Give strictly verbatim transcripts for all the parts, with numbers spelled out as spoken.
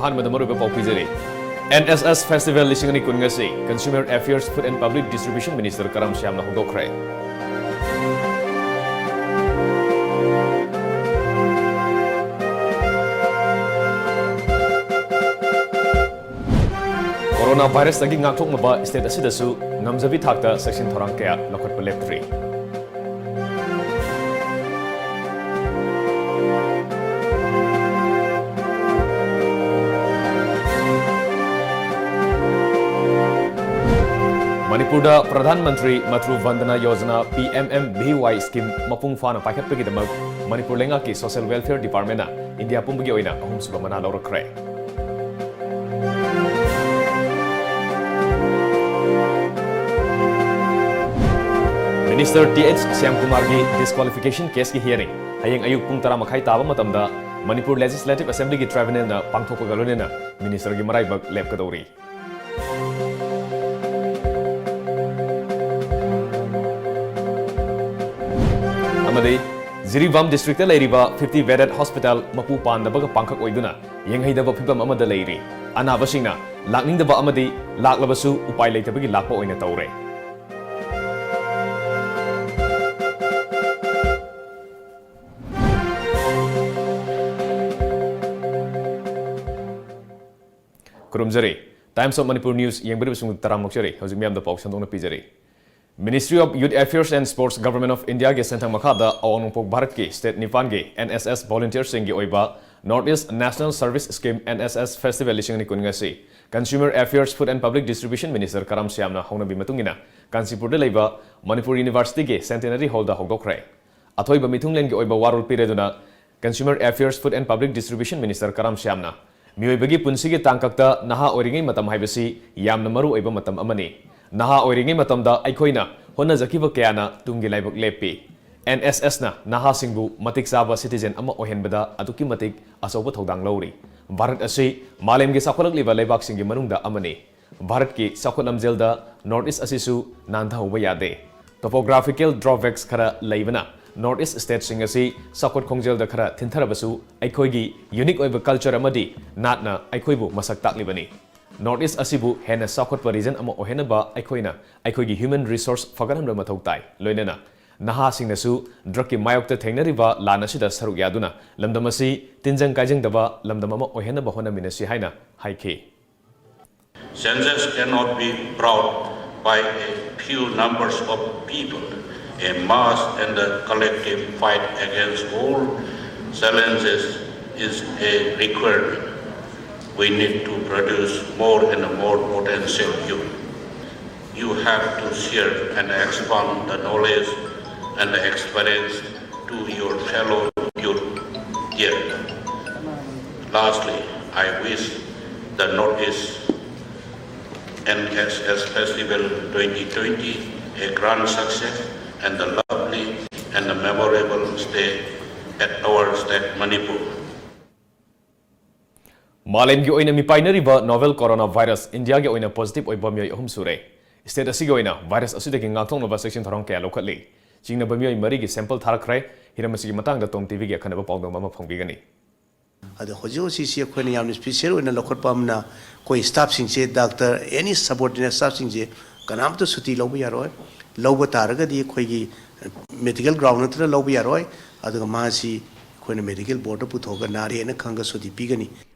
ꯑꯍꯥꯟꯕꯗ ꯃꯔꯨꯑꯣꯏꯕ ꯄꯥꯎ ꯄꯤꯖꯔꯤ꯫ N S S Festival ꯂꯤꯁꯤꯡ ꯑꯅꯤ ꯀꯨꯟ ꯑꯁꯤ Consumer Affairs, Food and Public Distribution Minister ꯀꯔꯝ ꯁ꯭ꯌꯥꯝꯅ ꯍꯧꯗꯣꯛꯈ꯭ꯔꯦ꯫ Corona virus ꯇꯒꯤ ꯉꯥꯛꯊꯣꯛꯅꯕ state ꯑꯁꯤꯗꯁꯨ ꯉꯝꯖꯕꯤ ꯊꯥꯛꯇ ꯆꯦꯛꯁꯤꯟ ꯊꯧꯔꯥꯡ ꯀꯌꯥ ꯂꯧꯈꯠꯄ ꯂꯦꯞꯇ꯭ꯔꯤ꯫ ꯃꯅꯤꯄꯨꯔꯗ Pradhan Mantri Matru Vandana Yojana, P M M V Y scheme, ꯃꯄꯨꯡ ꯐꯥꯅ ꯄꯥꯏꯈꯠꯄꯒꯤꯗꯃꯛ ꯃꯅꯤꯄꯨꯔ ꯂꯩꯉꯥꯛꯀꯤ Social Welfare Department ꯅ ꯏꯟꯗꯤꯌꯥ ꯄꯨꯝꯕꯒꯤ ꯑꯣꯏꯅ ꯑꯍꯨꯝꯁꯨꯕ ꯃꯅꯥ ꯂꯧꯔꯛꯈ꯭ꯔꯦ꯫ Minister T H ꯁ꯭ꯌꯥꯝꯀꯨꯃꯥꯔꯒꯤ disqualification case ꯀꯤ hearing ꯍꯌꯦꯡ ꯑꯌꯨꯛ ꯄꯨꯡ ꯇꯔꯥ ꯃꯈꯥꯏ ꯇꯥꯕ ꯃꯇꯝꯗ ꯃꯅꯤꯄꯨꯔ Legislative Assembly ꯒꯤ tribunal ꯅ ꯄꯥꯡꯊꯣꯛꯄꯒ ꯂꯣꯏꯅꯅ minister ꯒꯤ ꯃꯔꯥꯏꯕꯛ ꯂꯦꯞꯀꯗꯧꯔꯤ꯫ ꯑꯃꯗꯤ ꯖꯤꯔꯤꯕꯥꯝ district ꯇ ꯂꯩꯔꯤꯕ fifty bedded hospital ꯃꯄꯨ ꯄꯥꯟꯗꯕꯒ ꯄꯥꯡꯈꯛ ꯑꯣꯏꯗꯨꯅ ꯌꯦꯡꯍꯩꯗꯕ ꯐꯤꯕꯝ ꯑꯃꯗ ꯂꯩꯔꯤ꯫ ꯑꯅꯥꯕꯁꯤꯡꯅ ꯂꯥꯛꯅꯤꯡꯗꯕ ꯑꯃꯗꯤ ꯂꯥꯛꯂꯕꯁꯨ ꯎꯄꯥꯏ ꯂꯩꯇꯕꯒꯤ ꯂꯥꯛꯄ ꯑꯣꯏꯅ ꯇꯧꯔꯦ꯫ ꯈꯨꯔꯨꯝꯖꯔꯤ꯫ Times of Manipur News ꯌꯦꯡꯕꯤꯔꯤꯕꯁꯤꯡꯕꯨ ꯇꯔꯥꯝꯅ ꯑꯣꯛꯆꯔꯤ꯫ ꯍꯧꯖꯤꯛ ꯃꯤꯌꯥꯝꯗ ꯄꯥꯎ ꯁꯟꯗꯣꯛꯅ ꯄꯤꯖꯔꯤ꯫ Ministry of Youth Affairs and Sports, Government of India ꯒꯤ ꯁꯦꯟꯊꯪ ꯃꯈꯥꯗ ꯑꯋꯥꯡ ꯅꯣꯡꯄꯣꯛ ꯚꯥꯔꯠꯀꯤ state ꯅꯤꯄꯥꯟꯒꯤ N S S volunteer ꯁꯤꯡꯒꯤ ꯑꯣꯏꯕ North East National Service Scheme, N S S Festival ꯂꯤꯁꯤꯡ ꯑꯅꯤ ꯀꯨꯟ ꯑꯁꯤ Consumer Affairs, Food and Public Distribution Minister ꯀꯔꯥꯝ ꯁ꯭ꯌꯥꯝꯅ ꯍꯧꯅꯕꯤ ꯃꯇꯨꯡ ꯏꯟꯅ ꯀꯥꯟꯆꯤꯄꯨꯔꯗ ꯂꯩꯕ ꯃꯅꯤꯄꯨꯔ University ꯒꯤ Centenary Hall ꯗ ꯍꯧꯗꯣꯛꯈ꯭ꯔꯦ꯫ ꯑꯊꯣꯏꯕ ꯃꯤꯊꯨꯡꯂꯦꯟꯒꯤ ꯑꯣꯏꯕ ꯋꯥꯔꯣꯜ ꯄꯤꯔꯗꯨꯅ Consumer Affairs, Food and Public Distribution Minister ꯀꯔꯥꯝ ꯁ꯭ꯌꯥꯝꯅ ꯃꯤꯑꯣꯏꯕꯒꯤ ꯄꯨꯟꯁꯤꯒꯤ ꯇꯥꯡꯀꯛꯇ ꯅꯍꯥ ꯑꯣꯏꯔꯤꯉꯩ ꯃꯇꯝ ꯍꯥꯏꯕꯁꯤ ꯌꯥꯝꯅ ꯃꯔꯨ ꯑꯣꯏꯕ ꯃꯇꯝ ꯑꯃꯅꯤ꯫ ꯅꯍꯥ ꯑꯣꯏꯔꯤꯉꯩ ꯃꯇꯝꯗ ꯑꯩꯈꯣꯏꯅ ꯍꯣꯠꯅꯖꯈꯤꯕ ꯀꯌꯥꯅ ꯇꯨꯡꯒꯤ ꯂꯥꯏꯕꯛ ꯂꯦꯞꯄꯤ꯫ N S S ꯅ ꯅꯍꯥꯁꯤꯡꯕꯨ ꯃꯇꯤꯛ ꯆꯥꯕ citizen ꯑꯃ ꯑꯣꯏꯍꯟꯕꯗ ꯑꯗꯨꯛꯀꯤ ꯃꯇꯤꯛ ꯑꯆꯧꯕ ꯊꯧꯗꯥꯡ ꯂꯧꯔꯤ꯫ ꯚꯥꯔꯠ ꯑꯁꯤ ꯃꯥꯂꯦꯝꯒꯤ ꯆꯥꯎꯈꯠꯂꯛꯂꯤꯕ ꯂꯩꯕꯥꯛꯁꯤꯡꯒꯤ ꯃꯅꯨꯡꯗ ꯑꯃꯅꯤ꯫ ꯚꯥꯔꯠꯀꯤ ꯆꯥꯎꯈꯠ ꯂꯝꯖꯦꯜꯗ North East ꯑꯁꯤꯁꯨ ꯅꯥꯟꯊꯍꯧꯕ ꯌꯥꯗꯦ꯫ Topographical drawbacks ꯈꯔ ꯂꯩꯕꯅ North East stateꯁꯤꯡ ꯑꯁꯤ ꯆꯥꯎꯈꯠ ꯈꯣꯡꯖꯦꯜꯗ ꯈꯔ ꯊꯤꯟꯊꯔꯕꯁꯨ, ꯑꯩꯈꯣꯏꯒꯤ unique ꯑꯣꯏꯕ culture ꯑꯃꯗꯤ ꯅꯥꯠꯅ ꯑꯩꯈꯣꯏꯕꯨ ꯃꯁꯛ ꯇꯥꯛꯂꯤꯕꯅꯤ꯫ North East ꯑꯁꯤꯕꯨ ꯍꯦꯟꯅ ꯆꯥꯎꯈꯠꯄ region ꯑꯃ ꯑꯣꯏꯍꯟꯅꯕ ꯑꯩꯈꯣꯏꯅ ꯑꯩꯈꯣꯏꯒꯤ human resource ꯐꯒꯠꯍꯟꯕ ꯃꯊꯧ ꯇꯥꯏ꯫ ꯂꯣꯏꯅꯅ ꯅꯍꯥꯁꯤꯡꯅꯁꯨ drugꯀꯤ ꯃꯥꯌꯣꯛꯇ ꯊꯦꯡꯅꯔꯤꯕ ꯂꯥꯟ ꯑꯁꯤꯗ ꯁꯔꯨꯛ ꯌꯥꯗꯨꯅ ꯂꯝꯗꯝ ꯑꯁꯤ ꯇꯤꯟꯖꯪ ꯀꯥꯏꯖꯪꯗꯕ ꯂꯝꯗꯝ ꯑꯃ ꯑꯣꯏꯍꯟꯅꯕ ꯍꯣꯠꯅꯃꯤꯟꯅꯁꯤ ꯍꯥꯏꯅ ꯍꯥꯏꯈꯤ꯫ Census cannot be brought by a few numbers of people. A mass and a collective fight against all challenges is a requirement. We need to produce more and more potential youth. You have to share and expand the knowledge and the experience to your fellow youth here. Lastly, I wish the Northeast N S S Festival twenty twenty a grand success and a lovely and a memorable stay at our state Manipur. ꯃꯥꯂꯦꯝꯒꯤ ꯑꯣꯏꯅ ꯃꯤꯄꯥꯏꯅꯔꯤꯕ novel coronavirus Indiaꯒꯤ ꯑꯣꯏꯅ positive ꯑꯣꯏꯕ ꯃꯤꯑꯣꯏ ꯑꯍꯨꯝ ꯁꯨꯔꯦ꯫ State ꯑꯁꯤꯒꯤ ꯑꯣꯏꯅ virus ꯑꯁꯤꯗꯒꯤ ꯉꯥꯛꯊꯣꯛꯅꯕ ꯆꯦꯛꯁꯤꯟ ꯊꯧꯔꯥꯡ ꯀꯌꯥ ꯂꯧꯈꯠꯂꯤ꯫ ꯆꯤꯡꯅꯕ ꯃꯤꯑꯣꯏ ꯃꯔꯤꯒꯤ sample ꯊꯥꯔꯛꯈ꯭ꯔꯦ꯫ ꯍꯤꯔꯝ ꯑꯁꯤꯒꯤ ꯃꯇꯥꯡꯗ Tom TVꯒꯤ ꯑꯈꯟꯅꯕ ꯄꯥꯎꯗꯝ ꯑꯃ ꯐꯣꯡꯕꯤꯒꯅꯤ꯫ ꯑꯗꯣ ꯍꯧꯖꯤꯛ ꯍꯧꯖꯤꯛꯁꯤ ꯑꯩꯈꯣꯏꯅ ꯌꯥꯝꯅ special ꯑꯣꯏꯅ ꯂꯧꯈꯠꯄ ꯑꯃꯅ ꯑꯩꯈꯣꯏ staffꯁꯤꯡꯁꯦ, doctor, any subordinate staffꯁꯤꯡꯁꯦ ꯀꯅꯥꯝꯇ ꯁꯨꯇꯤ ꯂꯧꯕ ꯌꯥꯔꯣꯏ꯫ ꯂꯧꯕ ꯇꯥꯔꯒꯗꯤ ꯑꯩꯈꯣꯏꯒꯤ medical ground ꯅꯠꯇꯅ ꯂꯧꯕ ꯌꯥꯔꯣꯏ꯫ ꯑꯗꯨꯒ ꯃꯥꯁꯤ ꯑꯩꯈꯣꯏꯅ medical boardꯇ ꯄꯨꯊꯣꯛꯑꯒ ꯅꯥꯔꯦꯅ ꯈꯪꯉꯒ ꯁꯨꯇꯤ ꯄꯤꯒꯅꯤ꯫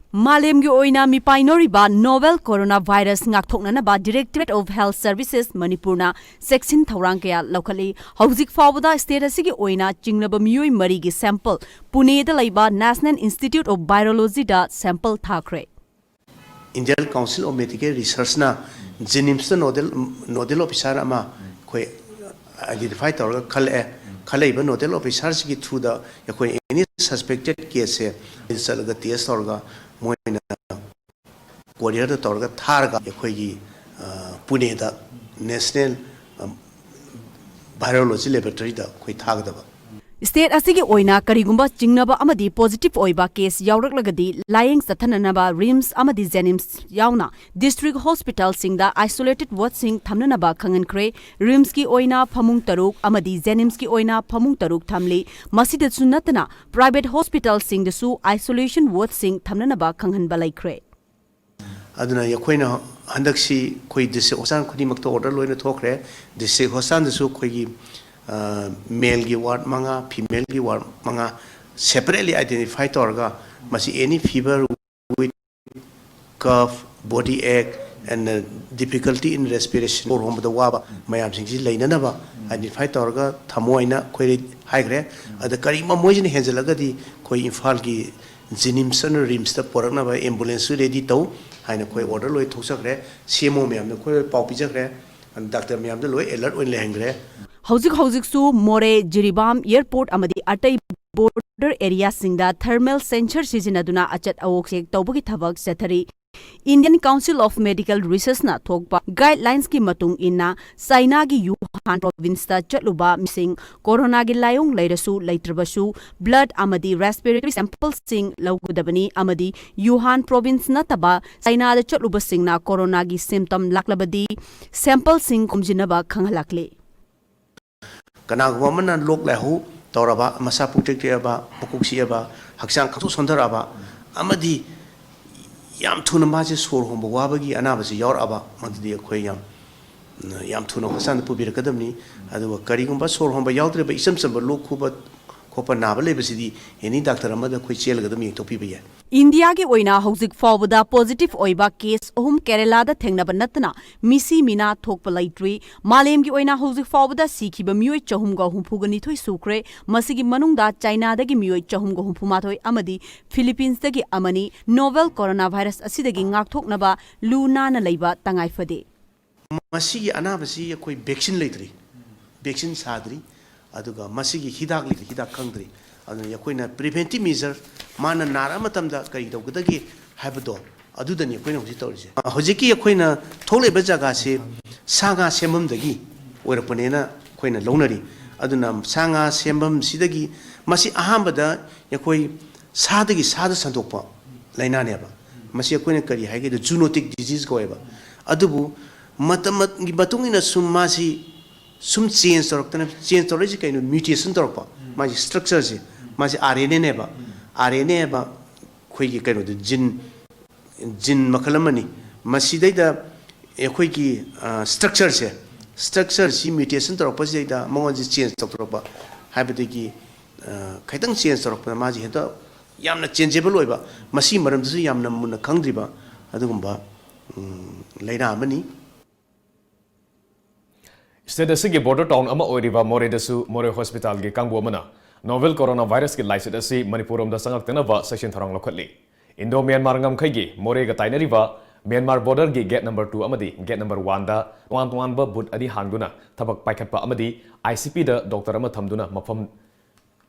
ꯃꯥꯂꯦꯝꯒꯤ ꯑꯣꯏꯅ ꯃꯤꯄꯥꯏꯅꯣꯔꯤꯕ novel coronavirus ꯉꯥꯛꯊꯣꯛꯅꯅꯕ Directorate of Health Services ꯃꯅꯤꯄꯨꯔꯅ ꯆꯦꯛꯁꯤꯟ ꯊꯧꯔꯥꯡ ꯀꯌꯥ ꯂꯧꯈꯠꯂꯤ꯫ ꯍꯧꯖꯤꯛ ꯐꯥꯎꯕꯗ state ꯑꯁꯤꯒꯤ ꯑꯣꯏꯅ ꯆꯤꯡꯅꯕ ꯃꯤꯑꯣꯏ ꯃꯔꯤꯒꯤ sample ꯄꯨꯅꯦꯗ ꯂꯩꯕ National Institute of Virologyꯗ sample ꯊꯥꯈ꯭ꯔꯦ꯫ Indian Council of Medical Researchꯅ JNIMSꯇ nodal nodal officer ꯑꯃ ꯑꯩꯈꯣꯏ identify ꯇꯧꯔꯒ ꯈꯜꯂꯛꯑꯦ꯫ ꯈꯜꯂꯛꯏꯕ nodal officerꯁꯤꯒꯤ throughꯗ ꯑꯩꯈꯣꯏ any suspected caseꯁꯦ ꯆꯠꯂꯒ test ꯇꯧꯔꯒ ꯃꯣꯏꯅ courierꯗ ꯇꯧꯔꯒ ꯊꯥꯔꯒ ꯑꯩꯈꯣꯏꯒꯤ ꯄꯨꯅꯦꯗ National Virology Laboratoryꯗ ꯑꯩꯈꯣꯏ ꯊꯥꯒꯗꯕ꯫ State ꯑꯁꯤꯒꯤ ꯑꯣꯏꯅ ꯀꯔꯤꯒꯨꯝꯕ ꯆꯤꯡꯅꯕ ꯑꯃꯗꯤ positive ꯑꯣꯏꯕ case ꯌꯥꯎꯔꯛꯂꯒꯗꯤ ꯂꯥꯌꯦꯡ ꯆꯠꯊꯅꯅꯕ RIMS ꯑꯃꯗꯤ JNIMS ꯌꯥꯎꯅ district hospitalꯁꯤꯡꯗ isolated wardꯁꯤꯡ ꯊꯝꯅꯅꯕ ꯈꯪꯍꯟꯈ꯭ꯔꯦ꯫ RIMSꯀꯤ ꯑꯣꯏꯅ ꯐꯃꯨꯡ ꯇꯔꯨꯛ ꯑꯃꯗꯤ JNIMSꯀꯤ ꯑꯣꯏꯅ ꯐꯃꯨꯡ ꯇꯔꯨꯛ ꯊꯝꯂꯤ꯫ ꯃꯁꯤꯗꯁꯨ ꯅꯠꯇꯅ private hospitalꯁꯤꯡꯗꯁꯨ isolation wardꯁꯤꯡ ꯊꯝꯅꯅꯕ ꯈꯪꯍꯟꯕ ꯂꯩꯈ꯭ꯔꯦ꯫ ꯑꯗꯨꯅ ꯑꯩꯈꯣꯏꯅ ꯍꯟꯗꯛꯁꯤ ꯑꯩꯈꯣꯏ district hospital ꯈꯨꯗꯤꯡꯃꯛꯇ order ꯂꯣꯏꯅ ꯊꯣꯛꯈ꯭ꯔꯦ꯫ District hospitalꯗꯁꯨ ꯑꯩꯈꯣꯏꯒꯤ maleꯒꯤ ward ꯃꯉꯥ, femaleꯒꯤ ward ꯃꯉꯥ separately identify ꯇꯧꯔꯒ ꯃꯁꯤ any fever with cough, body ache and difficulty in respiration, ꯁꯣꯔ ꯍꯣꯟꯕꯗ ꯋꯥꯕ ꯃꯌꯥꯝꯁꯤꯡꯁꯤ ꯂꯩꯅꯅꯕ identify ꯇꯧꯔꯒ ꯊꯝꯃꯣ ꯍꯥꯏꯅ ꯑꯩꯈꯣꯏ ꯍꯥꯏꯈ꯭ꯔꯦ꯫ ꯑꯗ ꯀꯔꯤꯒꯨꯝꯕ ꯃꯣꯏꯁꯤꯅ ꯍꯦꯟꯖꯜꯂꯒꯗꯤ ꯑꯩꯈꯣꯏ ꯏꯝꯐꯥꯜꯒꯤ JNIMS ꯅꯠꯇ꯭ꯔꯒ RIMSꯇ ꯄꯨꯔꯛꯅꯕ ambulanceꯁꯨ ready ꯇꯧ ꯍꯥꯏꯅ ꯑꯩꯈꯣꯏ order ꯂꯣꯏ ꯊꯣꯛꯆꯈ꯭ꯔꯦ꯫ CMO ꯃꯌꯥꯝꯗ ꯑꯩꯈꯣꯏ ꯂꯣꯏ ꯄꯥꯎ ꯄꯤꯖꯈ꯭ꯔꯦ꯫ Doctor ꯃꯌꯥꯝꯗ ꯂꯣꯏ alert ꯑꯣꯏꯅ ꯂꯩꯍꯟꯈ꯭ꯔꯦ꯫ ꯍꯧꯖꯤꯛ ꯍꯧꯖꯤꯛꯁꯨ ꯃꯣꯔꯦ ꯖꯤꯔꯤꯕꯥꯝ airport ꯑꯃꯗꯤ ꯑꯇꯩ border areaꯁꯤꯡꯗ thermal sensor ꯁꯤꯖꯤꯟꯅꯗꯨꯅ ꯑꯆꯠ ꯑꯋꯣꯛ check ꯇꯧꯕꯒꯤ ꯊꯕꯛ ꯆꯠꯊꯔꯤ꯫ Indian Council of Medical Researchꯅ ꯊꯣꯛꯄ guidelinesꯀꯤ ꯃꯇꯨꯡ ꯏꯟꯅ ꯆꯥꯏꯅꯥꯒꯤ ꯌꯨꯍꯥꯟ provinceꯇ ꯆꯠꯂꯨꯕ ꯃꯤꯁꯤꯡ ꯀꯣꯔꯣꯅꯥꯒꯤ ꯂꯥꯏꯑꯣꯡ ꯂꯩꯔꯁꯨ ꯂꯩꯇ꯭ꯔꯕꯁꯨ blood ꯑꯃꯗꯤ respiratory sampleꯁꯤꯡ ꯂꯧꯒꯗꯕꯅꯤ ꯑꯃꯗꯤ ꯌꯨꯍꯥꯟ province ꯅꯠꯇꯕ ꯆꯥꯏꯅꯥꯗ ꯆꯠꯂꯨꯕꯁꯤꯡꯅ ꯀꯣꯔꯣꯅꯥꯒꯤ symptom ꯂꯥꯛꯂꯕꯗꯤ sampleꯁꯤꯡ ꯈꯣꯝꯖꯤꯟꯅꯕ ꯈꯪꯍꯜꯂꯛꯂꯤ꯫ ꯀꯅꯥꯒꯨꯝꯕ ꯑꯃꯅ ꯂꯣꯛ ꯂꯥꯏꯍꯧ ꯇꯧꯔꯕ, ꯃꯁꯥ ꯄꯨꯛꯇꯦꯛ ꯇꯦꯛꯑꯕ, ꯃꯀꯣꯛ ꯆꯤꯛꯑꯕ, ꯍꯛꯆꯥꯡ ꯈꯪꯁꯣꯛ ꯁꯣꯟꯊꯔꯛꯑꯕ ꯑꯃꯗꯤ ꯌꯥꯝ ꯊꯨꯅ ꯃꯥꯁꯦ ꯁꯣꯔ ꯍꯣꯟꯕ ꯋꯥꯕꯒꯤ ꯑꯅꯥꯕꯁꯤ ꯌꯥꯎꯔꯛꯑꯕ, ꯃꯗꯨꯗꯤ ꯑꯩꯈꯣꯏ ꯌꯥꯝ, ꯌꯥꯝ ꯊꯨꯅ hospitalꯗ ꯄꯨꯕꯤꯔꯛꯀꯗꯕꯅꯤ꯫ ꯑꯗꯨꯒ ꯀꯔꯤꯒꯨꯝꯕ ꯁꯣꯔ ꯍꯣꯟꯕ ꯌꯥꯎꯗ꯭ꯔꯤꯕ ꯏꯆꯝ ꯆꯝꯕ ꯂꯣꯛ ꯈꯨꯕ ꯈꯣꯠꯄ ꯅꯥꯕ ꯂꯩꯕꯁꯤꯗꯤ any doctor ꯑꯃꯗ ꯑꯩꯈꯣꯏ ꯆꯦꯜꯂꯒ ꯑꯗꯨꯝ ꯌꯦꯡꯊꯣꯛꯄꯤꯕ ꯌꯥꯏ꯫ ꯏꯟꯗꯤꯌꯥꯒꯤ ꯑꯣꯏꯅ ꯍꯧꯖꯤꯛ ꯐꯥꯎꯕꯗ positive ꯑꯣꯏꯕ case ꯑꯍꯨꯝ ꯀꯦꯔꯂꯥꯗ ꯊꯦꯡꯅꯕ ꯅꯠꯇꯅ ꯃꯤꯁꯤ ꯃꯤꯅꯥ ꯊꯣꯛꯄ ꯂꯩꯇ꯭ꯔꯤ꯫ ꯃꯥꯂꯦꯝꯒꯤ ꯑꯣꯏꯅ ꯍꯧꯖꯤꯛ ꯐꯥꯎꯕꯗ ꯁꯤꯈꯤꯕ ꯃꯤꯑꯣꯏ ꯆꯍꯨꯝꯒ ꯍꯨꯝꯐꯨꯒ ꯅꯤꯊꯣꯏ ꯁꯨꯈ꯭ꯔꯦ꯫ ꯃꯁꯤꯒꯤ ꯃꯅꯨꯡꯗ ꯆꯥꯏꯅꯥꯗꯒꯤ ꯃꯤꯑꯣꯏ ꯆꯍꯨꯝꯒ ꯍꯨꯝꯐꯨ ꯃꯥꯊꯣꯏ ꯑꯃꯗꯤ ꯐꯤꯂꯤꯄꯤꯟꯁꯇꯒꯤ ꯑꯃꯅꯤ꯫ Novel coronavirus ꯑꯁꯤꯗꯒꯤ ꯉꯥꯛꯊꯣꯛꯅꯕ ꯂꯨ ꯅꯥꯟꯅ ꯂꯩꯕ ꯇꯉꯥꯏ ꯐꯗꯦ꯫ ꯃꯁꯤꯒꯤ ꯑꯅꯥꯕꯁꯤ ꯑꯩꯈꯣꯏ vaccine ꯂꯩꯇ꯭ꯔꯤ, vaccine ꯁꯥꯗ꯭ꯔꯤ, ꯑꯗꯨꯒ ꯃꯁꯤꯒꯤ ꯍꯤꯗꯥꯛ ꯂꯩꯇ꯭ꯔꯤ, ꯍꯤꯗꯥꯛ ꯈꯪꯗ꯭ꯔꯤ꯫ ꯑꯗꯨꯅ ꯑꯩꯈꯣꯏꯅ preventive measure, ꯃꯥꯅ ꯅꯥꯔꯛꯑ ꯃꯇꯝꯗ ꯀꯔꯤ ꯇꯧꯒꯗꯒꯦ ꯍꯥꯏꯕꯗꯣ, ꯑꯗꯨꯗꯅꯤ ꯑꯩꯈꯣꯏꯅ ꯍꯧꯖꯤꯛ ꯇꯧꯔꯤꯁꯦ꯫ ꯍꯧꯖꯤꯛꯀꯤ ꯑꯩꯈꯣꯏꯅ ꯊꯣꯛꯂꯛꯏꯕ ꯖꯒꯥꯁꯤ ꯁꯥ ꯉꯥ ꯁꯦꯝꯐꯝꯗꯒꯤ ꯑꯣꯏꯔꯛꯄꯅꯦꯅ ꯑꯩꯈꯣꯏꯅ ꯂꯧꯅꯔꯤ꯫ ꯑꯗꯨꯅ ꯁꯥ ꯉꯥ ꯁꯦꯝꯐꯝꯁꯤꯗꯒꯤ, ꯃꯁꯤ ꯑꯍꯥꯟꯕꯗ ꯑꯩꯈꯣꯏ ꯁꯥꯗꯒꯤ ꯁꯥꯗ ꯁꯟꯗꯣꯛꯄ ꯂꯥꯏꯅꯥꯅꯦꯕ꯫ ꯃꯁꯤ ꯑꯩꯈꯣꯏꯅ ꯀꯔꯤ ꯍꯥꯏꯒꯦꯗ, zoonotic disease ꯀꯧꯋꯦꯕ꯫ ꯑꯗꯨꯕꯨ ꯃꯇꯝꯒꯤ ꯃꯇꯨꯡ ꯏꯟꯅ ꯁꯨꯝ ꯃꯥꯁꯤ ꯁꯨꯝ change ꯇꯧꯔꯛꯇꯅ, change ꯇꯧꯔꯛꯏꯁꯤ ꯀꯩꯅꯣ? Mutation ꯇꯧꯔꯛꯄ꯫ ꯃꯥꯒꯤ structure ꯁꯦ, ꯃꯥꯁꯤ R N A ꯅꯦꯕ꯫ R N A ꯍꯥꯏꯕ ꯑꯩꯈꯣꯏꯒꯤ ꯀꯩꯅꯣꯗꯣ, gene, gene ꯃꯈꯜ ꯑꯃꯅꯤ꯫ ꯃꯁꯤꯗꯩꯗ ꯑꯩꯈꯣꯏꯒꯤ, ꯑ, structure ꯁꯦ, structure ꯁꯤ mutation ꯇꯧꯔꯛꯄꯁꯤꯗꯩꯗ ꯃꯉꯣꯟꯁꯦ change ꯇꯧꯊꯣꯔꯛꯄ ꯍꯥꯏꯕꯗꯒꯤ, ꯑ, ꯈꯤꯇꯪ change ꯇꯧꯔꯛꯄꯗ ꯃꯥꯁꯦ ꯍꯦꯛꯇ ꯌꯥꯝꯅ changeable ꯑꯣꯏꯕ, ꯃꯁꯤꯒꯤ ꯃꯔꯝꯗꯁꯨ ꯌꯥꯝꯅ ꯃꯨꯟꯅ ꯈꯪꯗ꯭ꯔꯤꯕ ꯑꯗꯨꯒꯨꯝꯕ, ꯎꯝ, ꯂꯥꯏꯅꯥ ꯑꯃꯅꯤ꯫ State ꯑꯁꯤꯒꯤ border town ꯑꯃ ꯑꯣꯏꯔꯤꯕ ꯃꯣꯔꯦꯗꯁꯨ ꯃꯣꯔꯦ hospital ꯒꯤ ꯀꯥꯡꯕꯨ ꯑꯃꯅ novel coronavirus ꯀꯤ ꯂꯥꯏꯆꯠ ꯑꯁꯤ ꯃꯅꯤꯄꯨꯔ ꯔꯣꯝꯗ ꯆꯪꯂꯛꯇꯅꯕ ꯆꯦꯛꯁꯤꯟ ꯊꯧꯔꯥꯡ ꯂꯧꯈꯠꯂꯤ꯫ Indo Myanmar ꯉꯝꯈꯩꯒꯤ ꯃꯣꯔꯦꯒ ꯇꯥꯏꯅꯔꯤꯕ ꯃ꯭ꯌꯥꯟꯃꯥꯔ border ꯒꯤ gate number two ꯑꯃꯗꯤ gate number one ꯗ ꯇꯣꯉꯥꯟ ꯇꯣꯉꯥꯟꯕ booth ꯑꯅꯤ ꯍꯥꯡꯗꯨꯅ ꯊꯕꯛ ꯄꯥꯏꯈꯠꯄ ꯑꯃꯗꯤ I C P the doctor ꯑꯃ ꯊꯝꯗꯨꯅ ꯃꯐꯝ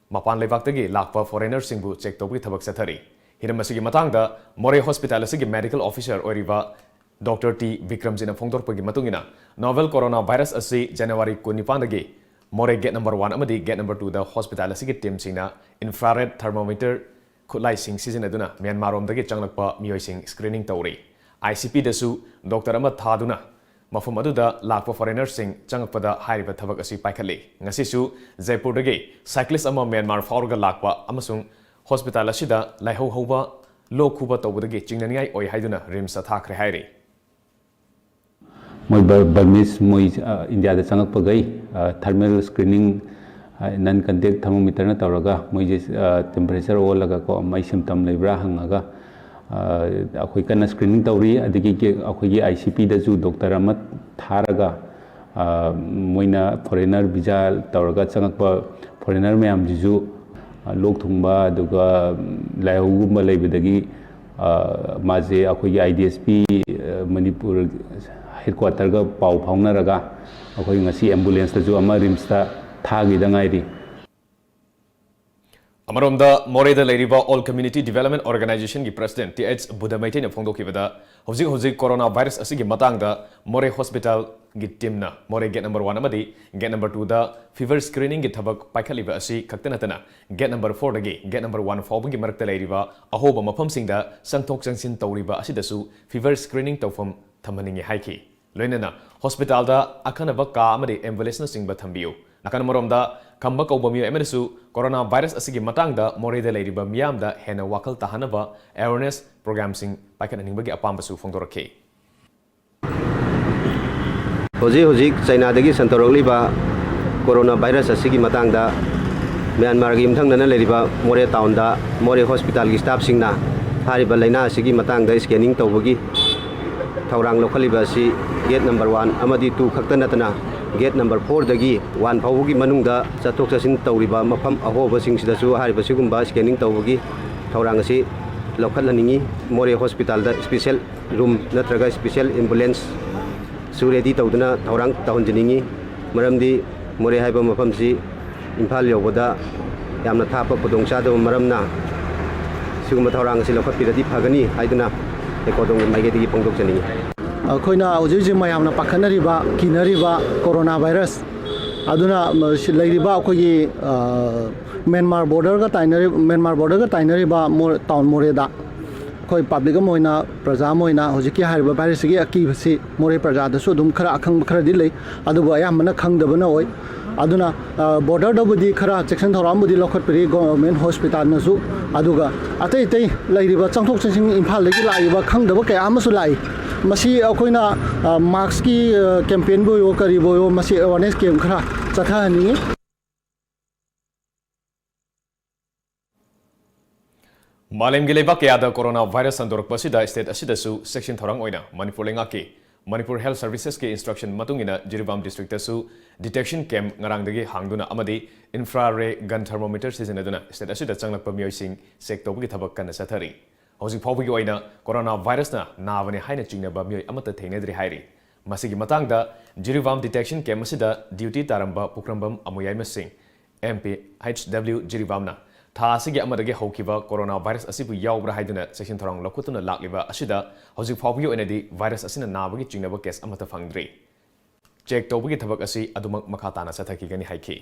ꯃꯄꯥꯟ ꯂꯩꯕꯥꯛꯇꯒꯤ ꯂꯥꯛꯄ foreigner ꯁꯤꯡꯕꯨ check ꯇꯧꯕꯒꯤ ꯊꯕꯛ ꯆꯠꯊꯔꯤ꯫ ꯍꯤꯔꯝ ꯑꯁꯤꯒꯤ ꯃꯇꯥꯡꯗ ꯃꯣꯔꯦ hospital ꯑꯁꯤꯒꯤ medical officer ꯑꯣꯏꯔꯤꯕ Doctor T ꯕꯤꯀ꯭ꯔꯝꯖꯤꯠꯅ ꯐꯣꯡꯗꯣꯔꯛꯄꯒꯤ ꯃꯇꯨꯡ ꯏꯟꯅ, novel coronavirus ꯑꯁꯤ January ꯀꯨꯟꯅꯤꯄꯥꯟꯗꯒꯤ ꯃꯣꯔꯦ gate number one ꯑꯃꯗꯤ gate number two ꯗ hospital ꯑꯁꯤꯒꯤ team ꯁꯤꯡꯅ infrared thermometer ꯈꯨꯠꯂꯥꯏꯁꯤꯡ ꯁꯤꯖꯤꯟꯅꯗꯨꯅ ꯃ꯭ꯌꯥꯟꯃꯥꯔ ꯔꯣꯝꯗꯒꯤ ꯆꯪꯂꯛꯄ ꯃꯤꯑꯣꯏꯁꯤꯡ screening ꯇꯧꯔꯤ꯫ I C P ꯗꯁꯨ doctor ꯑꯃ ꯊꯥꯗꯨꯅ ꯃꯐꯝ ꯑꯗꯨꯗ ꯂꯥꯛꯄ foreigner ꯁꯤꯡ ꯆꯪꯂꯛꯄꯗ ꯍꯥꯏꯔꯤꯕ ꯊꯕꯛ ꯑꯁꯤ ꯄꯥꯏꯈꯠꯂꯤ꯫ ꯉꯁꯤꯁꯨ ꯖꯩꯄꯨꯔꯗꯒꯤ cyclist ꯑꯃ ꯃ꯭ꯌꯥꯟꯃꯥꯔ ꯐꯥꯎꯔꯒ ꯂꯥꯛꯄ ꯑꯃꯁꯨꯡ hospital ꯑꯁꯤꯗ ꯂꯥꯏꯍꯧ ꯍꯧꯕ, ꯂꯣꯛ ꯈꯨꯕ ꯇꯧꯕꯗꯒꯤ ꯆꯤꯡꯅꯅꯤꯡꯉꯥꯏ ꯑꯣꯏ ꯍꯥꯏꯗꯨꯅ RIMS ꯇ ꯊꯥꯈ꯭ꯔꯦ ꯍꯥꯏꯔꯤ꯫ ꯃꯣꯏ ꯕꯔꯃꯤꯁ ꯃꯣꯏ ꯏꯟꯗꯤꯌꯥꯗ ꯆꯪꯉꯛꯄꯈꯩ thermal screening, non contact thermometer ꯅ ꯇꯧꯔꯒ ꯃꯣꯏꯁꯦ temperature ꯑꯣꯜꯂꯒꯀꯣ, ꯃꯩ symptom ꯂꯩꯕ꯭ꯔꯥ ꯍꯪꯉꯒ ꯑꯩꯈꯣꯏ ꯀꯟꯅ screening ꯇꯧꯔꯤ꯫ ꯑꯗꯒꯤ ꯑꯩꯈꯣꯏꯒꯤ I C P ꯗꯁꯨ doctor ꯑꯃ ꯊꯥꯔꯒ ꯃꯣꯏꯅ foreigner visa ꯇꯧꯔꯒ ꯆꯪꯉꯛꯄ foreigner ꯃꯌꯥꯝꯁꯤꯁꯨ ꯂꯣꯛ ꯊꯨꯡꯕ ꯑꯗꯨꯒ ꯂꯥꯏꯍꯧꯒꯨꯝꯕ ꯂꯩꯕꯗꯒꯤ ꯃꯥꯁꯦ ꯑꯩꯈꯣꯏꯒꯤ I D S P Manipur headquarter ꯒ ꯄꯥꯎ ꯐꯥꯎꯅꯔꯒ ꯑꯩꯈꯣꯏ ꯉꯁꯤ ambulance ꯇꯁꯨ ꯑꯃ RIMS ꯇ ꯊꯥꯈꯤꯗ ꯉꯥꯏꯔꯤ꯫ ꯑꯃꯔꯣꯝꯗ, ꯃꯣꯔꯦꯗ ꯂꯩꯔꯤꯕ All Community Development Organizationꯒꯤ President T H Buddha ꯃꯩꯇꯩꯅ ꯐꯣꯡꯗꯣꯛꯈꯤꯕꯗ, ꯍꯧꯖꯤꯛ ꯍꯧꯖꯤꯛ corona virus ꯑꯁꯤꯒꯤ ꯃꯇꯥꯡꯗ ꯃꯣꯔꯦ hospitalꯒꯤ teamꯅ ꯃꯣꯔꯦ gate number one ꯑꯃꯗꯤ gate number twoꯗ fever screeningꯒꯤ ꯊꯕꯛ ꯄꯥꯏꯈꯠꯂꯤꯕ ꯑꯁꯤ ꯈꯛꯇ ꯅꯠꯇꯅ, gate number fourꯗꯒꯤ gate number one ꯐꯥꯎꯕꯒꯤ ꯃꯔꯛꯇ ꯂꯩꯔꯤꯕ ꯑꯍꯣꯕ ꯃꯐꯝꯁꯤꯡꯗ ꯆꯪꯊꯣꯛ ꯆꯪꯁꯤꯟ ꯇꯧꯔꯤꯕ ꯑꯁꯤꯗꯁꯨ fever screening ꯇꯧꯐꯝ ꯊꯝꯍꯟꯅꯤꯡꯏ ꯍꯥꯏꯈꯤ꯫ ꯂꯣꯏꯅꯅ hospitalꯗ ꯑꯈꯟꯅꯕ ꯀꯥ ꯑꯃꯗꯤ ambulanceꯅꯆꯤꯡꯕ ꯊꯝꯕꯤꯌꯨ꯫ ꯅꯥꯀꯟ ꯑꯃꯔꯣꯝꯗ, ꯈꯝꯕ ꯀꯧꯕ ꯃꯤꯑꯣꯏ ꯑꯃꯅꯁꯨ corona virus ꯑꯁꯤꯒꯤ ꯃꯇꯥꯡꯗ ꯃꯣꯔꯦꯗ ꯂꯩꯔꯤꯕ ꯃꯤꯌꯥꯝꯗ ꯍꯦꯟꯅ ꯋꯥꯈꯜ ꯇꯥꯍꯟꯅꯕ awareness programꯁꯤꯡ ꯄꯥꯏꯈꯠꯍꯟꯅꯤꯡꯕꯒꯤ ꯑꯄꯥꯝꯕꯁꯨ ꯐꯣꯡꯗꯣꯔꯛꯈꯤ꯫ ꯍꯧꯖꯤꯛ ꯍꯧꯖꯤꯛ ꯆꯥꯏꯅꯥꯗꯒꯤ ꯁꯟꯗꯣꯔꯛꯂꯤꯕ corona virus ꯑꯁꯤꯒꯤ ꯃꯇꯥꯡꯗ ꯃ꯭ꯌꯥꯟꯃꯥꯔꯒꯤ ꯌꯨꯝꯊꯪꯅꯅ ꯂꯩꯔꯤꯕ ꯃꯣꯔꯦ townꯗ ꯃꯣꯔꯦ hospitalꯒꯤ staffꯁꯤꯡꯅ ꯍꯥꯏꯔꯤꯕ ꯂꯥꯏꯅꯥ ꯑꯁꯤꯒꯤ ꯃꯇꯥꯡꯗ screening ꯇꯧꯕꯒꯤ ꯊꯧꯔꯥꯡ ꯂꯧꯈꯠꯂꯤꯕ ꯑꯁꯤ gate number one ꯑꯃꯗꯤ two ꯈꯛꯇ ꯅꯠꯇꯅ gate number fourꯗꯒꯤ one ꯐꯥꯎꯕꯒꯤ ꯃꯅꯨꯡꯗ ꯆꯠꯊꯣꯛ ꯆꯠꯁꯤꯟ ꯇꯧꯔꯤꯕ ꯃꯐꯝ ꯑꯍꯣꯕꯁꯤꯡꯁꯤꯗꯁꯨ ꯍꯥꯏꯔꯤꯕ ꯁꯤꯒꯨꯝꯕ screening ꯇꯧꯕꯒꯤ ꯊꯧꯔꯥꯡ ꯑꯁꯤ ꯂꯧꯈꯠꯍꯟꯅꯤꯡꯏ꯫ ꯃꯣꯔꯦ hospitalꯗ special room ꯅꯠꯇ꯭ꯔꯒ special ambulanceꯁꯨ ready ꯇꯧꯗꯨꯅ ꯊꯧꯔꯥꯡ ꯇꯧꯍꯟꯖꯅꯤꯡꯏ꯫ ꯃꯔꯝꯗꯤ ꯃꯣꯔꯦ ꯍꯥꯏꯕ ꯃꯐꯝꯁꯤ ꯏꯝꯐꯥꯜ ꯌꯧꯕꯗ ꯌꯥꯝꯅ ꯊꯥꯞꯄ ꯈꯨꯗꯣꯡꯆꯥꯗꯕ ꯃꯔꯝꯅ ꯁꯤꯒꯨꯝꯕ ꯊꯧꯔꯥꯡ ꯑꯁꯤ ꯂꯧꯈꯠꯄꯤꯔꯗꯤ ꯐꯒꯅꯤ ꯍꯥꯏꯗꯨꯅ ꯍꯩꯀꯣꯗꯣꯡꯒꯤ ꯃꯥꯏꯀꯩꯗꯒꯤ ꯐꯣꯡꯗꯣꯛꯆꯅꯤꯡꯏ꯫ ꯑꯩꯈꯣꯏꯅ ꯍꯧꯖꯤꯛ ꯍꯧꯖꯤꯛ ꯃꯌꯥꯝꯅ ꯄꯥꯈꯠꯅꯔꯤꯕ, ꯀꯤꯅꯔꯤꯕ corona virus, ꯑꯗꯨꯅ ꯂꯩꯔꯤꯕ ꯑꯩꯈꯣꯏꯒꯤ ꯃ꯭ꯌꯥꯟꯃꯥꯔ borderꯒ ꯇꯥꯏꯅꯔꯤꯕ, ꯃ꯭ꯌꯥꯟꯃꯥꯔ borderꯒ ꯇꯥꯏꯅꯔꯤꯕ town ꯃꯣꯔꯦꯗ ꯑꯩꯈꯣꯏ public ꯑꯃ ꯑꯣꯏꯅ, ꯄ꯭ꯔꯖꯥ ꯑꯃ ꯑꯣꯏꯅ ꯍꯧꯖꯤꯛꯀꯤ ꯍꯥꯏꯔꯤꯕ virusꯁꯤꯒꯤ ꯑꯀꯤꯕꯁꯤ ꯃꯣꯔꯦ ꯄ꯭ꯔꯖꯥꯗꯁꯨ ꯑꯗꯨꯝ ꯈꯔ ꯑꯈꯪꯕ ꯈꯔꯗꯤ ꯂꯩ, ꯑꯗꯨꯕꯨ ꯑꯌꯥꯝꯕꯅ ꯈꯪꯗꯕꯅ ꯑꯣꯏ꯫ ꯑꯗꯨꯅ borderꯗꯕꯨꯗꯤ ꯈꯔ ꯆꯦꯛꯁꯤꯟ ꯊꯧꯔꯥꯡꯕꯨꯗꯤ ꯂꯧꯈꯠꯄꯤꯔꯤ government hospitalꯅꯁꯨ, ꯑꯗꯨꯒ ꯑꯇꯩ ꯑꯇꯩ ꯂꯩꯔꯤꯕ ꯆꯪꯊꯣꯛ ꯆꯪꯁꯤꯟ ꯏꯝꯐꯥꯜꯗꯒꯤ ꯂꯥꯛꯏꯕ ꯈꯪꯗꯕ ꯀꯌꯥ ꯑꯃꯁꯨ ꯂꯥꯛꯏ꯫ ꯃꯁꯤ ꯑꯩꯈꯣꯏꯅ maskꯀꯤ campaignꯕꯨ ꯑꯣꯏꯔꯣ ꯀꯔꯤꯕꯨ ꯑꯣꯏꯔꯣ, ꯃꯁꯤ awareness camp ꯈꯔ ꯆꯠꯊꯍꯟꯅꯤꯡꯏ꯫ ꯃꯥꯂꯦꯝꯒꯤ ꯂꯩꯕꯥꯛ ꯀꯌꯥꯗ corona virus ꯁꯟꯗꯣꯔꯛꯄ ꯑꯁꯤꯗ state ꯑꯁꯤꯗꯁꯨ ꯆꯦꯛꯁꯤꯟ ꯊꯧꯔꯥꯡ ꯑꯣꯏꯅ ꯃꯅꯤꯄꯨꯔ ꯂꯩꯉꯥꯛꯀꯤ Manipur Health Servicesꯀꯤ instruction ꯃꯇꯨꯡ ꯏꯟꯅ ꯖꯤꯔꯤꯕꯥꯝ districtꯇꯁꯨ detection camp ꯉꯔꯥꯡꯗꯒꯤ ꯍꯥꯡꯗꯨꯅ ꯑꯃꯗꯤ infrared gun thermometer ꯁꯤꯖꯤꯟꯅꯗꯨꯅ state ꯑꯁꯤꯗ ꯆꯪꯂꯛꯄ ꯃꯤꯑꯣꯏꯁꯤꯡ check ꯇꯧꯕꯒꯤ ꯊꯕꯛ ꯀꯟꯅ ꯆꯠꯊꯔꯤ꯫ ꯍꯧꯖꯤꯛ ꯐꯥꯎꯕꯒꯤ ꯑꯣꯏꯅ corona virusꯅ ꯅꯥꯕꯅꯤ ꯍꯥꯏꯅ ꯆꯤꯡꯅꯕ ꯃꯤꯑꯣꯏ ꯑꯃꯠꯇ ꯊꯦꯡꯅꯗ꯭ꯔꯤ ꯍꯥꯏꯔꯤ꯫ ꯃꯁꯤꯒꯤ ꯃꯇꯥꯡꯗ ꯖꯤꯔꯤꯕꯥꯝ detection camp ꯑꯁꯤꯗ duty ꯇꯥꯔꯝꯕ ꯄꯨꯈ꯭ꯔꯝꯕꯝ ꯑꯃꯨꯌꯥꯏꯃ ꯁꯤꯡ, M P H W ꯖꯤꯔꯤꯕꯥꯝꯅ ꯊꯥ ꯑꯁꯤꯒꯤ ꯑꯃꯗꯒꯤ ꯍꯧꯈꯤꯕ ꯀꯣꯔꯣꯅꯥ ꯚꯥꯏꯔꯁ ꯑꯁꯤꯕꯨ ꯌꯥꯎꯕ꯭ꯔꯥ ꯍꯥꯏꯗꯨꯅ ꯆꯦꯛꯁꯤꯟ ꯊꯧꯔꯥꯡ ꯂꯧꯈꯠꯇꯨꯅ ꯂꯥꯛꯂꯤꯕ ꯑꯁꯤꯗ ꯍꯧꯖꯤꯛ ꯐꯥꯎꯕꯒꯤ ꯑꯣꯏꯅꯗꯤ ꯚꯥꯏꯔꯁ ꯑꯁꯤꯅ ꯅꯥꯕꯒꯤ ꯆꯤꯡꯅꯕ ꯀꯦꯁ ꯑꯃꯠꯇ ꯐꯪꯗ꯭ꯔꯤ꯫ ꯆꯦꯛ ꯇꯧꯕꯒꯤ ꯊꯕꯛ ꯑꯁꯤ ꯑꯗꯨꯃꯛ ꯃꯈꯥ ꯇꯥꯅ ꯆꯠꯊꯈꯤꯒꯅꯤ ꯍꯥꯏꯈꯤ꯫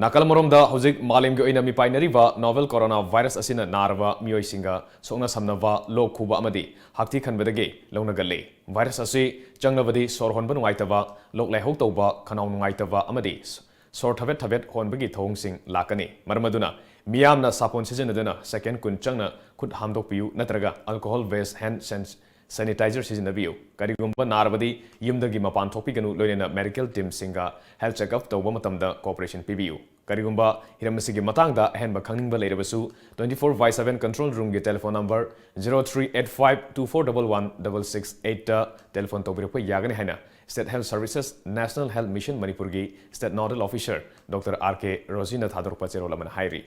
ꯅꯥꯀꯜ ꯑꯃꯔꯣꯝꯗ, ꯍꯧꯖꯤꯛ ꯃꯥꯂꯦꯝꯒꯤ ꯑꯣꯏꯅ ꯃꯤꯄꯥꯏꯅꯔꯤꯕ ꯅꯣꯚꯦꯜ ꯀꯣꯔꯣꯅꯥ ꯚꯥꯏꯔꯁ ꯑꯁꯤꯅ ꯅꯥꯔꯕ ꯃꯤꯑꯣꯏꯁꯤꯡꯒ ꯁꯣꯛꯅ ꯁꯝꯅꯕ, ꯂꯣꯛ ꯈꯨꯕ ꯑꯃꯗꯤ ꯍꯥꯛꯊꯤ ꯈꯟꯕꯗꯒꯤ ꯂꯧꯅꯒꯜꯂꯤ꯫ ꯚꯥꯏꯔꯁ ꯑꯁꯤ ꯆꯪꯂꯕꯗꯤ ꯁꯣꯔ ꯍꯣꯟꯕ ꯅꯨꯡꯉꯥꯏꯇꯕ, ꯂꯣꯛ ꯂꯥꯏꯍꯧ ꯇꯧꯕ, ꯈꯅꯥꯎ ꯅꯨꯡꯉꯥꯏꯇꯕ ꯑꯃꯗꯤ ꯁꯣꯔ ꯊꯕꯦꯠ ꯊꯕꯦꯠ ꯍꯣꯟꯕꯒꯤ ꯊꯧꯑꯣꯡꯁꯤꯡ ꯂꯥꯛꯀꯅꯤ꯫ ꯃꯔꯝ ꯑꯗꯨꯅ ꯃꯤꯌꯥꯝꯅ ꯁꯥꯄꯣꯟ ꯁꯤꯖꯤꯟꯅꯗꯨꯅ ꯁꯦꯀꯦꯟ ꯀꯨꯟ ꯆꯪꯅ ꯈꯨꯠ ꯍꯥꯝꯗꯣꯛꯄꯤꯌꯨ ꯅꯠꯇ꯭ꯔꯒ alcohol based hand sanitizer ꯁꯤꯖꯤꯟꯅꯕꯤꯌꯨ꯫ ꯀꯔꯤꯒꯨꯝꯕ ꯅꯥꯔꯕꯗꯤ ꯌꯨꯝꯗꯒꯤ ꯃꯄꯥꯟ ꯊꯣꯛꯄꯤꯒꯅꯨ, ꯂꯣꯏꯅꯅ ꯃꯦꯗꯤꯀꯦꯜ ꯇꯤꯝꯁꯤꯡꯒ ꯍꯦꯜꯊ ꯆꯦꯛꯑꯞ ꯇꯧꯕ ꯃꯇꯝꯗ ꯀꯣꯑꯣꯄꯔꯦꯁꯟ ꯄꯤꯕꯤꯌꯨ꯫ ꯀꯔꯤꯒꯨꯝꯕ ꯍꯤꯔꯝ ꯑꯁꯤꯒꯤ ꯃꯇꯥꯡꯗ ꯑꯍꯦꯟꯕ ꯈꯪꯅꯤꯡꯕ ꯂꯩꯔꯕꯁꯨ, twenty four by seven control room ꯒꯤ telephone number zero three eight five two four double one double six eight ꯇ ꯇꯦꯂꯤꯐꯣꯟ ꯇꯧꯕꯤꯔꯛꯄ ꯌꯥꯒꯅꯤ ꯍꯥꯏꯅ State Health Services, National Health Mission ꯃꯅꯤꯄꯨꯔꯒꯤ State Nodal Officer Doctor R K ꯔꯣꯖꯤꯅ ꯊꯥꯗꯣꯔꯛꯄ ꯆꯦꯔꯣꯜ ꯑꯃꯅ ꯍꯥꯏꯔꯤ꯫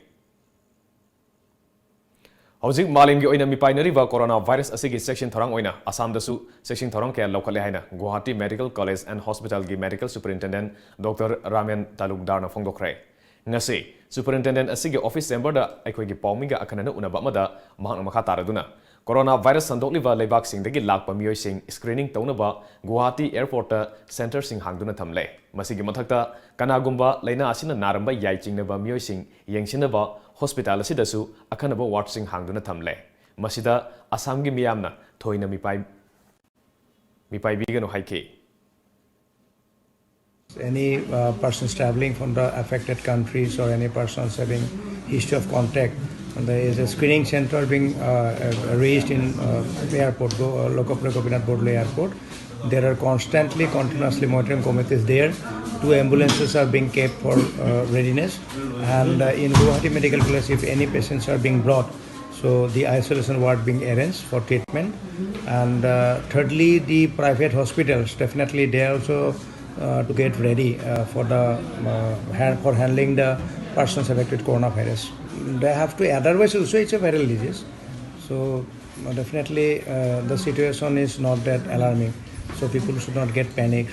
ꯍꯧꯖꯤꯛ ꯃꯥꯂꯦꯝꯒꯤ ꯑꯣꯏꯅ ꯃꯤꯄꯥꯏꯅꯔꯤꯕ ꯀꯣꯔꯣꯅꯥ ꯚꯥꯏꯔꯁ ꯑꯁꯤꯒꯤ ꯆꯦꯛꯁꯤꯟ ꯊꯧꯔꯥꯡ ꯑꯣꯏꯅ ꯑꯁꯥꯝꯗꯁꯨ ꯆꯦꯛꯁꯤꯟ ꯊꯧꯔꯥꯡ ꯀꯌꯥ ꯂꯧꯈꯠꯂꯦ ꯍꯥꯏꯅ ꯒꯨꯋꯥꯍꯥꯇꯤ ꯃꯦꯗꯤꯀꯦꯜ ꯀꯣꯂꯦꯖ ꯑꯦꯟ ꯍꯣꯁꯄꯤꯇꯥꯜꯒꯤ ꯃꯦꯗꯤꯀꯦꯜ ꯁꯨꯄꯔꯤꯟꯇꯦꯟꯗꯦꯟꯠ ꯗꯣꯛꯇꯔ ꯔꯥꯃꯦꯟ ꯇꯥꯂꯨꯛꯗꯥꯔꯅ ꯐꯣꯡꯗꯣꯛꯈ꯭ꯔꯦ꯫ ꯉꯁꯤ ꯁꯨꯄꯔꯤꯟꯇꯦꯟꯗꯦꯟꯠ ꯑꯁꯤꯒꯤ ꯑꯣꯐꯤꯁ ꯆꯦꯝꯕꯔꯗ ꯑꯩꯈꯣꯏꯒꯤ ꯄꯥꯎꯃꯤꯒ ꯑꯈꯟꯅꯅ ꯎꯅꯕ ꯑꯃꯗ ꯃꯍꯥꯛꯅ ꯃꯈꯥ ꯇꯥꯔꯗꯨꯅ, ꯀꯣꯔꯣꯅꯥ ꯚꯥꯏꯔꯁ ꯁꯟꯗꯣꯛꯂꯤꯕ ꯂꯩꯕꯥꯛꯁꯤꯡꯗꯒꯤ ꯂꯥꯛꯄ ꯃꯤꯑꯣꯏꯁꯤꯡ ꯁ꯭ꯀ꯭ꯔꯤꯅꯤꯡ ꯇꯧꯅꯕ ꯒꯨꯋꯥꯍꯥꯇꯤ ꯑꯦꯌꯔꯄꯣꯔꯠꯇ ꯁꯦꯟꯇꯔꯁꯤꯡ ꯍꯥꯡꯗꯨꯅ ꯊꯝꯂꯦ꯫ ꯃꯁꯤꯒꯤ ꯃꯊꯛꯇ, ꯀꯅꯥꯒꯨꯝꯕ ꯂꯥꯏꯅꯥ ꯑꯁꯤꯅ ꯅꯥꯔꯝꯕ ꯌꯥꯏ ꯆꯤꯡꯅꯕ ꯃꯤꯑꯣꯏꯁꯤꯡ ꯌꯦꯡꯁꯤꯟꯅꯕ ꯍꯣꯁꯄꯤꯇꯥꯜ ꯑꯁꯤꯗꯁꯨ ꯑꯈꯟꯅꯕ ꯋꯥꯔꯗꯁꯤꯡ ꯍꯥꯡꯗꯨꯅ ꯊꯝꯂꯦ꯫ ꯃꯁꯤꯗ ꯑꯁꯥꯝꯒꯤ ꯃꯤꯌꯥꯝꯅ ꯊꯣꯏꯅ ꯃꯤꯄꯥꯏ-, ꯃꯤꯄꯥꯏꯕꯤꯒꯅꯨ ꯍꯥꯏꯈꯤ꯫ Any uh, persons traveling from the affected countries or any persons having history of contact, there is a screening center being uh, raised in uh, airport, Go- uh, Lokapuriya Gopinath Bordoloi Airport. There are constantly, continuously monitoring committees there. Two ambulances are being kept for uh, readiness. And uh, in Guwahati Medical College, if any patients are being brought, so the isolation ward being arranged for treatment. And uh, thirdly, the private hospitals, definitely they are also uh, to get ready uh, for the uh, hand, for handling the persons affected coronavirus. They have to, otherwise also it's a viral disease. So uh, definitely uh, the situation is not that alarming. So people should not get panicked,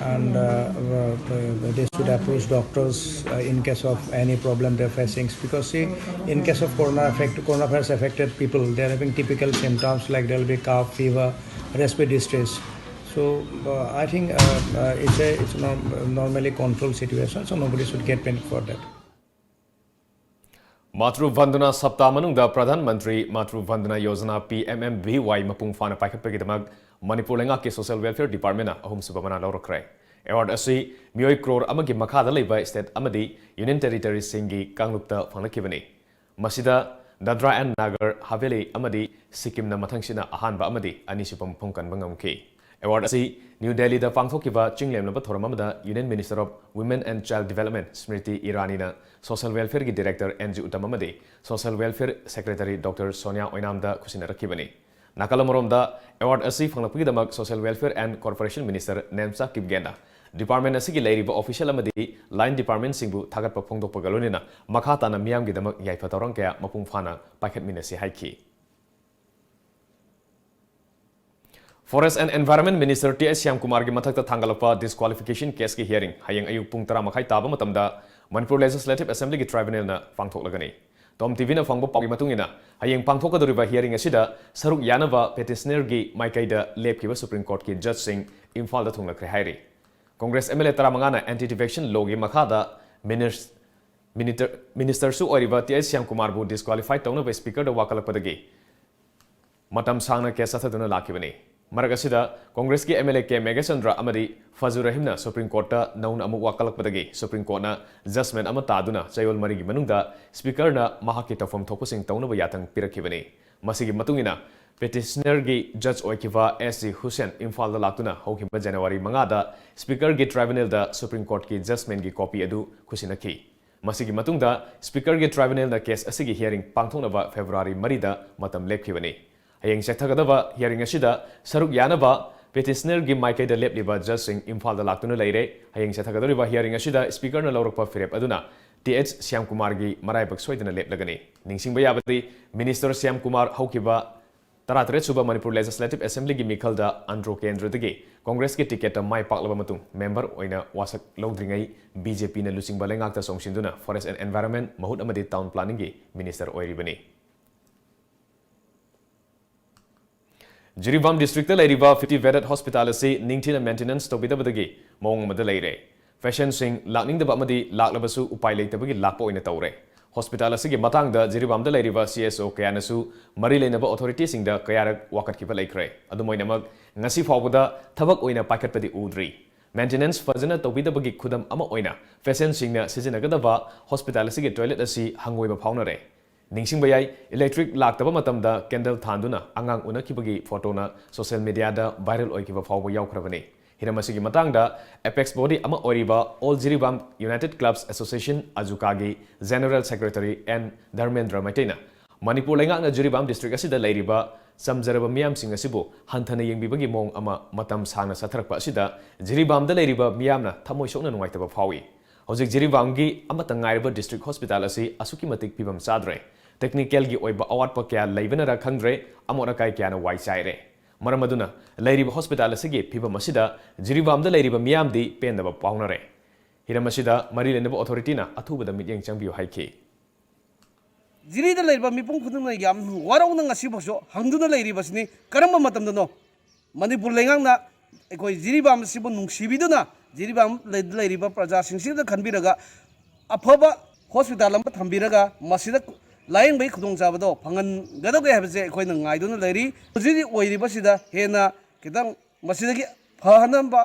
and uh, uh, they should approach doctors uh, in case of any problem they're facing. Because see, in case of corona affect, coronavirus affected people, they're having typical symptoms like there'll be cough, fever, respiratory distress. So uh, I think uh, uh, it's a it's a norm- normally controlled situation, so nobody should get panicked for that. ꯃꯥꯇ꯭ꯔꯨ ꯚꯟꯗꯅꯥ ꯁꯞꯇꯥ ꯃꯅꯨꯡꯗ Pradhan Mantri Matru Vandana Yojana, P M M V Y, ꯃꯄꯨꯡ ꯐꯥꯅ ꯄꯥꯏꯈꯠꯄꯒꯤꯗꯃꯛ ꯃꯅꯤꯄꯨꯔ ꯂꯩꯉꯥꯛꯀꯤ social welfare ꯗꯤꯄꯥꯔꯠꯃꯦꯟꯅ ꯑꯍꯨꯝꯁꯨꯕ ꯃꯅꯥ ꯂꯧꯔꯛꯈ꯭ꯔꯦ꯫ Award ꯑꯁꯤ ꯃꯤꯑꯣꯏ ꯀ꯭ꯔꯣꯔ ꯑꯃꯒꯤ ꯃꯈꯥꯗ ꯂꯩꯕ ꯁ꯭ꯇꯦꯠ ꯑꯃꯗꯤ ꯌꯨꯅꯤꯌꯟ ꯇꯦꯔꯤꯇꯣꯔꯤꯁꯤꯡꯒꯤ ꯀꯥꯡꯂꯨꯞꯇ ꯐꯪꯂꯛꯈꯤꯕꯅꯤ꯫ ꯃꯁꯤꯗ ꯗꯥꯗ꯭ꯔꯥ ꯑꯦꯟ ꯅꯥꯒꯔ ꯍꯥꯚꯦꯂꯤ ꯑꯃꯗꯤ ꯁꯤꯛꯀꯤꯝꯅ ꯃꯊꯪꯁꯤꯠꯅ ꯑꯍꯥꯟꯕ ꯑꯃꯗꯤ ꯑꯅꯤꯁꯨꯕ ꯃꯐꯝ ꯀꯟꯕ ꯉꯝꯈꯤ꯫ ꯑꯦꯋꯥꯔꯗ ꯑꯁꯤ ꯅ꯭ꯌꯨ ꯗꯦꯜꯂꯤꯗ ꯄꯥꯡꯊꯣꯛꯈꯤꯕ ꯆꯤꯡꯂꯦꯝꯅꯕ ꯊꯧꯔꯝ ꯑꯃꯗ union minister of women and child development Smriti ꯏꯔꯥꯅꯤꯅ, ꯁꯣꯁꯤꯌꯦꯜ ꯋꯦꯜꯐꯤꯌꯔꯒꯤ ꯗꯤꯔꯦꯛꯇꯔ ꯑꯦꯟ ꯖꯤ ꯎꯇꯝ ꯑꯃꯗꯤ social welfare secretary doctor Sonia ꯑꯣꯏꯅꯥꯝꯗ ꯈꯨꯠꯁꯤꯟꯅꯔꯛꯈꯤꯕꯅꯤ꯫ ꯅꯥꯀꯜ ꯑꯃꯔꯣꯝꯗ, ꯑꯦꯋꯥꯔꯗ ꯑꯁꯤ ꯐꯪꯂꯛꯄꯒꯤꯗꯃꯛ social welfare and corporation minister Nemcha ꯀꯤꯞꯒꯦꯟꯅ ꯗꯤꯄꯥꯔꯠꯃꯦꯟ ꯑꯁꯤꯒꯤ ꯂꯩꯔꯤꯕ ꯑꯣꯐꯤꯁꯤꯌꯦꯜ ꯑꯃꯗꯤ ꯂꯥꯏꯟ ꯗꯤꯄꯥꯔꯠꯃꯦꯟꯁꯤꯡꯕꯨ ꯊꯥꯒꯠꯄ ꯐꯣꯡꯗꯣꯛꯄꯒ ꯂꯣꯏꯅꯅ ꯃꯈꯥ ꯇꯥꯅ ꯃꯤꯌꯥꯝꯒꯤꯗꯃꯛ ꯌꯥꯏꯐ ꯊꯧꯔꯥꯡ ꯀꯌꯥ ꯃꯄꯨꯡ ꯐꯥꯅ ꯄꯥꯏꯈꯠꯃꯤꯟꯅꯁꯤ ꯍꯥꯏꯈꯤ꯫ Forest and environment minister T H ꯁ꯭ꯌꯥꯝꯀꯨꯃꯥꯔꯒꯤ ꯃꯊꯛꯇ ꯊꯥꯡꯒꯠꯂꯛꯄ ꯗꯤꯁꯀ꯭ꯋꯥꯂꯤꯐꯤꯀꯦꯁꯟ ꯀꯦꯁꯀꯤ ꯍꯤꯌꯥꯔꯤꯡ ꯍꯌꯦꯡ ꯑꯌꯨꯛ ꯄꯨꯡ ꯇꯔꯥ ꯃꯈꯥꯏ ꯇꯥꯕ ꯃꯇꯝꯗ ꯃꯅꯤꯄꯨꯔ ꯂꯦꯖꯤꯁꯂꯦꯇꯤꯚ ꯑꯦꯁꯦꯝꯕ꯭ꯂꯤꯒꯤ ꯇ꯭ꯔꯥꯏꯕꯨꯅꯦꯜꯅ ꯄꯥꯡꯊꯣꯛꯂꯒꯅꯤ꯫ ꯇꯣꯝ ꯇꯤꯚꯤꯅ ꯐꯪꯕ ꯄꯥꯎꯒꯤ ꯃꯇꯨꯡ ꯏꯟꯅ, ꯍꯌꯦꯡ ꯄꯥꯡꯊꯣꯛꯀꯗꯧꯔꯤꯕ ꯍꯤꯌꯥꯔꯤꯡ ꯑꯁꯤꯗ ꯁꯔꯨꯛ ꯌꯥꯅꯕ ꯄꯦꯇꯤꯁꯅꯔꯒꯤ ꯃꯥꯏꯀꯩꯗ ꯂꯦꯞꯈꯤꯕ ꯁꯨꯄ꯭ꯔꯤꯝ ꯀꯣꯔꯠꯀꯤ ꯖꯖꯁꯤꯡ ꯏꯝꯐꯥꯜꯗ ꯊꯨꯡꯂꯈ꯭ꯔꯦ ꯍꯥꯏꯔꯤ꯫ ꯀꯣꯡꯒ꯭ꯔꯦꯁ ꯑꯦꯝ ꯑꯦꯜ ꯑꯦ ꯇꯔꯥꯃꯉꯥꯅ ꯑꯦꯟꯇꯤ ꯗꯤꯐꯦꯛꯁꯟ ꯂꯣꯒꯤ ꯃꯈꯥꯗ ꯃꯤꯅꯤꯁ-, ꯃꯤꯅꯤꯇꯔ, ꯃꯤꯅꯤꯁꯇꯔꯁꯨ ꯑꯣꯏꯔꯤꯕ ꯇꯤ ꯑꯩꯆ ꯁ꯭ꯌꯥꯝꯀꯨꯃꯥꯔꯕꯨ ꯗꯤꯁꯀ꯭ꯋꯥꯂꯤꯐꯥꯏ ꯇꯧꯅꯕ ꯁ꯭ꯄꯤꯀꯔꯗ ꯋꯥꯀꯠꯂꯛꯄꯗꯒꯤ ꯃꯇꯝ ꯁꯥꯡꯅ ꯀꯦꯁ ꯆꯠꯊꯗꯨꯅ ꯂꯥꯛꯈꯤꯕꯅꯤ꯫ ꯃꯔꯛ ꯑꯁꯤꯗ ꯀꯣꯡꯒ꯭ꯔꯦꯁꯀꯤ M L A K Meghachandra ꯑꯃꯗꯤ ꯐꯖꯨ ꯔꯍꯤꯝꯅ ꯁꯨꯄ꯭ꯔꯤꯝ ꯀꯣꯔꯠꯇ ꯅꯧꯅ ꯑꯃꯨꯛ ꯋꯥꯀꯠꯂꯛꯄꯗꯒꯤ ꯁꯨꯄ꯭ꯔꯤꯝ ꯀꯣꯔꯠꯅ ꯖꯖꯃꯦꯟ ꯑꯃ ꯇꯥꯗꯨꯅ ꯆꯌꯣꯜ ꯃꯔꯤꯒꯤ ꯃꯅꯨꯡꯗ ꯁ꯭ꯄꯤꯀꯔꯅ ꯃꯍꯥꯛꯀꯤ ꯇꯧꯐꯝ ꯊꯣꯛꯄꯁꯤꯡ ꯇꯧꯅꯕ ꯌꯥꯊꯪ ꯄꯤꯔꯛꯈꯤꯕꯅꯤ꯫ ꯃꯁꯤꯒꯤ ꯃꯇꯨꯡ ꯏꯟꯅ ꯄꯦꯇꯤꯁꯅꯔꯒꯤ ꯖꯖ ꯑꯣꯏꯈꯤꯕ ꯑꯦꯁ ꯖꯤ ꯍꯨꯁꯦꯟ ꯏꯝꯐꯥꯜꯗ ꯂꯥꯛꯇꯨꯅ ꯍꯧꯈꯤꯕ ꯖꯅꯋꯥꯔꯤ ꯃꯉꯥꯗ ꯁ꯭ꯄꯤꯀꯔꯒꯤ ꯇ꯭ꯔꯥꯏꯕꯨꯅꯦꯜꯗ ꯁꯨꯄ꯭ꯔꯤꯝ ꯀꯣꯔꯠꯀꯤ ꯖꯖꯃꯦꯟꯒꯤ ꯀꯣꯄꯤ ꯑꯗꯨ ꯈꯨꯠꯁꯤꯟꯅꯈꯤ꯫ ꯃꯁꯤꯒꯤ ꯃꯇꯨꯡꯗ ꯁ꯭ꯄꯤꯀꯔꯒꯤ ꯇ꯭ꯔꯥꯏꯕꯨꯅꯦꯜꯅ ꯀꯦꯁ ꯑꯁꯤꯒꯤ ꯍꯤꯌꯥꯔꯤꯡ ꯄꯥꯡꯊꯣꯛꯅꯕ ꯐꯦꯕ꯭ꯔꯨꯋꯥꯔꯤ ꯃꯔꯤꯗ ꯃꯇꯝ ꯂꯦꯞꯈꯤꯕꯅꯤ꯫ ꯍꯌꯦꯡ ꯆꯠꯊꯒꯗꯕ ꯍꯤꯌꯥꯔꯤꯡ ꯑꯁꯤꯗ ꯁꯔꯨꯛ ꯌꯥꯅꯕ ꯄꯦꯇꯤꯁꯅꯔꯒꯤ ꯃꯥꯏꯀꯩꯗ ꯂꯦꯞꯂꯤꯕ ꯖꯖꯁꯤꯡ ꯏꯝꯐꯥꯜꯗ ꯂꯥꯛꯇꯨꯅ ꯂꯩꯔꯦ꯫ ꯍꯌꯦꯡ ꯆꯠꯊꯒꯗꯧꯔꯤꯕ ꯍꯤꯌꯥꯔꯤꯡ ꯑꯁꯤꯗ ꯁ꯭ꯄꯤꯀꯔꯅ ꯂꯧꯔꯛꯄ ꯐꯤꯔꯦꯞ ꯑꯗꯨꯅ ꯇꯤ ꯑꯩꯆ ꯁ꯭ꯌꯥꯝꯀꯨꯃꯥꯔꯒꯤ ꯃꯔꯥꯏꯕꯛ ꯁꯣꯏꯗꯅ ꯂꯦꯞꯂꯒꯅꯤ꯫ ꯅꯤꯡꯁꯤꯡꯕ ꯌꯥꯕꯗꯤ, ꯃꯤꯅꯤꯁꯇꯔ ꯁ꯭ꯌꯥꯝꯀꯨꯃꯥꯔ ꯍꯧꯈꯤꯕ ꯇꯔꯥꯇꯔꯦꯠ ꯁꯨꯕ ꯃꯅꯤꯄꯨꯔ Legislative Assemblyꯒꯤ ꯃꯤꯈꯜꯗ ꯑꯟꯗ꯭ꯔꯣ ꯀꯦꯟꯗ꯭ꯔꯗꯒꯤ ꯀꯣꯡꯒ꯭ꯔꯦꯁꯀꯤ ꯇꯤꯀꯦꯠꯇ ꯃꯥꯏ ꯄꯥꯛꯂꯕ ꯃꯇꯨꯡ member ꯑꯣꯏꯅ ꯋꯥꯁꯛ ꯂꯧꯗ꯭ꯔꯤꯉꯩ BJPꯅ ꯂꯨꯆꯤꯡꯕ ꯂꯩꯉꯥꯛꯇ ꯆꯣꯡꯁꯤꯟꯗꯨꯅ Forest and Environment, ꯃꯍꯨꯠ ꯑꯃꯗꯤ Town Planningꯒꯤ minister ꯑꯣꯏꯔꯤꯕꯅꯤ꯫ ꯖꯤꯔꯤꯕꯥꯝ districtꯇ ꯂꯩꯔꯤꯕ fifty bedded hospital ꯑꯁꯤ ꯅꯤꯡꯊꯤꯅ maintenance ꯇꯧꯕꯤꯗꯕꯗꯒꯤ ꯃꯑꯣꯡ ꯑꯃꯗ ꯂꯩꯔꯦ꯫ Patientꯁꯤꯡ ꯂꯥꯛꯅꯤꯡꯗꯕ ꯑꯃꯗꯤ ꯂꯥꯛꯂꯕꯁꯨ ꯎꯄꯥꯏ ꯂꯩꯇꯕꯒꯤ ꯂꯥꯛꯄ ꯑꯣꯏꯅ ꯇꯧꯔꯦ꯫ Hospital ꯑꯁꯤꯒꯤ ꯃꯇꯥꯡꯗ ꯖꯤꯔꯤꯕꯥꯝꯗ ꯂꯩꯔꯤꯕ CSO ꯀꯌꯥꯅꯁꯨ ꯃꯔꯤ ꯂꯩꯅꯕ authorityꯁꯤꯡꯗ ꯀꯌꯥꯔꯛ ꯋꯥꯀꯠꯈꯤꯕ ꯂꯩꯈ꯭ꯔꯦ꯫ ꯑꯗꯨꯝ ꯑꯣꯏꯅꯃꯛ, ꯉꯁꯤ ꯐꯥꯎꯕꯗ ꯊꯕꯛ ꯑꯣꯏꯅ ꯄꯥꯏꯈꯠꯄꯗꯤ ꯎꯗ꯭ꯔꯤ꯫ Maintenance ꯐꯖꯅ ꯇꯧꯕꯤꯗꯕꯒꯤ ꯈꯨꯗꯝ ꯑꯃ ꯑꯣꯏꯅ patientꯁꯤꯡꯅ ꯁꯤꯖꯤꯟꯅꯒꯗꯕ hospital ꯑꯁꯤꯒꯤ toilet ꯑꯁꯤ ꯍꯪꯒꯣꯏꯕ ꯐꯥꯎꯅꯔꯦ꯫ ꯅꯤꯡꯁꯤꯡꯕ ꯌꯥꯏ, electric ꯂꯥꯛꯇꯕ ꯃꯇꯝꯗ candle ꯊꯥꯟꯗꯨꯅ ꯑꯉꯥꯡ ꯎꯅꯈꯤꯕꯒꯤ photoꯅ social mediaꯗ viral ꯑꯣꯏꯈꯤꯕ ꯐꯥꯎꯕ ꯌꯥꯎꯈ꯭ꯔꯕꯅꯤ꯫ ꯍꯤꯔꯝ ꯑꯁꯤꯒꯤ ꯃꯇꯥꯡꯗ apex body ꯑꯃ ꯑꯣꯏꯔꯤꯕ All Jiribam United Clubs Association, AJUCAꯒꯤ General Secretary N Dharmendra ꯃꯩꯇꯩꯅ Manipur ꯂꯩꯉꯥꯛꯅ ꯖꯤꯔꯤꯕꯥꯝ district ꯑꯁꯤꯗ ꯂꯩꯔꯤꯕ ꯆꯝꯖꯔꯕ ꯃꯤꯌꯥꯝꯁꯤꯡ ꯑꯁꯤꯕꯨ ꯍꯟꯊꯅ ꯌꯦꯡꯕꯤꯕꯒꯤ ꯃꯑꯣꯡ ꯑꯃ ꯃꯇꯝ ꯁꯥꯡꯅ ꯆꯠꯊꯔꯛꯄ ꯑꯁꯤꯗ ꯖꯤꯔꯤꯕꯥꯝꯗ ꯂꯩꯔꯤꯕ ꯃꯤꯌꯥꯝꯅ ꯊꯃꯣꯏ ꯁꯣꯛꯅ ꯅꯨꯡꯉꯥꯏꯇꯕ ꯐꯥꯎꯏ꯫ ꯍꯧꯖꯤꯛ ꯖꯤꯔꯤꯕꯥꯝꯒꯤ ꯑꯃꯠꯇ ꯉꯥꯏꯔꯕ district hospital ꯑꯁꯤ ꯑꯁꯨꯛꯀꯤ ꯃꯇꯤꯛ ꯐꯤꯕꯝ ꯆꯥꯗ꯭ꯔꯦ꯫ Technicalꯒꯤ ꯑꯣꯏꯕ ꯑꯋꯥꯠꯄ ꯀꯌꯥ ꯂꯩꯕꯅꯔ ꯈꯪꯗ꯭ꯔꯦ, ꯑꯃꯣꯠ ꯑꯀꯥꯏ ꯀꯌꯥꯅ ꯋꯥꯏ ꯆꯥꯏꯔꯦ꯫ ꯃꯔꯝ ꯑꯗꯨꯅ ꯂꯩꯔꯤꯕ hospital ꯑꯁꯤꯒꯤ ꯐꯤꯕꯝ ꯑꯁꯤꯗ ꯖꯤꯔꯤꯕꯥꯝꯗ ꯂꯩꯔꯤꯕ ꯃꯤꯌꯥꯝꯗꯤ ꯄꯦꯟꯗꯕ ꯐꯥꯎꯅꯔꯦ꯫ ꯍꯤꯔꯝ ꯑꯁꯤꯗ ꯃꯔꯤ ꯂꯩꯅꯕ authorityꯅ ꯑꯊꯨꯕꯗ ꯃꯤꯠꯌꯦꯡ ꯆꯪꯕꯤꯌꯨ ꯍꯥꯏꯈꯤ꯫ ꯖꯤꯔꯤꯗ ꯂꯩꯔꯤꯕ ꯃꯤꯄꯨꯝ ꯈꯨꯗꯤꯡꯃꯛ ꯌꯥꯝ ꯋꯥꯔꯧꯅ ꯉꯁꯤꯐꯥꯎꯁꯨ ꯍꯪꯗꯨꯅ ꯂꯩꯔꯤꯕꯁꯤꯅꯤ꯫ ꯀꯔꯝꯕ ꯃꯇꯝꯗꯅꯣ ꯃꯅꯤꯄꯨꯔ ꯂꯩꯉꯥꯛꯅ ꯑꯩꯈꯣꯏ ꯖꯤꯔꯤꯕꯥꯝ ꯑꯁꯤꯕꯨ ꯅꯨꯡꯁꯤꯕꯤꯗꯨꯅ ꯖꯤꯔꯤꯕꯥꯝ ꯂꯩ-, ꯂꯩꯔꯤꯕ ꯄ꯭ꯔꯖꯥꯁꯤꯡꯁꯤꯗ ꯈꯟꯕꯤꯔꯒ ꯑꯐꯕ hospital ꯑꯃ ꯊꯝꯕꯤꯔꯒ ꯃꯁꯤꯗ ꯂꯥꯌꯦꯡꯕꯒꯤ ꯈꯨꯗꯣꯡꯆꯥꯕꯗꯣ ꯐꯪꯍꯟꯒꯗꯧꯒꯦ ꯍꯥꯏꯕꯁꯦ ꯑꯩꯈꯣꯏꯅ ꯉꯥꯏꯗꯨꯅ ꯂꯩꯔꯤ꯫ ꯍꯧꯖꯤꯛ ꯍꯧꯖꯤꯛ ꯑꯣꯏꯔꯤꯕꯁꯤꯗ ꯍꯦꯟꯅ ꯈꯤꯇꯪ ꯃꯁꯤꯗꯒꯤ ꯐꯍꯟꯅꯕ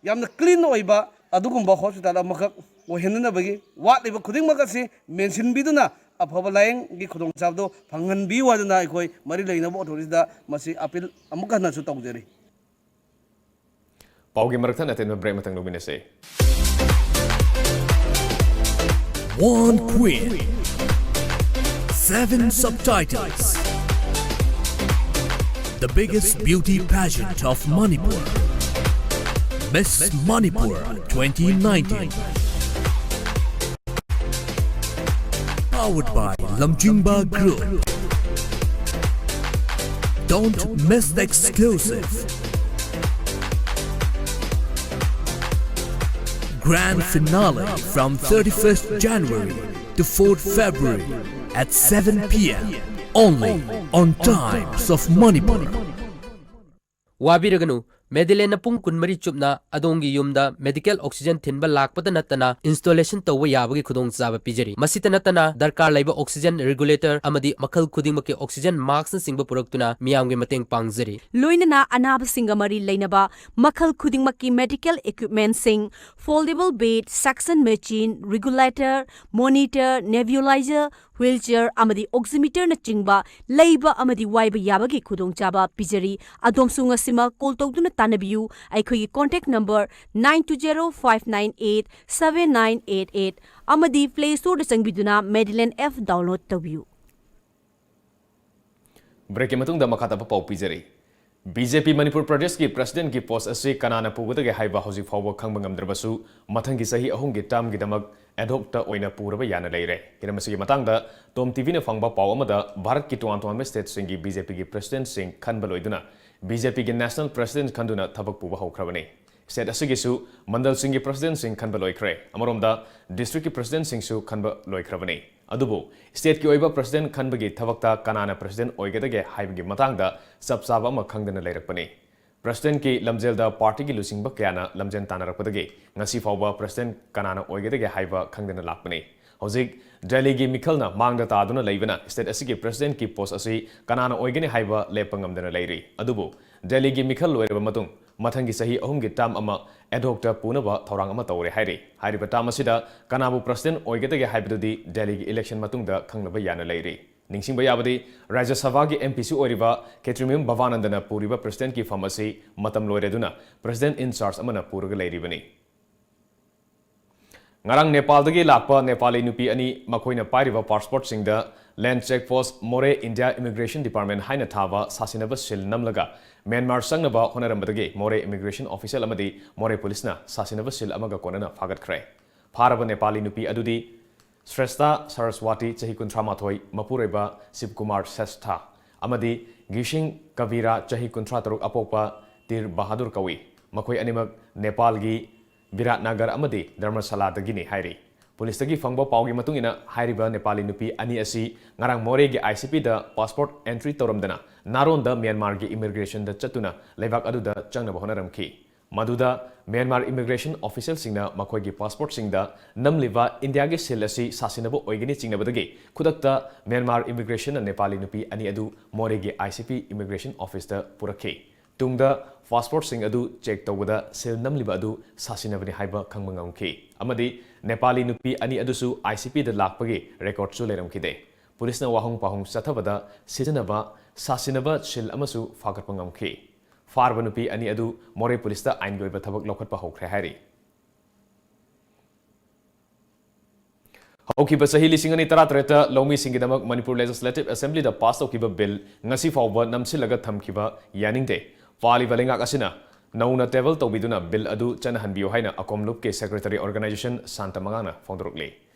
ꯌꯥꯝꯅ clean ꯑꯣꯏꯕ ꯑꯗꯨꯒꯨꯝꯕ hospital ꯑꯃꯈꯛ ꯑꯣꯏꯍꯟꯅꯅꯕꯒꯤ ꯋꯥꯠꯂꯤꯕ ꯈꯨꯗꯤꯡꯃꯛ ꯑꯁꯤ ꯃꯦꯟꯁꯤꯟꯕꯤꯗꯨꯅ ꯑꯐꯕ ꯂꯥꯌꯦꯡꯒꯤ ꯈꯨꯗꯣꯡꯆꯥꯕꯗꯨ ꯐꯪꯍꯟꯕꯤꯌꯨ ꯍꯥꯏꯗꯨꯅ ꯑꯩꯈꯣꯏ ꯃꯔꯤ ꯂꯩꯅꯕ authorityꯗ ꯃꯁꯤ appeal ꯑꯃꯨꯛ ꯍꯟꯅꯁꯨ ꯇꯧꯖꯔꯤ꯫ ꯄꯥꯎꯒꯤ ꯃꯔꯛ ꯊꯠꯅ ꯑꯇꯦꯟꯕ break ꯑꯃꯇꯪ ꯂꯧꯃꯤꯟꯅꯁꯦ꯫ One queen, seven subtitles. The biggest beauty pageant of Manipur, Miss Manipur twenty nineteen. Powered by Lamjingba Group. Don't miss the exclusive grand finale from thirty-first January to fourth February at seven p.m. only on Times of Manipur. ꯋꯥꯕꯤꯔꯒꯅꯨ, ꯃꯦꯗꯤꯂꯦꯟꯅ ꯄꯨꯡ ꯀꯨꯟꯃꯔꯤ ꯆꯨꯞꯅ ꯑꯗꯣꯝꯒꯤ ꯌꯨꯝꯗ medical oxygen ꯊꯤꯟꯕ ꯂꯥꯛꯄꯗ ꯅꯠꯇꯅ installation ꯇꯧꯕ ꯌꯥꯕꯒꯤ ꯈꯨꯗꯣꯡꯆꯥꯕ ꯄꯤꯖꯔꯤ꯫ ꯃꯁꯤꯇ ꯅꯠꯇꯅ ꯗꯔꯀꯥꯔ ꯂꯩꯕ ꯑꯣꯛꯁꯤꯖꯦꯟ ꯔꯤꯒꯨꯂꯦꯇꯔ ꯑꯃꯗꯤ ꯃꯈꯜ ꯈꯨꯗꯤꯡꯃꯛꯀꯤ ꯑꯣꯛꯁꯤꯖꯦꯟ ꯃꯥꯛꯁꯅꯆꯤꯡꯕ ꯄꯨꯔꯛꯇꯨꯅ ꯃꯤꯌꯥꯝꯒꯤ ꯃꯇꯦꯡ ꯄꯥꯡꯖꯔꯤ꯫ ꯂꯣꯏꯅꯅ ꯑꯅꯥꯕꯁꯤꯡꯒ ꯃꯔꯤ ꯂꯩꯅꯕ ꯃꯈꯜ ꯈꯨꯗꯤꯡꯃꯛꯀꯤ ꯃꯦꯗꯤꯀꯦꯜ ꯏꯀ꯭ꯋꯤꯞꯃꯦꯟꯁꯤꯡ, foldable bed, suction machine, regulator, monitor, nebuliser, wheelchair ꯑꯃꯗꯤ ꯑꯣꯛꯁꯤꯃꯤꯇꯔꯅꯆꯤꯡꯕ ꯂꯩꯕ ꯑꯃꯗꯤ ꯋꯥꯏꯕ ꯌꯥꯕꯒꯤ ꯈꯨꯗꯣꯡꯆꯥꯕ ꯄꯤꯖꯔꯤ꯫ ꯑꯗꯣꯝꯁꯨ ꯉꯁꯤꯃꯛ ꯀꯣꯜ ꯇꯧꯗꯨꯅ ꯇꯥꯟꯅꯕꯤꯌꯨ꯫ ꯑꯩꯈꯣꯏꯒꯤ contact number nine two zero five nine eight seven nine eight eight ꯑꯃꯗꯤ ꯄ꯭ꯂꯦ ꯁ꯭ꯇꯣꯔꯗ ꯆꯪꯕꯤꯗꯨꯅ ꯃꯦꯗꯤꯂꯦꯟ ꯑꯦꯞ ꯗꯥꯎꯟꯂꯣꯗ ꯇꯧꯕꯤꯌꯨ꯫ ꯕ꯭ꯔꯦꯛꯀꯤ ꯃꯇꯨꯡꯗ ꯃꯈꯥ ꯇꯥꯕ ꯄꯥꯎ ꯄꯤꯖꯔꯤ꯫ ꯕꯤ ꯖꯦ ꯄꯤ ꯃꯅꯤꯄꯨꯔ ꯄ꯭ꯔꯗꯦꯁꯀꯤ ꯄ꯭ꯔꯁꯤꯗꯦꯟꯠꯀꯤ ꯄꯣꯁ ꯑꯁꯤ ꯀꯅꯥꯅ ꯄꯨꯒꯗꯒꯦ ꯍꯥꯏꯕ ꯍꯧꯖꯤꯛ ꯐꯥꯎꯕ ꯈꯪꯕ ꯉꯝꯗ꯭ꯔꯕꯁꯨ, ꯃꯊꯪꯒꯤ ꯆꯍꯤ ꯑꯍꯨꯝꯒꯤ ꯇꯔꯝꯒꯤꯗꯃꯛ ꯑꯦꯗꯍꯣꯛꯇ ꯑꯣꯏꯅ ꯄꯨꯔꯕ ꯌꯥꯅ ꯂꯩꯔꯦ꯫ ꯍꯤꯔꯝ ꯑꯁꯤꯒꯤ ꯃꯇꯥꯡꯗ ꯇꯣꯝ ꯇꯤ ꯚꯤꯅ ꯐꯪꯕ ꯄꯥꯎ ꯑꯃꯗ, ꯚꯥꯔꯠꯀꯤ ꯇꯣꯉꯥꯟ ꯇꯣꯉꯥꯟꯕ ꯁ꯭ꯇꯦꯠꯁꯤꯡꯒꯤ ꯕꯤ ꯖꯦ ꯄꯤꯒꯤ ꯄ꯭ꯔꯁꯤꯗꯦꯟꯠꯁꯤꯡ ꯈꯟꯕ ꯂꯣꯏꯗꯨꯅ ꯕꯤ ꯖꯦ ꯄꯤꯒꯤ ꯅꯦꯁꯅꯦꯜ ꯄ꯭ꯔꯁꯤꯗꯦꯟꯠ ꯈꯟꯗꯨꯅ ꯊꯕꯛ ꯄꯨꯕ ꯍꯧꯈ꯭ꯔꯕꯅꯤ꯫ ꯁ꯭ꯇꯦꯠ ꯑꯁꯤꯒꯤꯁꯨ ꯃꯟꯗꯜꯁꯤꯡꯒꯤ ꯄ꯭ꯔꯁꯤꯗꯦꯟꯠꯁꯤꯡ ꯈꯟꯕ ꯂꯣꯏꯈ꯭ꯔꯦ꯫ ꯑꯃꯔꯣꯝꯗ, ꯗꯤꯁꯇ꯭ꯔꯤꯛꯀꯤ ꯄ꯭ꯔꯁꯤꯗꯦꯟꯠꯁꯤꯡꯁꯨ ꯈꯟꯕ ꯂꯣꯏꯈ꯭ꯔꯕꯅꯤ꯫ ꯑꯗꯨꯕꯨ ꯁ꯭ꯇꯦꯠꯀꯤ ꯑꯣꯏꯕ ꯄ꯭ꯔꯁꯤꯗꯦꯟꯠ ꯈꯟꯕꯒꯤ ꯊꯕꯛꯇ ꯀꯅꯥꯅ ꯄ꯭ꯔꯁꯤꯗꯦꯟꯠ ꯑꯣꯏꯒꯗꯒꯦ ꯍꯥꯏꯕꯒꯤ ꯃꯇꯥꯡꯗ ꯆꯞ ꯆꯥꯕ ꯑꯃ ꯈꯪꯗꯅ ꯂꯩꯔꯛꯄꯅꯤ꯫ ꯄ꯭ꯔꯁꯤꯗꯦꯟꯠꯀꯤ ꯂꯝꯖꯦꯜꯗ ꯄꯥꯔꯇꯤꯒꯤ ꯂꯨꯆꯤꯡꯕ ꯀꯌꯥꯅ ꯂꯝꯖꯦꯜ ꯇꯥꯟꯅꯔꯛꯄꯗꯒꯤ ꯉꯁꯤ ꯐꯥꯎꯕ ꯄ꯭ꯔꯁꯤꯗꯦꯟꯠ ꯀꯅꯥꯅ ꯑꯣꯏꯒꯗꯒꯦ ꯍꯥꯏꯕ ꯈꯪꯗꯅ ꯂꯥꯛꯄꯅꯤ꯫ ꯍꯧꯖꯤꯛ ꯗꯦꯜꯂꯤꯒꯤ ꯃꯤꯈꯜꯅ ꯃꯥꯡꯗ ꯇꯥꯗꯨꯅ ꯂꯩꯕꯅ ꯁ꯭ꯇꯦꯠ ꯑꯁꯤꯒꯤ ꯄ꯭ꯔꯁꯤꯗꯦꯟꯠꯀꯤ ꯄꯣꯁ ꯑꯁꯤ ꯀꯅꯥꯅ ꯑꯣꯏꯒꯅꯤ ꯍꯥꯏꯕ ꯂꯦꯞꯄ ꯉꯝꯗꯅ ꯂꯩꯔꯤ꯫ ꯑꯗꯨꯕꯨ ꯗꯦꯜꯂꯤꯒꯤ ꯃꯤꯈꯜ ꯂꯣꯏꯔꯕ ꯃꯇꯨꯡ ꯃꯊꯪꯒꯤ ꯆꯍꯤ ꯑꯍꯨꯝꯒꯤ ꯇꯔꯝ ꯑꯃ ꯑꯦꯗꯍꯣꯛꯇ ꯄꯨꯅꯕ ꯊꯧꯔꯥꯡ ꯑꯃ ꯇꯧꯔꯦ ꯍꯥꯏꯔꯤ꯫ ꯍꯥꯏꯔꯤꯕ ꯇꯔꯝ ꯑꯁꯤꯗ ꯀꯅꯥꯕꯨ ꯄ꯭ꯔꯁꯤꯗꯦꯟꯠ ꯑꯣꯏꯒꯗꯒꯦ ꯍꯥꯏꯕꯗꯨꯗꯤ ꯗꯦꯜꯂꯤꯒꯤ ꯏꯂꯦꯛꯁꯟ ꯃꯇꯨꯡꯗ ꯈꯪꯅꯕ ꯌꯥꯅ ꯂꯩꯔꯤ꯫ ꯅꯤꯡꯁꯤꯡꯕ ꯌꯥꯕꯗꯤ, ꯔꯥꯖ꯭ꯌ ꯁꯚꯥꯒꯤ ꯑꯦꯝ ꯄꯤꯁꯨ ꯑꯣꯏꯔꯤꯕ ꯈꯦꯇ꯭ꯔꯤꯃꯌꯨꯝ ꯚꯕꯥꯅꯟꯗꯅ ꯄꯨꯔꯤꯕ ꯄ꯭ꯔꯁꯤꯗꯦꯟꯠꯀꯤ ꯐꯝ ꯑꯁꯤ ꯃꯇꯝ ꯂꯣꯏꯔꯗꯨꯅ ꯄ꯭ꯔꯁꯤꯗꯦꯟꯠ ꯏꯟ ꯆꯥꯔꯖ ꯑꯃꯅ ꯄꯨꯔꯒ ꯂꯩꯔꯤꯕꯅꯤ꯫ ꯉꯔꯥꯡ ꯅꯦꯄꯥꯜꯗꯒꯤ ꯂꯥꯛꯄ ꯅꯦꯄꯥꯂꯤ ꯅꯨꯄꯤ ꯑꯅꯤ, ꯃꯈꯣꯏꯅ ꯄꯥꯏꯔꯤꯕ ꯄꯥꯁꯄꯣꯔꯠꯁꯤꯡꯗ ꯂꯦꯟꯗ ꯆꯦꯛ ꯄꯣꯁꯠ ꯃꯣꯔꯦ ꯏꯟꯗꯤꯌꯥ ꯏꯃꯤꯒ꯭ꯔꯦꯁꯟ ꯗꯤꯄꯥꯔꯠꯃꯦꯟꯠ ꯍꯥꯏꯅ ꯊꯥꯕ ꯁꯥꯁꯤꯟꯅꯕ ꯁꯤꯜ ꯅꯝꯂꯒ ꯃ꯭ꯌꯥꯟꯃꯥꯔ ꯆꯪꯅꯕ ꯍꯣꯠꯅꯔꯝꯕꯗꯒꯤ ꯃꯣꯔꯦ ꯏꯃꯤꯒ꯭ꯔꯦꯁꯟ ꯑꯣꯐꯤꯁꯤꯌꯦꯜ ꯑꯃꯗꯤ ꯃꯣꯔꯦ ꯄꯨꯂꯤꯁꯅ ꯁꯥꯁꯤꯟꯅꯕ ꯁꯤꯜ ꯑꯃꯒ ꯀꯣꯟꯅꯅ ꯐꯥꯒꯠꯈ꯭ꯔꯦ꯫ ꯐꯥꯔꯕ ꯅꯦꯄꯥꯂꯤ ꯅꯨꯄꯤ ꯑꯗꯨꯗꯤ ꯁ꯭ꯔꯦꯁꯊꯥ ꯁꯔꯁꯋꯥꯇꯤ, ꯆꯍꯤ ꯀꯨꯟꯊ꯭ꯔꯥ ꯃꯥꯊꯣꯏ, ꯃꯄꯨꯔꯣꯏꯕ ꯁꯤꯕꯀꯨꯃꯥꯔ ꯁ꯭ꯔꯦꯁꯊꯥ, ꯑꯃꯗꯤ ꯒꯤꯁꯤꯡ ꯀꯕꯤꯔꯥ, ꯆꯍꯤ ꯀꯨꯟꯊ꯭ꯔꯥ ꯇꯔꯨꯛ ꯑꯄꯣꯛꯄ, ꯇꯤꯔ ꯕꯍꯥꯗꯨꯔ ꯀꯧꯏ꯫ ꯃꯈꯣꯏ ꯑꯅꯤꯃꯛ ꯅꯦꯄꯥꯜꯒꯤ ꯕꯤꯔꯥꯠꯅꯥꯒꯔ ꯑꯃꯗꯤ ꯙꯔꯃꯁꯥꯂꯥꯗꯒꯤꯅꯤ ꯍꯥꯏꯔꯤ꯫ ꯄꯨꯂꯤꯁꯇꯒꯤ ꯐꯪꯕ ꯄꯥꯎꯒꯤ ꯃꯇꯨꯡ ꯏꯟꯅ, ꯍꯥꯏꯔꯤꯕ ꯅꯦꯄꯥꯂꯤ ꯅꯨꯄꯤ ꯑꯅꯤ ꯑꯁꯤ ꯉꯔꯥꯡ ꯃꯣꯔꯦꯒꯤ ICP ꯗ passport entry ꯇꯧꯔꯝꯗꯅ ꯅꯥꯔꯣꯟꯗ ꯃ꯭ꯌꯥꯟꯃꯥꯔꯒꯤ immigration ꯗ ꯆꯠꯇꯨꯅ ꯂꯩꯕꯥꯛ ꯑꯗꯨꯗ ꯆꯪꯅꯕ ꯍꯣꯠꯅꯔꯝꯈꯤ꯫ ꯃꯗꯨꯗ ꯃ꯭ꯌꯥꯟꯃꯥꯔ immigration official ꯁꯤꯡꯅ ꯃꯈꯣꯏꯒꯤ passport ꯁꯤꯡꯗ ꯅꯝꯂꯤꯕ ꯏꯟꯗꯤꯌꯥꯒꯤ seal ꯑꯁꯤ ꯁꯥꯁꯤꯟꯅꯕ ꯑꯣꯏꯒꯅꯤ ꯆꯤꯡꯅꯕꯗꯒꯤ ꯈꯨꯗꯛꯇ ꯃ꯭ꯌꯥꯟꯃꯥꯔ immigration ꯅ ꯅꯦꯄꯥꯂꯤ ꯅꯨꯄꯤ ꯑꯅꯤ ꯑꯗꯨ ꯃꯣꯔꯦꯒꯤ ICP immigration office ꯇ ꯄꯨꯔꯛꯈꯤ꯫ ꯇꯨꯡꯗ passport ꯁꯤꯡ ꯑꯗꯨ check ꯇꯧꯕꯗ seal ꯅꯝꯂꯤꯕ ꯑꯗꯨ ꯁꯥꯁꯤꯟꯅꯕꯅꯤ ꯍꯥꯏꯕ ꯈꯪꯕ ꯉꯝꯈꯤ ꯑꯃꯗꯤ ꯅꯦꯄꯥꯂꯤ ꯅꯨꯄꯤ ꯑꯅꯤ ꯑꯗꯨꯁꯨ ICP ꯗ ꯂꯥꯛꯄꯒꯤ record ꯁꯨ ꯂꯩꯔꯝꯈꯤꯗꯦ꯫ ꯄꯨꯂꯤꯁꯅ ꯋꯥꯍꯪ ꯄꯥꯎꯍꯪ ꯆꯠꯊꯕꯗ ꯁꯤꯖꯤꯟꯅꯕ ꯁꯥꯁꯤꯟꯅꯕ seal ꯑꯃꯁꯨ ꯐꯥꯒꯠꯄ ꯉꯝꯈꯤ꯫ ꯐꯥꯔꯕ ꯅꯨꯄꯤ ꯑꯅꯤ ꯑꯗꯨ ꯃꯣꯔꯦ ꯄꯨꯂꯤꯁꯇ ꯑꯥꯏꯟꯒꯤ ꯑꯣꯏꯕ ꯊꯕꯛ ꯂꯧꯈꯠꯄ ꯍꯧꯈ꯭ꯔꯦ ꯍꯥꯏꯔꯤ꯫ ꯍꯧꯈꯤꯕ ꯆꯍꯤ ꯂꯤꯁꯤꯡ ꯑꯅꯤ ꯇꯔꯥꯇꯔꯦꯠꯇ ꯂꯧꯃꯤꯁꯤꯡꯒꯤꯗꯃꯛ ꯃꯅꯤꯄꯨꯔ Legislative Assembly ꯗ pass ꯇꯧꯈꯤꯕ bill ꯉꯁꯤ ꯐꯥꯎꯕ ꯅꯝꯁꯤꯜꯂꯒ ꯊꯝꯈꯤꯕ ꯌꯥꯅꯤꯡꯗꯦ꯫ ꯄꯥꯜꯂꯤꯕ ꯂꯩꯉꯥꯛ ꯑꯁꯤꯅ ꯅꯧꯅ table ꯇꯧꯕꯤꯗꯨꯅ bill ꯑꯗꯨ ꯆꯠꯅꯍꯟꯕꯤꯌꯨ ꯍꯥꯏꯅ ꯑꯀꯣꯝꯂꯨꯞꯀꯤ secretary organization ꯁꯥꯟꯇ ꯃꯉꯥꯡꯅ ꯐꯣꯡꯗꯣꯔꯛꯂꯤ꯫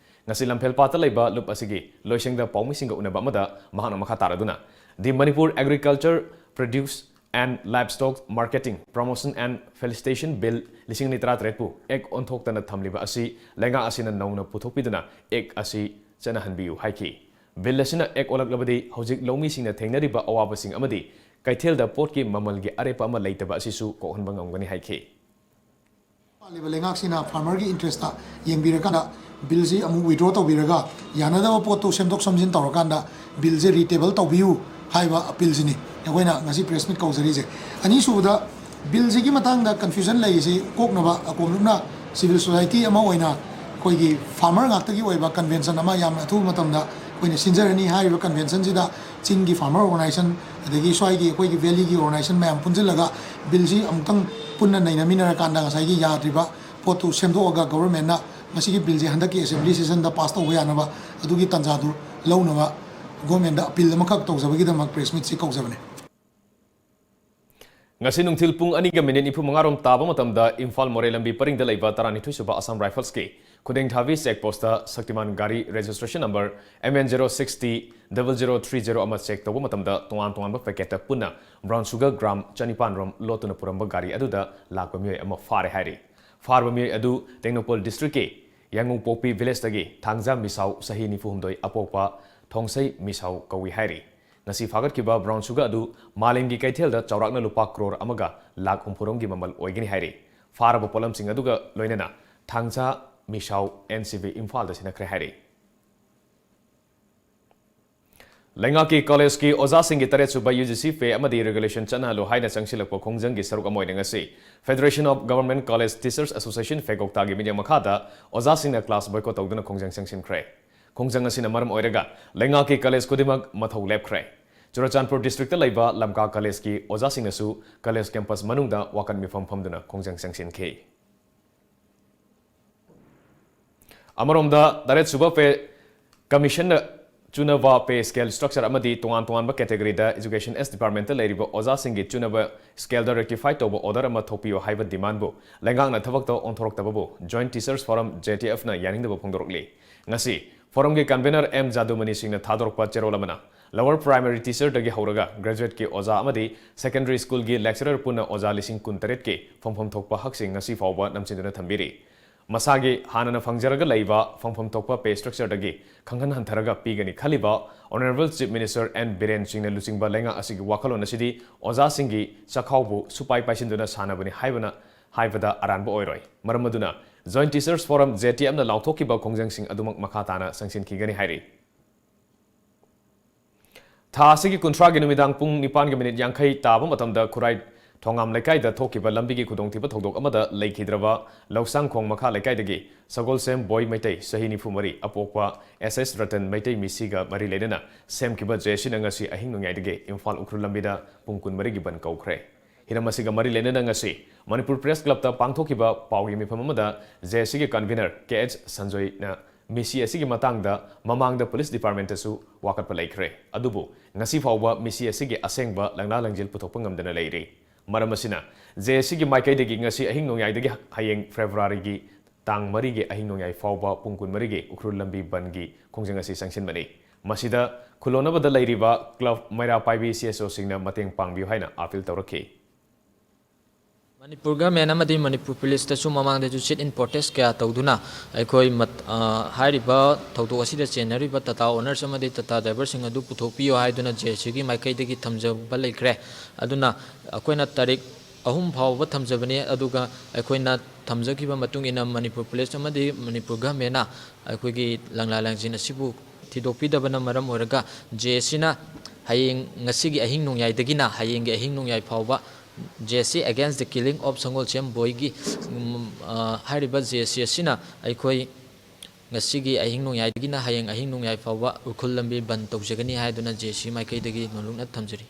ꯉꯁꯤ ꯂꯝꯐꯦꯜꯄꯥꯠꯇ ꯂꯩꯕ ꯂꯨꯞ ꯑꯁꯤꯒꯤ ꯂꯣꯏꯁꯪꯗ ꯄꯥꯎꯃꯤꯁꯤꯡꯒ ꯎꯅꯕ ꯑꯃꯗ ꯃꯍꯥꯛꯅ ꯃꯈꯥ ꯇꯥꯔꯗꯨꯅ, The Manipur Agriculture Produce and Livestock Marketing Promotion and Felicitation Bill ꯂꯤꯁꯤꯡ ꯑꯅꯤ ꯇꯔꯥꯇꯔꯦꯠꯄꯨ act ꯑꯣꯟꯊꯣꯛꯇꯅ ꯊꯝꯂꯤꯕ ꯑꯁꯤ ꯂꯩꯉꯥꯛ ꯑꯁꯤꯅ ꯅꯧꯅ ꯄꯨꯊꯣꯛꯄꯤꯗꯨꯅ act ꯑꯁꯤ ꯆꯠꯅꯍꯟꯕꯤꯌꯨ ꯍꯥꯏꯈꯤ꯫ Bill ꯑꯁꯤꯅ act ꯑꯣꯜꯂꯛꯂꯕꯗꯤ ꯍꯧꯖꯤꯛ ꯂꯧꯃꯤꯁꯤꯡꯅ ꯊꯦꯡꯅꯔꯤꯕ ꯑꯋꯥꯕꯁꯤꯡ ꯑꯃꯗꯤ ꯀꯩꯊꯦꯜꯗ ꯄꯣꯠꯀꯤ ꯃꯃꯜꯒꯤ ꯑꯔꯦꯞꯄ ꯑꯃ ꯂꯩꯇꯕ ꯑꯁꯤꯁꯨ ꯀꯣꯛꯍꯟꯕ ꯉꯝꯒꯅꯤ ꯍꯥꯏꯈꯤ꯫ ꯄꯥꯜꯂꯤꯕ ꯂꯩꯉꯥꯛꯁꯤꯅ farmer ꯒꯤ interest ꯇ ꯌꯦꯡꯕꯤꯔꯀꯥꯟꯗ bill ꯁꯤ ꯑꯃꯨꯛ withdraw ꯇꯧꯕꯤꯔꯒ ꯌꯥꯅꯗꯕ ꯄꯣꯠꯇꯨ ꯁꯦꯝꯗꯣꯛ ꯁꯦꯝꯖꯤꯟ ꯇꯧꯔꯀꯥꯟꯗ bill ꯁꯦ retable ꯇꯧꯕꯤꯌꯨ ꯍꯥꯏꯕ appeal ꯁꯤꯅꯤ ꯑꯩꯈꯣꯏꯅ ꯉꯁꯤ press meet ꯀꯧꯖꯔꯤꯁꯦ꯫ ꯑꯅꯤꯁꯨꯕꯗ, bill ꯁꯤꯒꯤ ꯃꯇꯥꯡꯗ confusion ꯂꯩꯔꯤꯁꯤ ꯀꯣꯛꯅꯕ ꯑꯀꯣꯝꯂꯨꯞꯅ civil society ꯑꯃ ꯑꯣꯏꯅ ꯑꯩꯈꯣꯏꯒꯤ farmer ꯉꯥꯛꯇꯒꯤ ꯑꯣꯏꯕ convention ꯑꯃ ꯌꯥꯝꯅ ꯑꯊꯨꯕ ꯃꯇꯝꯗ ꯑꯩꯈꯣꯏꯅ ꯁꯤꯟꯖꯔꯅꯤ꯫ ꯍꯥꯏꯔꯤꯕ convention ꯁꯤꯗ ꯆꯤꯡꯒꯤ farmer organization, ꯑꯗꯒꯤ ꯁ꯭ꯋꯥꯏꯒꯤ ꯑꯩꯈꯣꯏꯒꯤ valley ꯒꯤ organization ꯃꯌꯥꯝ ꯄꯨꯟꯁꯤꯜꯂꯒ bill ꯁꯤ ꯑꯃꯨꯛꯇꯪ ꯄꯨꯟꯅ ꯅꯩꯅꯃꯤꯟꯅꯔꯀꯥꯟꯗ ꯉꯁꯥꯏꯒꯤ ꯌꯥꯗ꯭ꯔꯤꯕ ꯄꯣꯠꯇꯨ ꯁꯦꯝꯗꯣꯛꯑꯒ government ꯅ ꯃꯁꯤꯒꯤ bill ꯁꯦ ꯍꯟꯗꯛꯀꯤ assembly session ꯗ pass ꯇꯧꯕ ꯌꯥꯅꯕ ꯑꯗꯨꯒꯤ ꯇꯥꯟꯖꯥꯗꯨ ꯂꯧꯅꯕ government ꯗ appeal ꯑꯃꯈꯛ ꯇꯧꯖꯕꯒꯤꯗꯃꯛ press meet ꯁꯤ ꯀꯧꯖꯕꯅꯤ꯫ ꯉꯁꯤ ꯅꯨꯡꯊꯤꯜ ꯄꯨꯡ ꯑꯅꯤꯒ minute ꯅꯤꯐꯨ ꯃꯉꯥ ꯔꯣꯝ ꯇꯥꯕ ꯃꯇꯝꯗ ꯏꯝꯐꯥꯜ ꯃꯣꯔꯦ ꯂꯝꯕꯤ ꯄꯔꯤꯡꯗ ꯂꯩꯕ ꯇꯔꯥꯅꯤꯊꯣꯏ ꯁꯨꯕ Assam Rifles ꯀꯤ ꯈꯨꯗꯦꯡꯊꯥꯕꯤ ꯆꯦꯛ ꯄꯣꯁꯇ ꯁꯛꯇꯤꯃꯥꯟ ꯒꯥꯔꯤ registration number M N zero six T double zero three zero ꯑꯃ ꯆꯦꯛ ꯇꯧꯕ ꯃꯇꯝꯗ ꯇꯣꯉꯥꯟ ꯇꯣꯉꯥꯟꯕ ꯄꯦꯀꯦꯠꯇ ꯄꯨꯟꯅ brown sugar gram ꯆꯅꯤꯄꯥꯟ ꯔꯣꯝ ꯂꯣꯠꯇꯨꯅ ꯄꯨꯔꯝꯕ ꯒꯥꯔꯤ ꯑꯗꯨꯗ ꯂꯥꯛꯄ ꯃꯤꯑꯣꯏ ꯑꯃ ꯐꯥꯔꯦ ꯍꯥꯏꯔꯤ꯫ ꯐꯥꯔꯕ ꯃꯤꯑꯣꯏ ꯑꯗꯨ ꯇꯦꯡꯅꯧꯄꯜ districtꯀꯤ ꯌꯥꯏꯉꯪꯄꯣꯛꯄꯤ villageꯇꯒꯤ ꯊꯥꯡꯖ ꯃꯤꯁꯥꯎ ꯆꯍꯤ ꯅꯤꯐꯨ ꯍꯨꯝꯗꯣꯏ ꯑꯄꯣꯛꯄ ꯊꯣꯡꯁꯩ ꯃꯤꯁꯥꯎ ꯀꯧꯏ ꯍꯥꯏꯔꯤ꯫ ꯉꯁꯤ ꯐꯥꯒꯠꯈꯤꯕ brown sugar ꯑꯗꯨ ꯃꯥꯂꯦꯝꯒꯤ ꯀꯩꯊꯦꯜꯗ ꯆꯥꯎꯔꯥꯛꯅ ꯂꯨꯄꯥ ꯀ꯭ꯔꯣꯔ ꯑꯃꯒ ꯂꯥꯈ ꯍꯨꯝꯐꯨ ꯔꯣꯝꯒꯤ ꯃꯃꯜ ꯑꯣꯏꯒꯅꯤ ꯍꯥꯏꯔꯤ꯫ ꯐꯥꯔꯕ ꯄꯣꯠꯂꯝꯁꯤꯡ ꯑꯗꯨꯒ ꯂꯣꯏꯅꯅ ꯊꯥꯡꯖ ꯃꯤꯁꯥꯎ N C B ꯏꯝꯐꯥꯜꯗ ꯁꯤꯟꯅꯈ꯭ꯔꯦ ꯍꯥꯏꯔꯤ꯫ ꯂꯩꯉꯥꯛꯀꯤ ꯀꯣꯂꯦꯖꯀꯤ ꯑꯣꯖꯥꯁꯤꯡꯒꯤ ꯇꯔꯦꯠ ꯁꯨꯕ U G C pay ꯑꯃꯗꯤ regulation ꯆꯠꯅꯍꯜꯂꯨ ꯍꯥꯏꯅ ꯆꯪꯁꯤꯜꯂꯛꯄ ꯈꯣꯡꯖꯪꯒꯤ ꯁꯔꯨꯛ ꯑꯃ ꯑꯣꯏꯅ ꯉꯁꯤ Federation of Government College Teachers Association ꯐꯦꯒꯣꯛꯇꯥꯒꯤ ꯃꯤꯠꯌꯦꯡ ꯃꯈꯥꯗ ꯑꯣꯖꯥꯁꯤꯡꯅ class boycott ꯇꯧꯗꯨꯅ ꯈꯣꯡꯖꯪ ꯆꯪꯁꯤꯟꯈ꯭ꯔꯦ꯫ ꯈꯣꯡꯖꯪ ꯑꯁꯤꯅ ꯃꯔꯝ ꯑꯣꯏꯔꯒ ꯂꯩꯉꯥꯛꯀꯤ ꯀꯣꯂꯦꯖ ꯈꯨꯗꯤꯡꯃꯛ ꯃꯊꯧ ꯂꯦꯞꯈ꯭ꯔꯦ꯫ ꯆꯨꯔꯆꯥꯟꯄꯨꯔ districtꯇ ꯂꯩꯕ ꯂꯝꯀꯥ ꯀꯣꯂꯦꯖꯀꯤ ꯑꯣꯖꯥꯁꯤꯡꯅꯁꯨ ꯀꯣꯂꯦꯖ campus ꯃꯅꯨꯡꯗ ꯋꯥꯀꯠ ꯃꯤꯐꯝ ꯐꯝꯗꯨꯅ ꯈꯣꯡꯖꯪ ꯆꯪꯁꯤꯟꯈꯤ꯫ ꯑꯃꯔꯣꯝꯗ, ꯇꯔꯦꯠ ꯁꯨꯕ pay commissionꯅ ꯆꯨꯅꯕ pay scale structure ꯑꯃꯗꯤ ꯇꯣꯉꯥꯟ ꯇꯣꯉꯥꯟꯕ categoryꯗ Education S departmentꯇ ꯂꯩꯔꯤꯕ ꯑꯣꯖꯥꯁꯤꯡꯒꯤ ꯆꯨꯅꯕ scaled rectify ꯇꯧꯕ order ꯑꯃ ꯊꯣꯛꯄꯤꯌꯨ ꯍꯥꯏꯕ demandꯕꯨ ꯂꯩꯉꯥꯛꯅ ꯊꯕꯛꯇ ꯑꯣꯟꯊꯣꯔꯛꯇꯕꯕꯨ Joint Teachers Forum, J T Fꯅ ꯌꯥꯅꯤꯡꯗꯕ ꯐꯣꯡꯗꯣꯔꯛꯂꯤ꯫ ꯉꯁꯤ Forumꯒꯤ convener M ꯖꯥꯗꯨꯃꯅꯤ ꯁꯤꯡꯅ ꯊꯥꯗꯣꯔꯛꯄ ꯆꯦꯔꯣꯜ ꯑꯃꯅ, lower primary teacherꯗꯒꯤ ꯍꯧꯔꯒ graduateꯀꯤ ꯑꯣꯖꯥ ꯑꯃꯗꯤ secondary schoolꯒꯤ lecturer ꯄꯨꯟꯅ ꯑꯣꯖꯥ ꯂꯤꯁꯤꯡ ꯀꯨꯟꯇꯔꯦꯠꯀꯤ ꯐꯪꯐꯝ ꯊꯣꯛꯄ ꯍꯛꯁꯤꯡ ꯉꯁꯤ ꯐꯥꯎꯕ ꯅꯝꯁꯤꯟꯗꯨꯅ ꯊꯝꯕꯤꯔꯤ꯫ ꯃꯁꯥꯒꯤ ꯍꯥꯟꯅꯅ ꯐꯪꯖꯔꯒ ꯂꯩꯕ ꯐꯪꯐꯝ ꯊꯣꯛꯄ pay structureꯗꯒꯤ ꯈꯪꯍꯟ ꯍꯟꯊꯔꯒ ꯄꯤꯒꯅꯤ ꯈꯜꯂꯤꯕ Honourable Chief Minister N Biren ꯁꯤꯡꯅ ꯂꯨꯆꯤꯡꯕ ꯂꯩꯉꯥꯛ ꯑꯁꯤꯒꯤ ꯋꯥꯈꯜꯂꯣꯟ ꯑꯁꯤꯗꯤ ꯑꯣꯖꯥꯁꯤꯡꯒꯤ ꯆꯥꯛꯈꯥꯎꯕꯨ ꯁꯨꯄꯥꯏ ꯄꯥꯏꯁꯤꯟꯗꯨꯅ ꯁꯥꯟꯅꯕꯅꯤ ꯍꯥꯏꯕꯅ ꯍꯥꯏꯕꯗ ꯑꯔꯥꯟꯕ ꯑꯣꯏꯔꯣꯏ꯫ ꯃꯔꯝ ꯑꯗꯨꯅ Joint Teachers Forum, J T Fꯅ ꯂꯥꯎꯊꯣꯛꯈꯤꯕ ꯈꯣꯡꯖꯪꯁꯤꯡ ꯑꯗꯨꯃꯛ ꯃꯈꯥ ꯇꯥꯅ ꯆꯪꯁꯤꯟꯈꯤꯒꯅꯤ ꯍꯥꯏꯔꯤ꯫ ꯊꯥ ꯑꯁꯤꯒꯤ ꯀꯨꯟꯊ꯭ꯔꯥꯒꯤ ꯅꯨꯃꯤꯗꯥꯡ ꯄꯨꯡ ꯅꯤꯄꯥꯟꯒꯤ ꯃꯤꯅꯤꯠ ꯌꯥꯡꯈꯩ ꯇꯥꯕ ꯃꯇꯝꯗ ꯈꯨꯔꯥꯏ ꯊꯣꯉꯥꯝ ꯂꯩꯀꯥꯏꯗ ꯊꯣꯛꯈꯤꯕ ꯂꯝꯕꯤꯒꯤ ꯈꯨꯗꯣꯡꯊꯤꯕ ꯊꯧꯗꯣꯛ ꯑꯃꯗ ꯂꯩꯈꯤꯗ꯭ꯔꯕ ꯂꯧꯁꯥꯡꯈꯣꯡ ꯃꯈꯥ ꯂꯩꯀꯥꯏꯗꯒꯤ ꯁꯒꯣꯜꯁꯦꯝ ꯕꯣꯏ ꯃꯩꯇꯩ, ꯆꯍꯤ ꯅꯤꯐꯨ ꯃꯔꯤ, ꯑꯄꯣꯛꯄ S S ꯔꯇꯟ ꯃꯩꯇꯩ ꯃꯤꯁꯤꯒ ꯃꯔꯤ ꯂꯩꯅꯅ ꯁꯦꯝꯈꯤꯕ J C ꯅ ꯉꯁꯤ ꯑꯍꯤꯡ ꯅꯣꯡꯌꯥꯏꯗꯒꯤ ꯏꯝꯐꯥꯜ ꯎꯈ꯭ꯔꯨꯜ ꯂꯝꯕꯤꯗ ꯄꯨꯡ ꯀꯨꯟꯃꯔꯤꯒꯤ ꯕꯟ ꯀꯧꯈ꯭ꯔꯦ꯫ ꯍꯤꯔꯝ ꯑꯁꯤꯒ ꯃꯔꯤ ꯂꯩꯅꯅ ꯉꯁꯤ ꯃꯅꯤꯄꯨꯔ Press Clubꯇ ꯄꯥꯡꯊꯣꯛꯈꯤꯕ ꯄꯥꯎꯒꯤ ꯃꯤꯐꯝ ꯑꯃꯗ J C ꯒꯤ convener K H ꯁꯟꯖꯣꯏꯅ ꯃꯤꯁꯤ ꯑꯁꯤꯒꯤ ꯃꯇꯥꯡꯗ ꯃꯃꯥꯡꯗ police departmentꯇꯁꯨ ꯋꯥꯀꯠꯄ ꯂꯩꯈ꯭ꯔꯦ꯫ ꯑꯗꯨꯕꯨ ꯉꯁꯤ ꯐꯥꯎꯕ ꯃꯤꯁꯤ ꯑꯁꯤꯒꯤ ꯑꯁꯦꯡꯕ ꯂꯪꯂꯥ ꯂꯪꯖꯤꯜ ꯄꯨꯊꯣꯛꯄ ꯉꯝꯗꯅ ꯂꯩꯔꯤ꯫ ꯃꯔꯝ ꯑꯁꯤꯅ J C ꯒꯤ ꯃꯥꯏꯀꯩꯗꯒꯤ ꯉꯁꯤ ꯑꯍꯤꯡ ꯅꯣꯡꯌꯥꯏꯗꯒꯤ ꯍꯌꯦꯡ Februaryꯒꯤ ꯇꯥꯡ ꯃꯔꯤꯒꯤ ꯑꯍꯤꯡ ꯅꯣꯡꯌꯥꯏ ꯐꯥꯎꯕ ꯄꯨꯡ ꯀꯨꯟꯃꯔꯤꯒꯤ ꯎꯈ꯭ꯔꯨꯜ ꯂꯝꯕꯤ ꯕꯟꯒꯤ ꯈꯣꯡꯖꯪ ꯑꯁꯤ ꯆꯪꯁꯤꯟꯕꯅꯤ꯫ ꯃꯁꯤꯗ ꯈꯨꯜꯂꯣꯟꯅꯕꯗ ꯂꯩꯔꯤꯕ ꯀ꯭ꯂꯕ ꯃꯩꯔꯥ ꯄꯥꯏꯕꯤ ꯁꯤ ꯑꯦꯁ ꯑꯣꯁꯤꯡꯅ ꯃꯇꯦꯡ ꯄꯥꯡꯕꯤꯌꯨ ꯍꯥꯏꯅ ꯑꯥꯄꯤꯜ ꯇꯧꯔꯛꯈꯤ꯫ ꯃꯅꯤꯄꯨꯔ ꯒꯚꯔꯟꯃꯦꯟ ꯑꯃꯗꯤ ꯃꯅꯤꯄꯨꯔ ꯄꯨꯂꯤꯁꯇꯁꯨ ꯃꯃꯥꯡꯗꯁꯨ sit-in protest ꯀꯌꯥ ꯇꯧꯗꯨꯅ ꯑꯩꯈꯣꯏ ꯃꯠ-, ꯑ, ꯍꯥꯏꯔꯤꯕ ꯊꯧꯗꯣꯛ ꯑꯁꯤꯗ ꯆꯦꯟꯅꯔꯤꯕ ꯇꯥꯇꯥ ꯑꯣꯅꯔꯁ ꯑꯃꯗꯤ ꯇꯥꯇꯥ ꯗ꯭ꯔꯥꯏꯚꯔꯁꯤꯡ ꯑꯗꯨ ꯄꯨꯊꯣꯛꯄꯤꯌꯨ ꯍꯥꯏꯗꯨꯅ ꯖꯦ ꯑꯦꯁ ꯁꯤꯒꯤ ꯃꯥꯏꯀꯩꯗꯒꯤ ꯊꯝꯖꯕ ꯂꯩꯈ꯭ꯔꯦ꯫ ꯑꯗꯨꯅ ꯑꯩꯈꯣꯏꯅ ꯇꯥꯔꯤꯛ ꯑꯍꯨꯝ ꯐꯥꯎꯕ ꯊꯝꯖꯕꯅꯤ꯫ ꯑꯗꯨꯒ ꯑꯩꯈꯣꯏꯅ ꯊꯝꯖꯈꯤꯕ ꯃꯇꯨꯡ ꯏꯟꯅ ꯃꯅꯤꯄꯨꯔ ꯄꯨꯂꯤꯁ ꯑꯃꯗꯤ ꯃꯅꯤꯄꯨꯔ ꯒꯚꯔꯟꯃꯦꯟꯅ ꯑꯩꯈꯣꯏꯒꯤ ꯂꯪꯂꯥ ꯂꯪꯖꯤꯟ ꯑꯁꯤꯕꯨ ꯊꯤꯗꯣꯛꯄꯤꯗꯕꯅ ꯃꯔꯝ ꯑꯣꯏꯔꯒ ꯖꯦ ꯑꯦꯁ ꯁꯤꯅ ꯍꯌꯦꯡ, ꯉꯁꯤꯒꯤ ꯑꯍꯤꯡ ꯅꯣꯡꯌꯥꯏꯗꯒꯤꯅ ꯍꯌꯦꯡꯒꯤ ꯑꯍꯤꯡ ꯅꯣꯡꯌꯥꯏ ꯐꯥꯎꯕ J S C against the killing of ꯁꯪꯒꯣꯜꯁꯦꯝ ꯕꯣꯏꯒꯤ, ꯎꯝ, ꯑ, ꯍꯥꯏꯔꯤꯕ ꯖꯦ ꯑꯦꯁ ꯁꯤ ꯑꯁꯤꯅ ꯑꯩꯈꯣꯏ ꯉꯁꯤꯒꯤ ꯑꯍꯤꯡ ꯅꯣꯡꯌꯥꯏꯗꯒꯤꯅ ꯍꯌꯦꯡ ꯑꯍꯤꯡ ꯅꯣꯡꯌꯥꯏ ꯐꯥꯎꯕ ꯎꯈ꯭ꯔꯨꯜ ꯂꯝꯕꯤ ꯕꯟ ꯇꯧꯖꯒꯅꯤ ꯍꯥꯏꯗꯨꯅ ꯖꯦ ꯑꯦꯁ ꯁꯤ ꯃꯥꯏꯀꯩꯗꯒꯤ ꯅꯣꯜꯂꯨꯛꯅ ꯊꯝꯖꯔꯤ꯫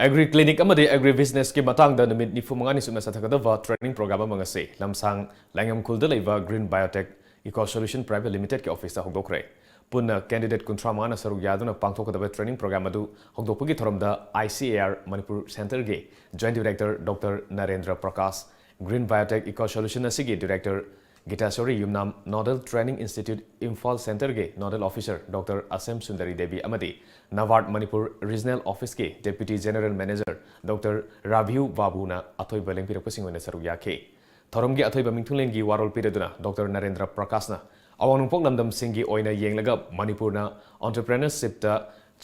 ꯑꯦꯒ꯭ꯔꯤ ꯀ꯭ꯂꯤꯅꯤꯛ ꯑꯃꯗꯤ ꯑꯦꯒ꯭ꯔꯤ ꯕꯤꯖꯤꯅꯦꯁꯀꯤ ꯃꯇꯥꯡꯗ ꯅꯨꯃꯤꯠ ꯅꯤꯐꯨ ꯃꯉꯥꯅꯤ ꯆꯨꯞꯅ ꯆꯠꯊꯒꯗꯕ ꯇ꯭ꯔꯦꯅꯤꯡ ꯄ꯭ꯔꯣꯒ꯭ꯔꯥꯝ ꯑꯃ ꯉꯁꯤ ꯂꯝꯁꯥꯡ ꯂꯥꯏꯉꯝꯈꯨꯜꯗ ꯂꯩꯕ green biotech eco solution private ꯂꯤꯃꯤꯇꯦꯗꯀꯤ ꯑꯣꯐꯤꯁꯇ ꯍꯧꯗꯣꯛꯈ꯭ꯔꯦ꯫ ꯄꯨꯟꯅ ꯀꯦꯟꯗꯤꯗꯦꯠ ꯀꯨꯟꯊ꯭ꯔꯥ ꯃꯉꯥꯅ ꯁꯔꯨꯛ ꯌꯥꯗꯨꯅ ꯄꯥꯡꯊꯣꯛꯀꯗꯕ ꯇ꯭ꯔꯦꯅꯤꯡ ꯄ꯭ꯔꯣꯒ꯭ꯔꯥꯝ ꯑꯗꯨ ꯍꯧꯗꯣꯛꯄꯒꯤ ꯊꯧꯔꯝꯗ I C A R Manipur ꯁꯦꯟꯇꯔꯒꯤ joint director doctor Narendra Prakash, green biotech eco solution ꯑꯁꯤꯒꯤ ꯗꯤꯔꯦꯛꯇꯔ ꯒꯤꯇꯥꯁꯣꯔꯤ ꯌꯨꯝꯅꯥꯝ, ꯅꯣꯗꯦꯜ ꯇ꯭ꯔꯦꯅꯤꯡ ꯏꯟꯁꯇꯤꯇ꯭ꯌꯨꯠ ꯏꯝꯐꯥꯜ ꯁꯦꯟꯇꯔꯒꯤ nodal officer doctor ꯑꯁꯦꯝ Sundari Devi ꯑꯃꯗꯤ ꯅꯕꯥꯔꯗ ꯃꯅꯤꯄꯨꯔ ꯔꯤꯖꯅꯦꯜ ꯑꯣꯐꯤꯁꯀꯤ ꯗꯦꯄ꯭ꯌꯨꯇꯤ ꯖꯦꯅꯔꯦꯜ ꯃꯦꯅꯦꯖꯔ ꯗꯣꯛꯇꯔ ꯔꯥꯚꯤꯌꯨ ꯕꯥꯕꯨꯅ ꯑꯊꯣꯏꯕ ꯂꯦꯡꯕꯤꯔꯛꯄꯁꯤꯡ ꯑꯣꯏꯅ ꯁꯔꯨꯛ ꯌꯥꯈꯤ꯫ ꯊꯧꯔꯝꯒꯤ ꯑꯊꯣꯏꯕ ꯃꯤꯡꯊꯨꯡꯂꯦꯟꯒꯤ ꯋꯥꯔꯣꯜ ꯄꯤꯔꯗꯨꯅ ꯗꯣꯛꯇꯔ ꯅꯔꯦꯟꯗ꯭ꯔ ꯄ꯭ꯔꯀꯥꯁꯅ ꯑꯋꯥꯡ ꯅꯣꯡꯄꯣꯛ ꯂꯝꯗꯝꯁꯤꯡꯒꯤ ꯑꯣꯏꯅ ꯌꯦꯡꯂꯒ ꯃꯅꯤꯄꯨꯔꯅ ꯑꯣꯟꯇꯔꯄ꯭ꯔꯦꯅꯔꯁꯤꯞꯇ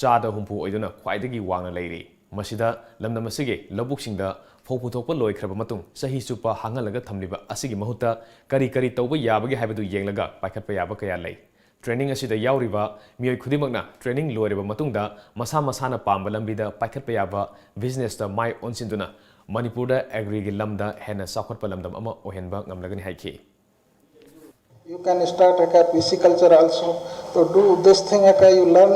ꯆꯥꯗ ꯍꯨꯝꯐꯨ ꯑꯣꯏꯗꯨꯅ ꯈ꯭ꯋꯥꯏꯗꯒꯤ ꯋꯥꯡꯅ ꯂꯩꯔꯤ꯫ ꯃꯁꯤꯗ ꯂꯝꯗꯝ ꯑꯁꯤꯒꯤ ꯂꯧꯕꯨꯛꯁꯤꯡꯗ ꯐꯧ ꯄꯨꯊꯣꯛꯄ ꯂꯣꯏꯈ꯭ꯔꯕ ꯃꯇꯨꯡ ꯆꯍꯤ ꯆꯨꯞꯄ ꯍꯥꯡꯍꯜꯂꯒ ꯊꯝꯂꯤꯕ ꯑꯁꯤꯒꯤ ꯃꯍꯨꯠꯇ ꯀꯔꯤ ꯀꯔꯤ ꯇꯧꯕ ꯌꯥꯕꯒꯦ ꯍꯥꯏꯕꯗꯨ ꯌꯦꯡꯂꯒ ꯄꯥꯏꯈꯠꯄ ꯌꯥꯕ ꯀꯌꯥ ꯂꯩ꯫ ꯇ꯭ꯔꯦꯅꯤꯡ ꯑꯁꯤꯗ ꯌꯥꯎꯔꯤꯕ ꯃꯤꯑꯣꯏ ꯈꯨꯗꯤꯡꯃꯛꯅ ꯇ꯭ꯔꯦꯅꯤꯡ ꯂꯣꯏꯔꯕ ꯃꯇꯨꯡꯗ ꯃꯁꯥ ꯃꯁꯥꯅ ꯄꯥꯝꯕ ꯂꯝꯕꯤꯗ ꯄꯥꯏꯈꯠꯄ ꯌꯥꯕ ꯕꯤꯖꯤꯅꯦꯁꯇ ꯃꯥꯏ ꯑꯣꯟꯁꯤꯟꯗꯨꯅ ꯃꯅꯤꯄꯨꯔꯗ ꯑꯦꯒ꯭ꯔꯤꯒꯤ ꯂꯝꯗ ꯍꯦꯟꯅ ꯆꯥꯎꯈꯠꯄ ꯂꯝꯗꯝ ꯑꯃ ꯑꯣꯏꯍꯟꯕ ꯉꯝꯂꯒꯅꯤ ꯍꯥꯏꯈꯤ꯫ You can start aka pisciculture also. To do this thing aka you learn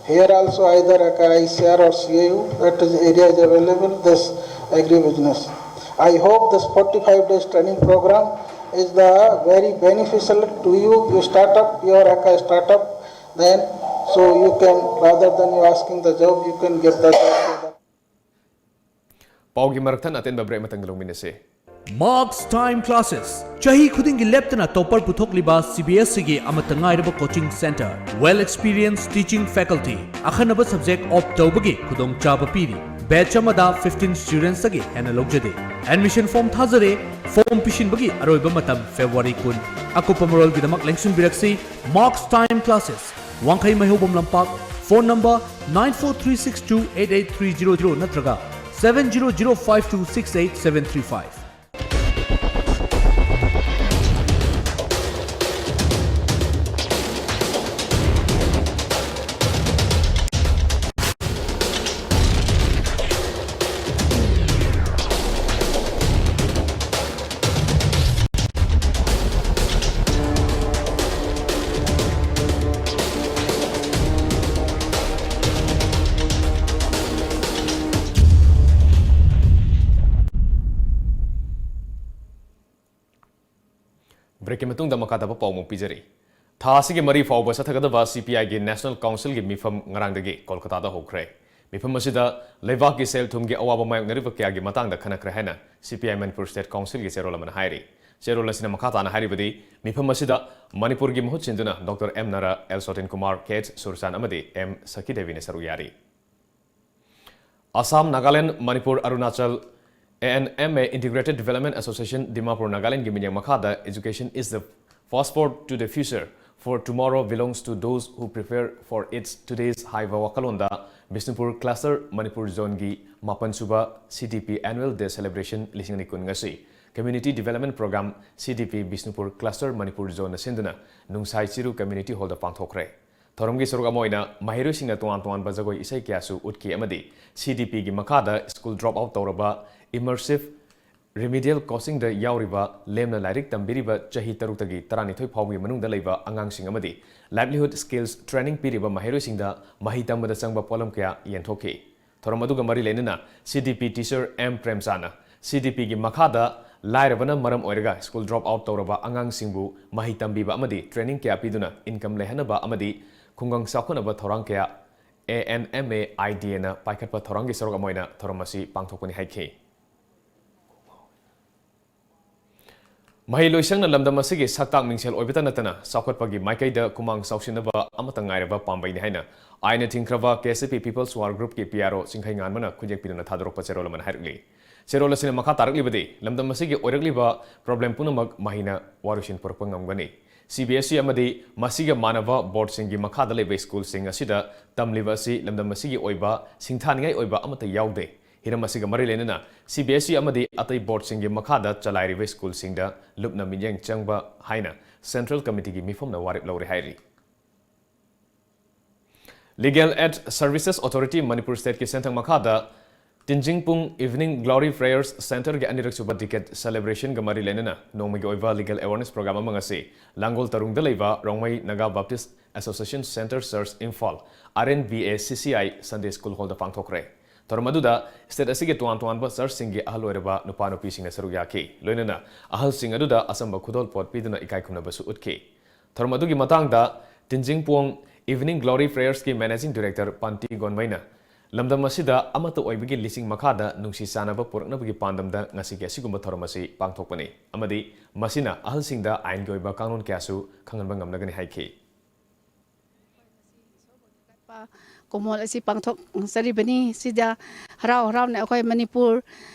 here also, either aka I C R or C A U, that is area is available, this agribusiness. I hope this forty-five days training program is the very beneficial to you. You start up your aka startup, then so you can, rather than you asking the job, you can get the job. ꯄꯥꯎꯒꯤ ꯃꯔꯛ ꯊꯠꯅ ꯑꯇꯦꯟꯕ break ꯑꯃꯇꯪ ꯂꯧꯃꯤꯟꯅꯁꯤ꯫ Marks Time Classes, ꯆꯍꯤ ꯈꯨꯗꯤꯡꯒꯤ ꯂꯦꯞꯇꯅ topper ꯄꯨꯊꯣꯛꯂꯤꯕ CBSEꯒꯤ ꯑꯃꯠꯇ ꯉꯥꯏꯔꯕ coaching centre, well experienced teaching faculty, ꯑꯈꯟꯅꯕ subject opt ꯇꯧꯕꯒꯤ ꯈꯨꯗꯣꯡꯆꯥꯕ ꯄꯤꯔꯤ꯫ Batch ꯑꯃꯗ fifteen studentsꯇꯒꯤ ꯍꯦꯟꯅ ꯂꯧꯖꯗꯦ꯫ Admission form ꯊꯥꯖꯔꯦ꯫ Form ꯄꯤꯁꯤꯟꯕꯒꯤ ꯑꯔꯣꯏꯕ ꯃꯇꯝ February ꯀꯨꯟ꯫ ꯑꯀꯨꯞꯄ ꯃꯔꯣꯜꯒꯤꯗꯃꯛ ꯂꯦꯡꯁꯤꯟꯕꯤꯔꯛꯁꯤ꯫ Marks Time Classes, ꯋꯥꯡꯈꯩ ꯃꯩꯍꯧꯕꯝ ꯂꯝꯄꯥꯛ꯫ Phone number nine four three six two eight eight three zero zero ꯅꯠꯇ꯭ꯔꯒ seven zero zero five two six eight seven three five꯫ Breakꯀꯤ ꯃꯇꯨꯡꯗ ꯃꯈꯥ ꯇꯥꯕ ꯄꯥꯎ ꯑꯃꯨꯛ ꯄꯤꯖꯔꯤ꯫ ꯊꯥ ꯑꯁꯤꯒꯤ ꯃꯔꯤ ꯐꯥꯎꯕ ꯆꯠꯊꯒꯗꯕ CPIꯒꯤ National Councilꯒꯤ ꯃꯤꯐꯝ ꯉꯔꯥꯡꯗꯒꯤ ꯀꯣꯜꯀꯇꯥꯗ ꯍꯧꯈ꯭ꯔꯦ꯫ ꯃꯤꯐꯝ ꯑꯁꯤꯗ ꯂꯩꯕꯥꯛꯀꯤ ꯁꯦꯜ ꯊꯨꯝꯒꯤ ꯑꯋꯥꯕ ꯃꯥꯌꯣꯛꯅꯔꯤꯕ ꯀꯌꯥꯒꯤ ꯃꯇꯥꯡꯗ ꯈꯟꯅꯈ꯭ꯔꯦ ꯍꯥꯏꯅ CPI ꯃꯅꯤꯄꯨꯔ State Councilꯒꯤ ꯆꯦꯔꯣꯜ ꯑꯃꯅ ꯍꯥꯏꯔꯤ꯫ ꯆꯦꯔꯣꯜ ꯑꯁꯤꯅ ꯃꯈꯥ ꯇꯥꯅ ꯍꯥꯏꯔꯤꯕꯗꯤ, ꯃꯤꯐꯝ ꯑꯁꯤꯗ ꯃꯅꯤꯄꯨꯔꯒꯤ ꯃꯍꯨꯠ ꯁꯤꯟꯗꯨꯅ Doctor M ꯅꯔꯥ, L ꯁꯣꯇꯤꯟ Kumar, Kh ꯁꯨꯔꯆꯥꯟ ꯑꯃꯗꯤ M ꯁꯈꯤ ꯗꯦꯕꯤꯅ ꯁꯔꯨꯛ ꯌꯥꯔꯤ꯫ Assam, Nagaland, Manipur, Arunachal, ANMA Integrated Development Association, Dimapur, Nagalandꯒꯤ ꯃꯤꯠꯌꯦꯡ ꯃꯈꯥꯗ Education is the passport to the future, for tomorrow belongs to those who prepare for it ꯇꯨꯗꯦꯁ ꯍꯥꯏꯕ ꯋꯥꯈꯜꯂꯣꯟꯗ ꯕꯤꯁꯅꯨꯄꯨꯔ Cluster Manipur Zoneꯒꯤ ꯃꯥꯄꯟ ꯁꯨꯕ CDP Annual Day Celebration ꯂꯤꯁꯤꯡ ꯑꯅꯤ ꯀꯨꯟ ꯉꯁꯤ Community Development Program, CDP Bishnupur Cluster Manipur Zoneꯅ ꯁꯤꯟꯗꯨꯅ ꯅꯨꯡꯁꯥꯏ ꯆꯤꯔꯨ Community Hallꯗ ꯄꯥꯡꯊꯣꯛꯈ꯭ꯔꯦ꯫ ꯊꯧꯔꯝꯒꯤ ꯁꯔꯨꯛ ꯑꯃ ꯑꯣꯏꯅ ꯃꯍꯩꯔꯣꯏꯁꯤꯡꯅ ꯇꯣꯉꯥꯟ ꯇꯣꯉꯥꯟꯕ ꯖꯒꯣꯏ ꯏꯁꯩ ꯀꯌꯥꯁꯨ ꯎꯠꯈꯤ ꯑꯃꯗꯤ CDPꯒꯤ ꯃꯈꯥꯗ school drop out ꯇꯧꯔꯕ immersive remedial coachingꯗ ꯌꯥꯎꯔꯤꯕ, ꯂꯦꯝꯅ ꯂꯥꯏꯔꯤꯛ ꯇꯝꯕꯤꯔꯤꯕ ꯆꯍꯤ ꯇꯔꯨꯛꯇꯒꯤ ꯇꯔꯥꯅꯤꯊꯣꯏ ꯐꯥꯎꯕꯒꯤ ꯃꯅꯨꯡꯗ ꯂꯩꯕ ꯑꯉꯥꯡꯁꯤꯡ ꯑꯃꯗꯤ livelihood skills training ꯄꯤꯔꯤꯕ ꯃꯍꯩꯔꯣꯏꯁꯤꯡꯗ ꯃꯍꯩ ꯇꯝꯕꯗ ꯆꯪꯕ ꯄꯣꯠꯂꯝ ꯀꯌꯥ ꯌꯦꯟꯊꯣꯛꯈꯤ꯫ ꯊꯧꯔꯝ ꯑꯗꯨꯒ ꯃꯔꯤ ꯂꯩꯅꯅ CDP teacher M ꯄ꯭ꯔꯦꯝꯆꯥꯟꯅ CDPꯒꯤ ꯃꯈꯥꯗ ꯂꯥꯏꯔꯕꯅ ꯃꯔꯝ ꯑꯣꯏꯔꯒ school drop out ꯇꯧꯔꯕ ꯑꯉꯥꯡꯁꯤꯡꯕꯨ ꯃꯍꯩ ꯇꯝꯕꯤꯕ ꯑꯃꯗꯤ training ꯀꯌꯥ ꯄꯤꯗꯨꯅ income ꯂꯩꯍꯟꯅꯕ ꯑꯃꯗꯤ ꯈꯨꯡꯒꯪ ꯆꯥꯎꯈꯠꯅꯕ ꯊꯧꯔꯥꯡ ꯀꯌꯥ ANMA IDAꯅ ꯄꯥꯏꯈꯠꯄ ꯊꯧꯔꯥꯡꯒꯤ ꯁꯔꯨꯛ ꯑꯃ ꯑꯣꯏꯅ ꯊꯧꯔꯝ ꯑꯁꯤ ꯄꯥꯡꯊꯣꯛꯄꯅꯤ ꯍꯥꯏꯈꯤ꯫ ꯃꯍꯩ ꯂꯣꯏꯁꯪꯅ ꯂꯝꯗꯝ ꯑꯁꯤꯒꯤ ꯁꯛꯇꯥꯛ ꯃꯤꯡꯁꯦꯜ ꯑꯣꯏꯕꯇ ꯅꯠꯇꯅ ꯆꯥꯎꯈꯠꯄꯒꯤ ꯃꯥꯏꯀꯩꯗ ꯈꯨꯃꯥꯡ ꯆꯥꯎꯁꯤꯟꯅꯕ ꯑꯃꯠꯇ ꯉꯥꯏꯔꯕ ꯄꯥꯝꯕꯩꯅꯤ ꯍꯥꯏꯅ ꯑꯥꯏꯟꯅ ꯊꯤꯡꯈ꯭ꯔꯕ K S P People's War Groupꯀꯤ P R O ꯆꯤꯡꯈꯩ ꯉꯥꯟꯕꯅ ꯈꯨꯟꯌꯦꯛꯄꯤꯗꯨꯅ ꯊꯥꯗꯣꯔꯛꯄ ꯆꯦꯔꯣꯜ ꯑꯃꯅ ꯍꯥꯏꯔꯛꯂꯤ꯫ ꯆꯦꯔꯣꯜ ꯑꯁꯤꯅ ꯃꯈꯥ ꯇꯥꯔꯛꯂꯤꯕꯗꯤ, ꯂꯝꯗꯝ ꯑꯁꯤꯒꯤ ꯑꯣꯏꯔꯛꯂꯤꯕ problem ꯄꯨꯝꯅꯃꯛ ꯃꯍꯩꯅ ꯋꯥꯔꯣꯏꯁꯤꯟ ꯄꯨꯔꯛꯄ ꯉꯝꯒꯅꯤ꯫ C B S E ꯑꯃꯗꯤ ꯃꯁꯤꯒ ꯃꯥꯟꯅꯕ boardꯁꯤꯡꯒꯤ ꯃꯈꯥꯗ ꯂꯩꯕ schoolꯁꯤꯡ ꯑꯁꯤꯗ ꯇꯝꯂꯤꯕ ꯑꯁꯤ ꯂꯝꯗꯝ ꯑꯁꯤꯒꯤ ꯑꯣꯏꯕ ꯁꯤꯡꯊꯥꯅꯤꯡꯉꯥꯏ ꯑꯣꯏꯕ ꯑꯃꯠꯇ ꯌꯥꯎꯗꯦ꯫ ꯍꯤꯔꯝ ꯑꯁꯤꯒ ꯃꯔꯤ ꯂꯩꯅꯅ C B S E ꯑꯃꯗꯤ ꯑꯇꯩ boardꯁꯤꯡꯒꯤ ꯃꯈꯥꯗ ꯆꯂꯥꯏꯔꯤꯕ schoolꯁꯤꯡꯗ ꯂꯨꯞꯅ ꯃꯤꯠꯌꯦꯡ ꯆꯪꯕ ꯍꯥꯏꯅ Central Committeeꯒꯤ ꯃꯤꯐꯝꯅ ꯋꯥꯔꯦꯞ ꯂꯧꯔꯦ ꯍꯥꯏꯔꯤ꯫ Legal Aid Services Authority Manipur stateꯀꯤ ꯁꯦꯟꯊꯪ ꯃꯈꯥꯗ ꯇꯤꯟꯖꯤꯡꯄꯨꯡ Evening Glory Prayers Centreꯒꯤ ꯑꯅꯤꯔꯛ ꯁꯨꯕ decade celebrationꯒ ꯃꯔꯤ ꯂꯩꯅꯅ ꯅꯣꯡꯃꯒꯤ ꯑꯣꯏꯕ legal awareness program ꯑꯃ ꯉꯁꯤ ꯂꯥꯡꯒꯣꯜ ꯇꯔꯨꯡꯗ ꯂꯩꯕ Rongmei Naga Baptist Association Centre Church Imphal, R N B A C C I Sunday School Hallꯗ ꯄꯥꯡꯊꯣꯛꯈ꯭ꯔꯦ꯫ ꯊꯧꯔꯝ ꯑꯗꯨꯗ state ꯑꯁꯤꯒꯤ ꯇꯣꯉꯥꯟ ꯇꯣꯉꯥꯟꯕ churchꯁꯤꯡꯒꯤ ꯑꯍꯜ ꯑꯣꯏꯔꯕ ꯅꯨꯄꯥ ꯅꯨꯄꯤꯁꯤꯡꯅ ꯁꯔꯨꯛ ꯌꯥꯈꯤ꯫ ꯂꯣꯏꯅꯅ ꯑꯍꯜꯁꯤꯡ ꯑꯗꯨꯗ ꯑꯆꯝꯕ ꯈꯨꯗꯣꯜꯄꯣꯠ ꯄꯤꯗꯨꯅ ꯏꯀꯥꯏ ꯈꯨꯝꯅꯕꯁꯨ ꯎꯠꯈꯤ꯫ ꯊꯧꯔꯝ ꯑꯗꯨꯒꯤ ꯃꯇꯥꯡꯗ ꯇꯤꯟꯖꯤꯡꯄꯣꯡ Evening Glory Prayersꯀꯤ Managing Director ꯄꯥꯟꯇꯤ ꯒꯣꯟꯃꯩꯅ ꯂꯝꯗꯝ ꯑꯁꯤꯗ ꯑꯃꯠꯇ ꯑꯣꯏꯕꯒꯤ ꯂꯤꯆꯤꯡ ꯃꯈꯥꯗ ꯅꯨꯡꯁꯤ ꯆꯥꯟꯅꯕ ꯄꯨꯔꯛꯅꯕꯒꯤ ꯄꯥꯟꯗꯝꯗ ꯉꯁꯤꯒꯤ ꯑꯁꯤꯒꯨꯝꯕ ꯊꯧꯔꯝ ꯑꯁꯤ ꯄꯥꯡꯊꯣꯛꯄꯅꯤ ꯑꯃꯗꯤ ꯃꯁꯤꯅ ꯑꯍꯜꯁꯤꯡꯗ ꯑꯥꯏꯟꯒꯤ ꯑꯣꯏꯕ ꯀꯥꯡꯂꯣꯟ ꯀꯌꯥꯁꯨ ꯈꯪꯍꯟꯕ ꯉꯝꯂꯒꯅꯤ ꯍꯥꯏꯈꯤ꯫ ꯀꯨꯝꯑꯣꯜ ꯑꯁꯤ ꯄꯥꯡꯊꯣꯛꯆꯔꯤꯕꯅꯤ꯫ ꯁꯤꯗ ꯍꯔꯥꯎ ꯍꯔꯥꯎꯅ ꯑꯩꯈꯣꯏ ꯃꯅꯤꯄꯨꯔ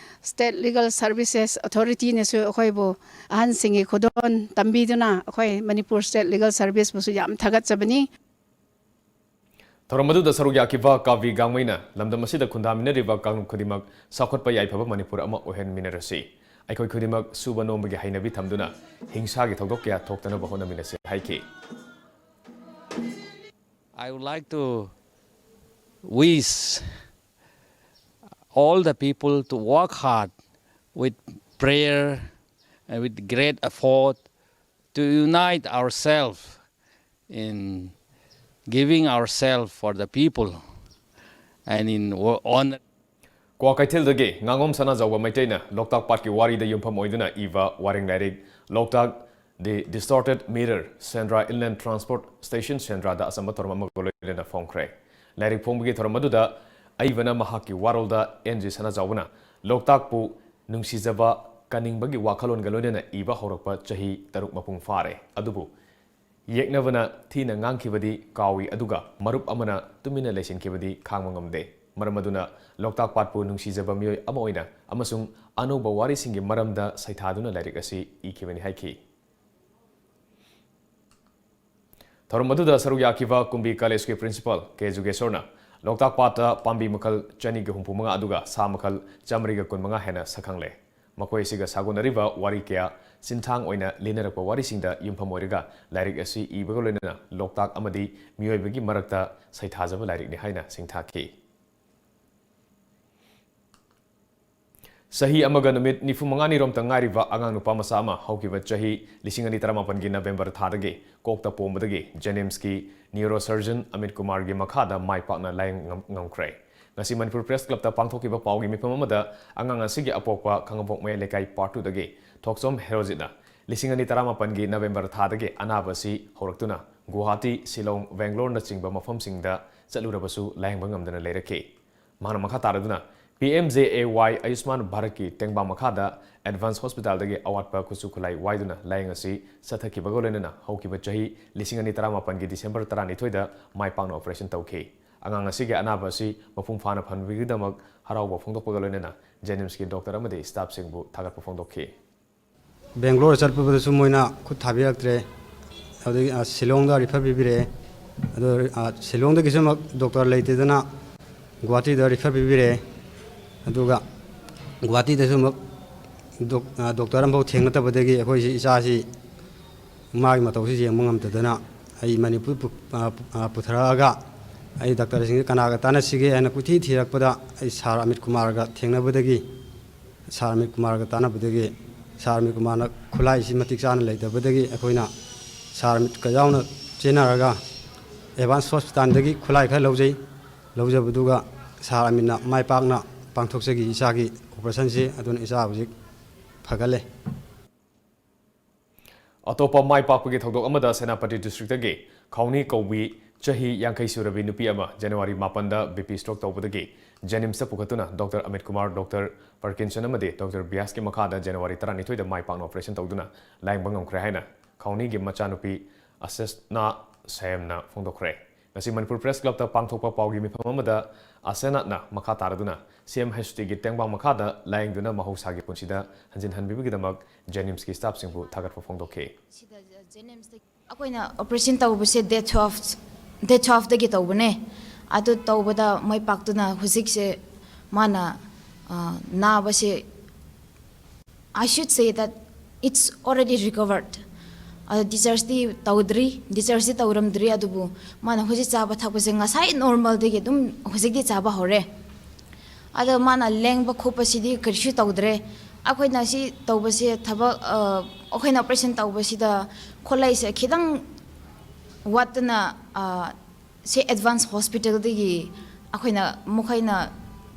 State Legal Services Authorityꯅꯁꯨ ꯑꯩꯈꯣꯏꯕꯨ ꯑꯍꯟꯁꯤꯡꯒꯤ ꯈꯨꯗꯣꯜ ꯇꯝꯕꯤꯗꯨꯅ ꯑꯩꯈꯣꯏ ꯃꯅꯤꯄꯨꯔ State Legal Serviceꯕꯨꯁꯨ ꯌꯥꯝ ꯊꯥꯒꯠꯆꯕꯅꯤ꯫ ꯊꯧꯔꯝ ꯑꯗꯨꯗ ꯁꯔꯨꯛ ꯌꯥꯈꯤꯕ ꯀꯥꯕꯤ ꯒꯥꯡꯃꯩꯅ ꯂꯝꯗꯝ ꯑꯁꯤꯗ ꯈꯨꯟꯗꯥꯃꯤꯟꯅꯔꯤꯕ ꯀꯥꯡꯂꯨꯞ ꯈꯨꯗꯤꯡꯃꯛ ꯆꯥꯎꯈꯠꯄ ꯌꯥꯏꯐꯕ ꯃꯅꯤꯄꯨꯔ ꯑꯃ ꯑꯣꯏꯍꯟꯃꯤꯟꯅꯔꯁꯤ꯫ ꯑꯩꯈꯣꯏ ꯈꯨꯗꯤꯡꯃꯛ ꯁꯨꯕ ꯅꯣꯝꯕꯒꯤ ꯍꯩꯅꯕꯤ ꯊꯝꯗꯨꯅ ꯍꯤꯡꯁꯥꯒꯤ ꯊꯧꯗꯣꯛ ꯀꯌꯥ ꯊꯣꯛꯇꯅꯕ ꯍꯣꯠꯅꯃꯤꯟꯅꯁꯤ ꯍꯥꯏꯈꯤ꯫ I would like to wish all the people to work hard with prayer and with great effort to unite ourselves in giving ourselves for the people and in wo-, honor. ꯀ꯭ꯋꯥꯀꯩꯊꯦꯜꯗꯒꯤ ꯉꯥꯉꯣꯝ ꯁꯅꯥꯖꯥꯎꯕ ꯃꯩꯇꯩꯅ ꯂꯣꯛꯇꯥꯛ ꯄꯥꯠꯀꯤ ꯋꯥꯔꯤꯗ ꯌꯨꯝꯐꯝ ꯑꯣꯏꯗꯨꯅ ꯏꯕ ꯋꯥꯔꯦꯡ ꯂꯥꯏꯔꯤꯛ ꯂꯣꯛꯇꯥꯛ The Distorted Mirror, Sendra Inland Transport Station, Sendraꯗ ꯑꯆꯝꯕ ꯊꯧꯔꯝ ꯑꯃꯒ ꯂꯣꯏꯅꯅ ꯐꯣꯡꯈ꯭ꯔꯦ꯫ ꯂꯥꯏꯔꯤꯛ ꯐꯣꯡꯕꯒꯤ ꯊꯧꯔꯝ ꯑꯗꯨꯗ ꯑꯏꯕꯅ ꯃꯍꯥꯛꯀꯤ ꯋꯥꯔꯣꯜꯗ ꯑꯦꯟ ꯖꯤ ꯁꯅꯥꯖꯥꯎꯕꯅ ꯂꯣꯛꯇꯥꯛꯄꯨ ꯅꯨꯡꯁꯤꯖꯕ ꯀꯟꯅꯤꯡꯕꯒꯤ ꯋꯥꯈꯜꯂꯣꯟꯒ ꯂꯣꯏꯅꯅ ꯏꯕ ꯍꯧꯔꯛꯄ ꯆꯍꯤ ꯇꯔꯨꯛ ꯃꯄꯨꯡ ꯐꯥꯔꯦ꯫ ꯑꯗꯨꯕꯨ ꯌꯦꯛꯅꯕꯅ ꯊꯤꯅ ꯉꯥꯡꯈꯤꯕꯗꯤ ꯀꯥꯎꯏ, ꯑꯗꯨꯒ ꯃꯔꯨꯞ ꯑꯃꯅ ꯇꯨꯃꯤꯟꯅ ꯂꯩꯁꯤꯟꯈꯤꯕꯗꯤ ꯈꯥꯡꯕ ꯉꯝꯗꯦ꯫ ꯃꯔꯝ ꯑꯗꯨꯅ ꯂꯣꯛꯇꯥꯛ ꯄꯥꯠꯄꯨ ꯅꯨꯡꯁꯤꯖꯕ ꯃꯤꯑꯣꯏ ꯑꯃ ꯑꯣꯏꯅ ꯑꯃꯁꯨꯡ ꯑꯅꯧꯕ ꯋꯥꯔꯤꯁꯤꯡꯒꯤ ꯃꯔꯝꯗ ꯁꯩꯊꯥꯗꯨꯅ ꯂꯥꯏꯔꯤꯛ ꯑꯁꯤ ꯏꯈꯤꯕꯅꯤ ꯍꯥꯏꯈꯤ꯫ ꯊꯧꯔꯝ ꯑꯗꯨꯗ ꯁꯔꯨꯛ ꯌꯥꯈꯤꯕ ꯀꯨꯝꯕꯤ ꯀꯂꯦꯖꯀꯤ ꯄ꯭ꯔꯤꯟꯁꯤꯄꯥꯜ ꯀꯦ ꯖꯨꯒꯦꯁꯣꯔꯅ ꯂꯣꯛꯇꯥꯛ ꯄꯥꯠꯇ ꯄꯥꯝꯕꯤ ꯃꯈꯜ ꯆꯅꯤꯒ ꯍꯨꯝꯐꯨ ꯃꯉꯥ ꯑꯗꯨꯒ ꯁꯥ ꯃꯈꯜ ꯆꯥꯃꯔꯤꯒ ꯀꯨꯟ ꯃꯉꯥ ꯍꯦꯟꯅ ꯁꯛꯈꯪꯂꯦ꯫ ꯃꯈꯣꯏ ꯑꯁꯤꯒ ꯁꯥꯒꯣꯟꯅꯔꯤꯕ ꯋꯥꯔꯤ ꯀꯌꯥ ꯆꯤꯟꯊꯥꯡ ꯑꯣꯏꯅ ꯂꯤꯅꯔꯛꯄ ꯋꯥꯔꯤꯁꯤꯡꯗ ꯌꯨꯝꯐꯝ ꯑꯣꯏꯔꯒ ꯂꯥꯏꯔꯤꯛ ꯑꯁꯤ ꯏꯕꯒ ꯂꯣꯏꯅꯅ ꯂꯣꯛꯇꯥꯛ ꯑꯃꯗꯤ ꯃꯤꯑꯣꯏꯕꯒꯤ ꯃꯔꯛꯇ ꯁꯩꯊꯥꯖꯕ ꯂꯥꯏꯔꯤꯛꯅꯤ ꯍꯥꯏꯅ ꯁꯤꯡꯊꯥꯈꯤ꯫ ꯆꯍꯤ ꯑꯃꯒ ꯅꯨꯃꯤꯠ ꯅꯤꯐꯨ ꯃꯉꯥꯅꯤꯔꯣꯝꯇ ꯉꯥꯏꯔꯤꯕ ꯑꯉꯥꯡ ꯅꯨꯄꯥ ꯃꯆꯥ ꯑꯃ ꯍꯧꯈꯤꯕ ꯆꯍꯤ ꯂꯤꯁꯤꯡ ꯑꯅꯤ ꯇꯔꯥꯃꯥꯄꯟꯒꯤ ꯅꯕꯦꯝꯕꯔ ꯊꯥꯗꯒꯤ ꯀꯣꯛꯇ ꯄꯣꯝꯕꯗꯒꯤ ꯖꯦꯅꯤꯝꯁꯀꯤ ꯅ꯭ꯌꯨꯔꯣꯁꯔꯖꯟ ꯑꯃꯤꯠ ꯀꯨꯃꯥꯔꯒꯤ ꯃꯈꯥꯗ ꯃꯥꯏ ꯄꯥꯛꯅ ꯂꯥꯌꯦꯡ ꯉꯝ-, ꯉꯝꯈ꯭ꯔꯦ꯫ ꯉꯁꯤ ꯃꯅꯤꯄꯨꯔ ꯄ꯭ꯔꯦꯁ ꯀ꯭ꯂꯕꯇ ꯄꯥꯡꯊꯣꯛꯈꯤꯕ ꯄꯥꯎꯒꯤ ꯃꯤꯐꯝ ꯑꯃꯗ ꯑꯉꯥꯡ ꯑꯁꯤꯒꯤ ꯑꯄꯣꯛꯄ ꯈꯥꯉꯕꯣꯛ ꯃꯌꯥꯏ ꯂꯩꯀꯥꯏ ꯄꯥꯔꯠ ꯇꯨꯗꯒꯤ ꯊꯣꯛꯆꯣꯝ ꯍꯦꯔꯣꯖꯤꯠꯅ ꯂꯤꯁꯤꯡ ꯑꯅꯤ ꯇꯔꯥꯃꯥꯄꯟꯒꯤ ꯅꯕꯦꯝꯕꯔ ꯊꯥꯗꯒꯤ ꯑꯅꯥꯕ ꯑꯁꯤ ꯍꯧꯔꯛꯇꯨꯅ ꯒꯨꯋꯥꯍꯥꯇꯤ, ꯁꯤꯂꯣꯡ, ꯕꯦꯡꯒ꯭ꯂꯣꯔꯅꯆꯤꯡꯕ ꯃꯐꯝꯁꯤꯡꯗ ꯆꯠꯂꯨꯔꯕꯁꯨ ꯂꯥꯌꯦꯡꯕ ꯉꯝꯗꯅ ꯂꯩꯔꯛꯈꯤ꯫ ꯃꯍꯥꯛꯅ ꯃꯈꯥ ꯇꯥꯔꯗꯨꯅ ꯄꯤ ꯑꯦꯝ ꯖꯦ ꯑꯦ ꯋꯥꯏ ꯑꯌꯨꯁꯃꯥꯟ ꯚꯥꯔꯠꯀꯤ ꯇꯦꯡꯕꯥꯡ ꯃꯈꯥꯗ ꯑꯦꯗꯚꯥꯟꯁ ꯍꯣꯁꯄꯤꯇꯥꯜꯗꯒꯤ ꯑꯋꯥꯠꯄ ꯈꯨꯠꯁꯨ ꯈꯨꯠꯂꯥꯏ ꯋꯥꯏꯗꯨꯅ ꯂꯥꯌꯦꯡ ꯑꯁꯤ ꯆꯠꯊꯈꯤꯕꯒ ꯂꯣꯏꯅꯅ ꯍꯧꯈꯤꯕ ꯆꯍꯤ ꯂꯤꯁꯤꯡ ꯑꯅꯤ ꯇꯔꯥꯃꯥꯄꯟꯒꯤ ꯗꯤꯁꯦꯝꯕꯔ ꯇꯔꯥꯅꯤꯊꯣꯏꯗ ꯃꯥꯏ ꯄꯥꯛꯅ ꯑꯣꯄꯔꯦꯁꯟ ꯇꯧꯈꯤ꯫ ꯑꯉꯥꯡ ꯑꯁꯤꯒꯤ ꯑꯅꯥꯕ ꯑꯁꯤ ꯃꯄꯨꯡ ꯐꯥꯅ ꯐꯍꯟꯕꯒꯤꯗꯃꯛ ꯍꯔꯥꯎꯕ ꯐꯣꯡꯗꯣꯛꯄꯒ ꯂꯣꯏꯅꯅ ꯖꯦꯅꯤꯝꯁꯀꯤ ꯗꯣꯛꯇꯔ ꯑꯃꯗꯤ ꯁ꯭ꯇꯥꯐꯁꯤꯡꯕꯨ ꯊꯥꯒꯠꯄ ꯐꯣꯡꯗꯣꯛꯈꯤ꯫ ꯕꯦꯡꯒ꯭ꯂꯣꯔ ꯆꯠꯄꯗꯁꯨ ꯃꯣꯏꯅ ꯈꯨꯠ ꯊꯥꯕꯤꯔꯛꯇ꯭ꯔꯦ꯫ ꯑꯗꯨꯗꯒꯤ, ꯑ, ꯁꯤꯂꯣꯡꯗ ꯔꯤꯐꯔ ꯄꯤꯕꯤꯔꯛꯑꯦ꯫ ꯑꯗꯣ, ꯑ, ꯁꯤꯂꯣꯡꯗꯒꯤꯁꯨ ꯑꯃꯨꯛ ꯗꯣꯛꯇꯔ ꯂꯩꯇꯗꯅ ꯒꯨꯋꯥꯍꯥꯇꯤꯗ ꯔꯤꯐꯔ ꯄꯤꯕꯤꯔꯛꯑꯦ꯫ ꯑꯗꯨꯒ ꯒꯨꯋꯥꯍꯥꯇꯤꯗꯁꯨ ꯑꯃꯨꯛ ꯗꯣꯛ-, ꯑ, ꯗꯣꯛꯇꯔ ꯑꯃꯐꯥꯎ ꯊꯦꯡꯅꯗꯕꯗꯒꯤ ꯑꯩꯈꯣꯏꯁꯤ, ꯏꯆꯥꯁꯤ ꯃꯥꯒꯤ ꯃꯇꯧꯁꯤ ꯌꯦꯡꯕ ꯉꯝꯗꯗꯅ ꯑꯩ ꯃꯅꯤꯄꯨꯔ ꯄꯨ-, ꯑ, ꯄꯨ-, ꯑ, ꯄꯨꯊꯔꯛꯑꯒ ꯑꯩ ꯗꯥꯛꯇꯔꯁꯤꯡꯁꯤ ꯀꯅꯥꯒ ꯇꯥꯟꯅꯁꯤꯒꯦ ꯍꯥꯏꯅ ꯀꯣꯏꯊꯤ ꯊꯤꯔꯛꯄꯗ ꯑꯩ ꯁꯥꯔ ꯑꯃꯤꯠ ꯀꯨꯃꯥꯔꯒ ꯊꯦꯡꯅꯕꯗꯒꯤ, ꯁꯥꯔ ꯑꯃꯤꯠ ꯀꯨꯃꯥꯔꯒ ꯇꯥꯟꯅꯕꯗꯒꯤ, ꯁꯥꯔ ꯑꯃꯤꯠ ꯀꯨꯃꯥꯔꯅ ꯈꯨꯠꯂꯥꯏꯁꯤ ꯃꯇꯤꯛ ꯆꯥꯅ ꯂꯩꯇꯕꯗꯒꯤ ꯑꯩꯈꯣꯏꯅ ꯁꯥꯔ ꯑꯃꯤꯠꯀ ꯌꯥꯎꯅ ꯆꯦꯟꯅꯔꯒ ꯑꯦꯗꯚꯥꯟꯁ ꯍꯣꯁꯄꯤꯇꯥꯜꯗꯒꯤ ꯈꯨꯠꯂꯥꯏ ꯈꯔ ꯂꯧꯖꯩ꯫ ꯂꯧꯖꯕꯗꯨꯒ ꯁꯥꯔ ꯑꯃꯤꯠꯅ ꯃꯥꯏ ꯄꯥꯛꯅ ꯄꯥꯡꯊꯣꯛꯆꯈꯤ ꯏꯆꯥꯒꯤ ꯑꯣꯄꯔꯦꯁꯟꯁꯤ꯫ ꯑꯗꯨꯅ ꯏꯆꯥ ꯍꯧꯖꯤꯛ ꯐꯒꯠꯂꯦ꯫ ꯑꯇꯣꯞꯄ ꯃꯥꯏ ꯄꯥꯛꯄꯒꯤ ꯊꯧꯗꯣꯛ ꯑꯃꯗ ꯁꯦꯅꯥꯄꯇꯤ ꯗꯤꯁꯇ꯭ꯔꯤꯛꯇꯒꯤ ꯈꯥꯎꯅꯤ ꯀꯧꯕꯤ ꯆꯍꯤ ꯌꯥꯡꯈꯩ ꯁꯨꯔꯕꯤ ꯅꯨꯄꯤ ꯑꯃ ꯖꯅꯋꯥꯔꯤ ꯃꯥꯄꯟꯗ ꯕꯤ ꯄꯤ ꯁ꯭ꯇ꯭ꯔꯣꯛ ꯇꯧꯕꯗꯒꯤ ꯖꯦꯅꯤꯝꯁꯇ ꯄꯨꯈꯠꯇꯨꯅ ꯗꯣꯛꯇꯔ ꯑꯃꯤꯠ ꯀꯨꯃꯥꯔ, ꯗꯣꯛꯇꯔ ꯄꯥꯔꯀꯤꯟꯁꯟ ꯑꯃꯗꯤ ꯗꯣꯛꯇꯔ ꯕꯤꯌꯥꯁꯀꯤ ꯃꯈꯥꯗ ꯖꯅꯋꯥꯔꯤ ꯇꯔꯥꯅꯤꯊꯣꯏꯗ ꯃꯥꯏ ꯄꯥꯛꯅ ꯑꯣꯄꯔꯦꯁꯟ ꯇꯧꯗꯨꯅ ꯂꯥꯌꯦꯡꯕ ꯉꯝꯈ꯭ꯔꯦ ꯍꯥꯏꯅ ꯈꯥꯎꯅꯤꯒꯤ ꯃꯆꯥꯅꯨꯄꯤ ꯑꯁꯦꯁꯅꯥ ꯁꯌꯦꯝꯅ ꯐꯣꯡꯗꯣꯛꯈ꯭ꯔꯦ꯫ ꯉꯁꯤ ꯃꯅꯤꯄꯨꯔ ꯄ꯭ꯔꯦꯁ ꯀ꯭ꯂꯕꯇ ꯄꯥꯡꯊꯣꯛꯄ ꯄꯥꯎꯒꯤ ꯃꯤꯐꯝ ꯑꯃꯗ ꯑꯁꯦꯅꯥꯠꯅ ꯃꯈꯥ ꯇꯥꯔꯗꯨꯅ ꯁꯤ ꯑꯦꯝ ꯍꯩꯆ ꯗꯤꯒꯤ ꯇꯦꯡꯕꯥꯡ ꯃꯈꯥꯗ ꯂꯥꯌꯦꯡꯗꯨꯅ ꯃꯍꯧꯁꯥꯒꯤ ꯄꯨꯟꯁꯤꯗ ꯍꯟꯖꯤꯟꯍꯟꯕꯤꯕꯒꯤꯗꯃꯛ ꯖꯦꯅꯤꯝꯁꯀꯤ ꯁ꯭ꯇꯥꯐꯁꯤꯡꯕꯨ ꯊꯥꯒꯠꯄ ꯐꯣꯡꯗꯣꯛꯈꯤ꯫ ꯁꯤꯗ ꯖꯦꯅꯤꯝꯁꯇ ꯑꯩꯈꯣꯏꯅ ꯑꯣꯄꯔꯦꯁꯟ ꯇꯧꯕꯁꯦ ꯗꯦꯠ ꯇꯨꯋꯦꯜꯐ, ꯗꯦꯠ ꯇꯨꯋꯦꯜꯐꯇꯒꯤ ꯇꯧꯕꯅꯦ꯫ ꯑꯗꯨ ꯇꯧꯕꯗ ꯃꯥꯏ ꯄꯥꯛꯇꯨꯅ ꯍꯧꯖꯤꯛꯁꯦ ꯃꯥꯅ, ꯑ, ꯅꯥꯕꯁꯦ, I should say that it's already recovered. ꯑꯗꯣ ꯗꯤꯆꯥꯔꯖꯇꯤ ꯇꯧꯗ꯭ꯔꯤ, ꯗꯤꯆꯥꯔꯖꯇꯤ ꯇꯧꯔꯝꯗ꯭ꯔꯤ, ꯑꯗꯨꯕꯨ ꯃꯥꯅ ꯍꯧꯖꯤꯛ ꯆꯥꯕ ꯊꯛꯄꯁꯦ ꯉꯁꯥꯏ ꯅꯣꯔꯃꯦꯜꯗꯒꯤ ꯑꯗꯨꯝ ꯍꯧꯖꯤꯛꯇꯤ ꯆꯥꯕ ꯍꯧꯔꯦ꯫ ꯑꯗꯣ ꯃꯥꯅ ꯂꯦꯡꯕ ꯈꯣꯠꯄꯁꯤꯗꯤ ꯀꯔꯤꯁꯨ ꯇꯧꯗ꯭ꯔꯦ꯫ ꯑꯩꯈꯣꯏꯅ ꯁꯤ ꯇꯧꯕꯁꯦ ꯊꯕꯛ, ꯑ, ꯑꯩꯈꯣꯏꯅ ꯑꯣꯄꯔꯦꯁꯟ ꯇꯧꯕꯁꯤꯗ ꯈꯣꯠꯂꯩꯁꯦ ꯈꯤꯇꯪ ꯋꯥꯠꯇꯅ, ꯑ, ꯁꯤ ꯑꯦꯗꯚꯥꯟꯁ ꯍꯣꯁꯄꯤꯇꯥꯜꯗꯒꯤ ꯑꯩꯈꯣꯏꯅ ꯃꯈꯣꯏꯅ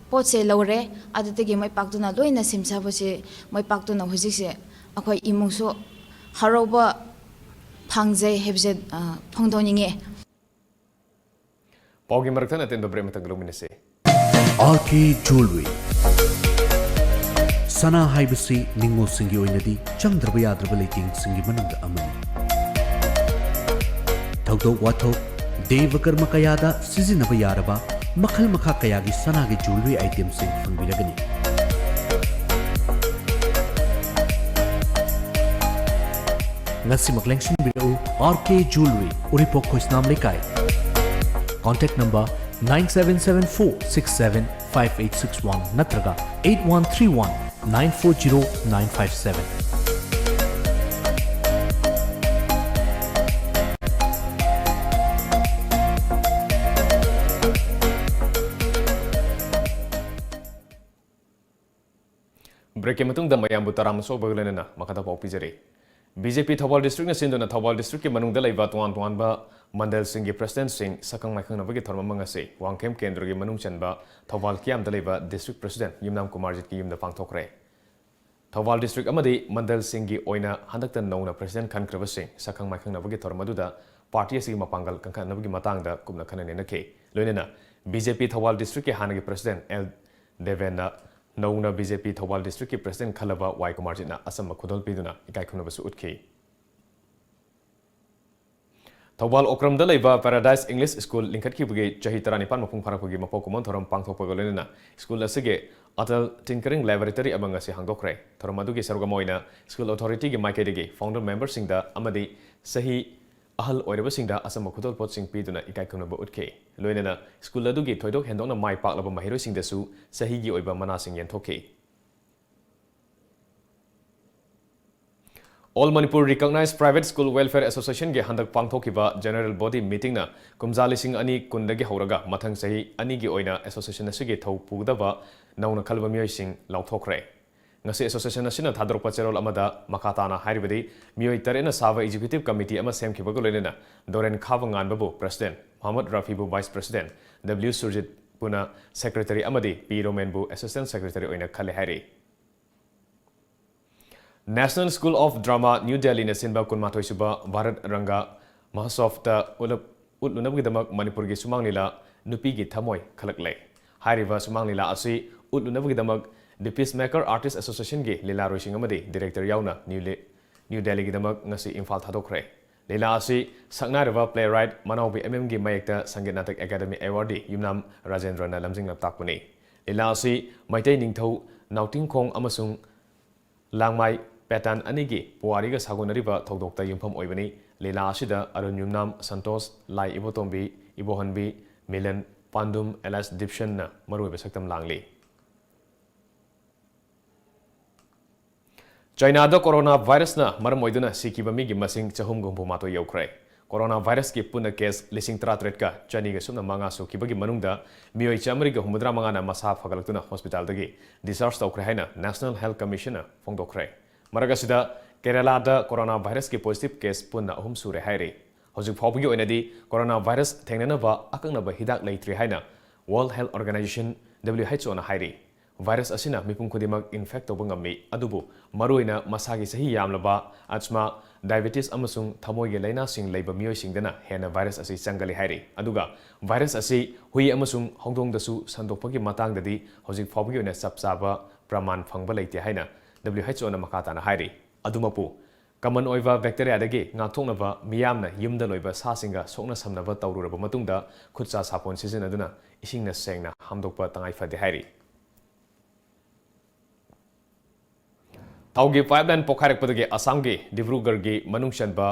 ꯄꯣꯠꯁꯦ ꯂꯧꯔꯦ, ꯑꯗꯨꯗꯒꯤ ꯃꯥꯏ ꯄꯥꯛꯇꯨꯅ ꯂꯣꯏꯅ ꯁꯦꯝꯖꯕꯁꯦ, ꯃꯥꯏ ꯄꯥꯛꯇꯨꯅ ꯍꯧꯖꯤꯛꯁꯦ ꯑꯩꯈꯣꯏ ꯏꯃꯨꯡꯁꯨ ꯍꯔꯥꯎꯕ ꯐꯪꯖꯩ ꯍꯥꯏꯕꯁꯦ, ꯑ, ꯐꯣꯡꯗꯣꯛꯅꯤꯡꯉꯦ꯫ ꯄꯥꯎꯒꯤ ꯃꯔꯛ ꯊꯠꯅ ꯑꯇꯦꯟꯕ ꯕ꯭ꯔꯦꯛ ꯑꯃꯇꯪ ꯂꯧꯃꯤꯟꯅꯁꯤ꯫ ꯑꯥꯔ ꯀꯦ ꯖꯨꯋꯦꯂꯔꯤ꯫ ꯁꯅꯥ ꯍꯥꯏꯕꯁꯤ ꯅꯤꯉꯣꯜꯁꯤꯡꯒꯤ ꯑꯣꯏꯅꯗꯤ ꯆꯪꯗ꯭ꯔꯕ ꯌꯥꯗ꯭ꯔꯕ ꯂꯩꯇꯦꯡꯁꯤꯡꯒꯤ ꯃꯅꯨꯡꯗ ꯑꯃꯅꯤ꯫ ꯊꯧꯗꯣꯛ ꯋꯥꯊꯣꯛ, ꯗꯦꯕ ꯀꯔꯃ ꯀꯌꯥꯗ ꯁꯤꯖꯤꯟꯅꯕ ꯌꯥꯔꯕ ꯃꯈꯜ ꯃꯈꯥ ꯀꯌꯥꯒꯤ ꯁꯅꯥꯒꯤ ꯖꯨꯋꯦꯂꯔꯤ ꯑꯥꯏꯇꯦꯝꯁꯤꯡ ꯐꯪꯕꯤꯔꯒꯅꯤ꯫ ꯉꯁꯤꯃꯛ ꯂꯦꯡꯁꯤꯟꯕꯤꯔꯛꯎ, ꯑꯥꯔ ꯀꯦ ꯖꯨꯋꯦꯂꯔꯤ, ꯎꯔꯤꯄꯣꯛ ꯈꯣꯏꯁꯅꯥꯝ ꯂꯩꯀꯥꯏ꯫ Contact number nine seven seven four six seven five eight six one ꯅꯠꯇ꯭ꯔꯒ eight one three one nine four zero nine five seven꯫ ꯕ꯭ꯔꯦꯛꯀꯤ ꯃꯇꯨꯡꯗ ꯃꯌꯥꯝꯕꯨ ꯇꯔꯥꯃ ꯁꯣꯛꯕꯒ ꯂꯣꯏꯅꯅ ꯃꯈꯥꯗ ꯄꯥꯎ ꯄꯤꯖꯔꯤ꯫ ꯕꯤ ꯖꯦ ꯄꯤ ꯊꯧꯕꯥꯜ ꯗꯤꯁꯇ꯭ꯔꯤꯛꯅ ꯁꯤꯟꯗꯨꯅ ꯊꯧꯕꯥꯜ ꯗꯤꯁꯇ꯭ꯔꯤꯛꯀꯤ ꯃꯅꯨꯡꯗ ꯂꯩꯕ ꯇꯣꯉꯥꯟ ꯇꯣꯉꯥꯟꯕ ꯃꯟꯗꯜꯁꯤꯡꯒꯤ ꯄ꯭ꯔꯁꯤꯗꯦꯟꯠꯁꯤꯡ ꯁꯛꯈꯪ ꯃꯥꯏꯈꯪꯅꯕꯒꯤ ꯊꯧꯔꯝ ꯑꯃ ꯉꯁꯤ ꯋꯥꯡꯈꯦꯝ ꯀꯦꯟꯗ꯭ꯔꯒꯤ ꯃꯅꯨꯡ ꯆꯟꯕ ꯊꯧꯕꯥꯜ ꯀꯤꯌꯥꯝꯗ ꯂꯩꯕ ꯗꯤꯁꯇ꯭ꯔꯤꯛ ꯄ꯭ꯔꯁꯤꯗꯦꯟꯠ ꯌꯨꯝꯅꯥꯝ ꯀꯨꯃꯥꯔꯖꯤꯠꯀꯤ ꯌꯨꯝꯗ ꯄꯥꯡꯊꯣꯛꯈ꯭ꯔꯦ꯫ ꯊꯧꯕꯥꯜ ꯗꯤꯁꯇ꯭ꯔꯤꯛ ꯑꯃꯗꯤ ꯃꯟꯗꯜꯁꯤꯡꯒꯤ ꯑꯣꯏꯅ ꯍꯟꯗꯛꯇ ꯅꯧꯅ ꯄ꯭ꯔꯁꯤꯗꯦꯟꯠ ꯈꯟꯈ꯭ꯔꯕꯁꯤꯡ ꯁꯛꯈꯪ ꯃꯥꯏꯈꯪꯅꯕꯒꯤ ꯊꯧꯔꯝ ꯑꯗꯨꯗ ꯄꯥꯔꯇꯤ ꯑꯁꯤꯒꯤ ꯃꯄꯥꯡꯒꯜ ꯀꯟꯈꯠꯅꯕꯒꯤ ꯃꯇꯥꯡꯗ ꯀꯨꯞꯅ ꯈꯟꯅ ꯅꯩꯅꯈꯤ꯫ ꯂꯣꯏꯅꯅ ꯕꯤ ꯖꯦ ꯄꯤ ꯊꯧꯕꯥꯜ ꯗꯤꯁꯇ꯭ꯔꯤꯛꯀꯤ ꯍꯥꯟꯅꯒꯤ ꯄ꯭ꯔꯁꯤꯗꯦꯟꯠ ꯑꯦꯜ ꯗꯦꯕꯦꯟꯅ ꯅꯧꯅ ꯕꯤ ꯖꯦ ꯄꯤ ꯊꯧꯕꯥꯜ ꯗꯤꯁꯇ꯭ꯔꯤꯛꯀꯤ ꯄ꯭ꯔꯁꯤꯗꯦꯟꯠ ꯈꯜꯂꯕ ꯋꯥꯏ ꯀꯨꯃꯥꯔꯖꯤꯠꯅ ꯑꯆꯝꯕ ꯈꯨꯗꯣꯜ ꯄꯤꯗꯨꯅ ꯏꯀꯥꯏ ꯈꯨꯝꯅꯕꯁꯨ ꯎꯠꯈꯤ꯫ ꯊꯧꯕꯥꯜ ꯑꯣꯀ꯭ꯔꯝꯗ ꯂꯩꯕ Paradise English School ꯂꯤꯡꯈꯠꯈꯤꯕꯒꯤ ꯆꯍꯤ ꯇꯔꯥꯅꯤꯄꯥꯟ ꯃꯄꯨꯡ ꯐꯥꯔꯛꯄꯒꯤ ꯃꯄꯣꯛ ꯀꯨꯝꯑꯣꯟ ꯊꯧꯔꯝ ꯄꯥꯡꯊꯣꯛꯄꯒ ꯂꯣꯏꯅꯅ ꯁ꯭ꯀꯨꯜ ꯑꯁꯤꯒꯤ ꯑꯇꯜ Tinkering Laboratory ꯑꯃ ꯉꯁꯤ ꯍꯥꯡꯗꯣꯛꯈ꯭ꯔꯦ꯫ ꯊꯧꯔꯝ ꯑꯗꯨꯒꯤ ꯁꯔꯨꯛ ꯑꯃ ꯑꯣꯏꯅ ꯁ꯭ꯀꯨꯜ ꯑꯣꯊꯣꯔꯤꯇꯤꯒꯤ ꯃꯥꯏꯀꯩꯗꯒꯤ ꯐꯥꯎꯟꯗꯔ ꯃꯦꯝꯕꯔꯁꯤꯡꯗ ꯑꯃꯗꯤ ꯆꯍꯤ ꯑꯍꯜ ꯑꯣꯏꯔꯕꯁꯤꯡꯗ ꯑꯆꯝꯕ ꯈꯨꯗꯣꯜꯄꯣꯠꯁꯤꯡ ꯄꯤꯗꯨꯅ ꯏꯀꯥꯏ ꯈꯨꯝꯅꯕ ꯎꯠꯈꯤ꯫ ꯂꯣꯏꯅꯅ ꯁ꯭ꯀꯨꯜ ꯑꯗꯨꯒꯤ ꯊꯣꯏꯗꯣꯛ ꯍꯦꯟꯗꯣꯛꯅ ꯃꯥꯏ ꯄꯥꯛꯂꯕ ꯃꯍꯩꯔꯣꯏꯁꯤꯡꯗꯁꯨ ꯆꯍꯤꯒꯤ ꯑꯣꯏꯕ ꯃꯅꯥꯁꯤꯡ ꯌꯦꯟꯊꯣꯛꯈꯤ꯫ All Manipur Recognized Private School Welfare Associationꯒꯤ ꯍꯟꯗꯛ ꯄꯥꯡꯊꯣꯛꯈꯤꯕ General Body Meetingꯅ ꯀꯨꯝꯖꯥ ꯂꯤꯁꯤꯡ ꯑꯅꯤ ꯀꯨꯟꯗꯒꯤ ꯍꯧꯔꯒ ꯃꯊꯪ ꯆꯍꯤ ꯑꯅꯤꯒꯤ ꯑꯣꯏꯅ association ꯑꯁꯤꯒꯤ ꯊꯧ ꯄꯨꯒꯗꯕ ꯅꯧꯅ ꯈꯜꯂꯕ ꯃꯤꯑꯣꯏꯁꯤꯡ ꯂꯥꯎꯊꯣꯛꯈ꯭ꯔꯦ꯫ ꯉꯁꯤ association ꯑꯁꯤꯅ ꯊꯥꯗꯣꯔꯛꯄ ꯆꯦꯔꯣꯜ ꯑꯃꯗ ꯃꯈꯥ ꯇꯥꯅ ꯍꯥꯏꯔꯤꯕꯗꯤ, ꯃꯤꯑꯣꯏ ꯇꯔꯦꯠꯅ ꯁꯥꯕ executive committee ꯑꯃ ꯁꯦꯝꯈꯤꯕꯒ ꯂꯣꯏꯅꯅ ꯗꯣꯔꯦꯟ ꯈꯥꯕ ꯉꯥꯟꯕꯕꯨ president, ꯃꯣꯍꯝꯃꯗ ꯔꯥꯐꯤꯕꯨ vice president, ꯗꯕ꯭ꯂꯤꯎ ꯁꯨꯔꯖꯤꯠꯄꯨꯅ secretary ꯑꯃꯗꯤ ꯄꯤ ꯔꯣꯃꯦꯟꯕꯨ assistant secretary ꯑꯣꯏꯅ ꯈꯜꯂꯦ ꯍꯥꯏꯔꯤ꯫ National School of Drama, New Delhiꯅ ꯁꯤꯟꯕ ꯀꯨꯟꯃꯥꯊꯣꯏ ꯁꯨꯕ ꯚꯥꯔꯠ ꯔꯪꯒ ꯃꯍꯣꯠꯁꯕꯇ ꯎꯠꯂꯞ-, ꯎꯠꯂꯨꯅꯕꯒꯤꯗꯃꯛ ꯃꯅꯤꯄꯨꯔꯒꯤ ꯁꯨꯃꯥꯡ ꯂꯤꯂꯥ ꯅꯨꯄꯤꯒꯤ ꯊꯃꯣꯏ ꯈꯜꯂꯛꯂꯦ꯫ ꯍꯥꯏꯔꯤꯕ ꯁꯨꯃꯥꯡ ꯂꯤꯂꯥ ꯑꯁꯤ ꯎꯠꯂꯨꯅꯕꯒꯤꯗꯃꯛ The Peacemaker Artist Associationꯒꯤ ꯂꯤꯂꯥꯔꯣꯏꯁꯤꯡ ꯑꯃꯗꯤ director ꯌꯥꯎꯅ ꯅ꯭ꯌꯨ ꯂꯤ-, ꯅ꯭ꯌꯨ ꯗꯦꯜꯂꯤꯒꯤꯗꯃꯛ ꯉꯁꯤ ꯏꯝꯐꯥꯜ ꯊꯥꯗꯣꯛꯈ꯭ꯔꯦ꯫ ꯂꯤꯂꯥ ꯑꯁꯤ ꯁꯛꯅꯥꯏꯔꯕ playwright ꯃꯅꯥꯎꯕꯤ ꯑꯦꯝ ꯑꯦꯝꯒꯤ ꯃꯌꯦꯛꯇ ꯁꯪꯒꯤꯠ ꯅꯥꯇꯛ ꯑꯦꯀꯥꯗꯃꯤ awardee ꯌꯨꯝꯅꯥꯝ ꯔꯥꯖꯦꯟꯗ꯭ꯔꯅ ꯂꯝꯖꯤꯡ ꯂꯝꯇꯥꯛꯄꯅꯤ꯫ ꯂꯤꯂꯥ ꯑꯁꯤ ꯃꯩꯇꯩ ꯅꯤꯡꯊꯧ ꯅꯥꯎꯇꯤꯡꯈꯣꯡ ꯑꯃꯁꯨꯡ ꯂꯥꯡꯃꯥꯏ ꯄꯦꯇꯥꯟ ꯑꯅꯤꯒꯤ ꯄꯨꯋꯥꯔꯤꯒ ꯁꯥꯒꯣꯟꯅꯔꯤꯕ ꯊꯧꯗꯣꯛꯇ ꯌꯨꯝꯐꯝ ꯑꯣꯏꯕꯅꯤ꯫ ꯂꯤꯂꯥ ꯑꯁꯤꯗ ꯑꯔꯨꯟ ꯌꯨꯝꯅꯥꯝ, ꯁꯟꯇꯣꯁ, ꯂꯥꯏ ꯏꯕꯣꯇꯣꯝꯕꯤ, ꯏꯕꯣꯍꯟꯕꯤ, ꯃꯤꯂꯟ, ꯄꯥꯟꯗꯨꯝ, ꯑꯦꯂꯥꯏꯁ ꯗꯤꯞꯁꯟꯅ ꯃꯔꯨꯑꯣꯏꯕ ꯁꯛꯇꯝ ꯂꯥꯡꯂꯤ꯫ ꯆꯥꯏꯅꯥꯗ ꯀꯣꯔꯣꯅꯥ ꯚꯥꯏꯔꯁꯅ ꯃꯔꯝ ꯑꯣꯏꯗꯨꯅ ꯁꯤꯈꯤꯕ ꯃꯤꯒꯤ ꯃꯁꯤꯡ ꯆꯍꯨꯝꯒ ꯍꯨꯝꯐꯨ ꯃꯥꯊꯣꯏ ꯌꯧꯈ꯭ꯔꯦ꯫ ꯀꯣꯔꯣꯅꯥ ꯚꯥꯏꯔꯁꯀꯤ ꯄꯨꯟꯅ ꯀꯦꯁ ꯂꯤꯁꯤꯡ ꯇꯔꯥꯇꯔꯦꯠꯀ ꯆꯅꯤꯒ ꯁꯨꯞꯅ ꯃꯉꯥ ꯁꯨꯈꯤꯕꯒꯤ ꯃꯅꯨꯡꯗ ꯃꯤꯑꯣꯏ ꯆꯥꯃꯔꯤꯒ ꯍꯨꯝꯐꯨꯇꯔꯥ ꯃꯉꯥꯅ ꯃꯁꯥ ꯐꯒꯠꯂꯛꯇꯨꯅ ꯍꯣꯁꯄꯤꯇꯥꯜꯗꯒꯤ discharge ꯇꯧꯈ꯭ꯔꯦ ꯍꯥꯏꯅ National Health Commissionꯅ ꯐꯣꯡꯗꯣꯛꯈ꯭ꯔꯦ꯫ ꯃꯔꯛ ꯑꯁꯤꯗ ꯀꯦꯔꯂꯥꯗ ꯀꯣꯔꯣꯅꯥ ꯚꯥꯏꯔꯁꯀꯤ positive case ꯄꯨꯟꯅ ꯑꯍꯨꯝ ꯁꯨꯔꯦ ꯍꯥꯏꯔꯤ꯫ ꯍꯧꯖꯤꯛ ꯐꯥꯎꯕꯒꯤ ꯑꯣꯏꯅꯗꯤ ꯀꯣꯔꯣꯅꯥ ꯚꯥꯏꯔꯁ ꯊꯦꯡꯅꯅꯕ ꯑꯀꯛꯅꯕ ꯍꯤꯗꯥꯛ ꯂꯩꯇ꯭ꯔꯤ ꯍꯥꯏꯅ World Health Organization, W H Oꯅ ꯍꯥꯏꯔꯤ꯫ ꯚꯥꯏꯔꯁ ꯑꯁꯤꯅ ꯃꯤꯄꯨꯝ ꯈꯨꯗꯤꯡꯃꯛ ꯏꯟꯐꯦꯛ ꯇꯧꯕ ꯉꯝꯃꯤ, ꯑꯗꯨꯕꯨ ꯃꯔꯨꯑꯣꯏꯅ ꯃꯁꯥꯒꯤ ꯆꯍꯤ ꯌꯥꯝꯂꯕ, ꯑꯁꯃꯥ, ꯗꯥꯏꯕꯦꯇꯤꯁ ꯑꯃꯁꯨꯡ ꯊꯃꯣꯏꯒꯤ ꯂꯥꯏꯅꯥꯁꯤꯡ ꯂꯩꯕ ꯃꯤꯑꯣꯏꯁꯤꯡꯗꯅ ꯍꯦꯟꯅ ꯚꯥꯏꯔꯁ ꯑꯁꯤ ꯆꯪꯒꯜꯂꯤ ꯍꯥꯏꯔꯤ꯫ ꯑꯗꯨꯒ ꯚꯥꯏꯔꯁ ꯑꯁꯤ ꯍꯨꯏ ꯑꯃꯁꯨꯡ ꯍꯧꯗꯣꯡꯗꯁꯨ ꯁꯟꯗꯣꯛꯄꯒꯤ ꯃꯇꯥꯡꯗꯗꯤ ꯍꯧꯖꯤꯛ ꯐꯥꯎꯕꯒꯤ ꯑꯣꯏꯅ ꯆꯞ ꯆꯥꯕ ꯄ꯭ꯔꯃꯥꯟ ꯐꯪꯕ ꯂꯩꯇꯦ ꯍꯥꯏꯅ W H O ꯅ ꯃꯈꯥ ꯇꯥꯅ ꯍꯥꯏꯔꯤ꯫ ꯑꯗꯨꯃꯛꯄꯨ, ꯀꯃꯟ ꯑꯣꯏꯕ ꯕꯦꯛꯇꯦꯔꯤꯌꯥꯗꯒꯤ ꯉꯥꯛꯊꯣꯛꯅꯕ ꯃꯤꯌꯥꯝꯅ ꯌꯨꯝꯗ ꯂꯣꯏꯕ ꯁꯥꯁꯤꯡꯒ ꯁꯣꯛꯅ ꯁꯝꯅꯕ ꯇꯧꯔꯨꯔꯕ ꯃꯇꯨꯡꯗ ꯈꯨꯠꯁꯥ ꯁꯥꯄꯣꯟ ꯁꯤꯖꯤꯟꯅꯗꯨꯅ ꯏꯁꯤꯡꯅ ꯁꯦꯡꯅ ꯍꯥꯝꯗꯣꯛꯄ ꯇꯉꯥꯏ ꯐꯗꯦ ꯍꯥꯏꯔꯤ꯫ ꯊꯥꯎꯒꯤ ꯄꯥꯏꯞꯂꯥꯏꯟ ꯄꯣꯈꯥꯏꯔꯛꯄꯗꯒꯤ ꯑꯁꯥꯝꯒꯤ ꯗꯤꯕ꯭ꯔꯨꯒꯔꯒꯤ ꯃꯅꯨꯡ ꯆꯟꯕ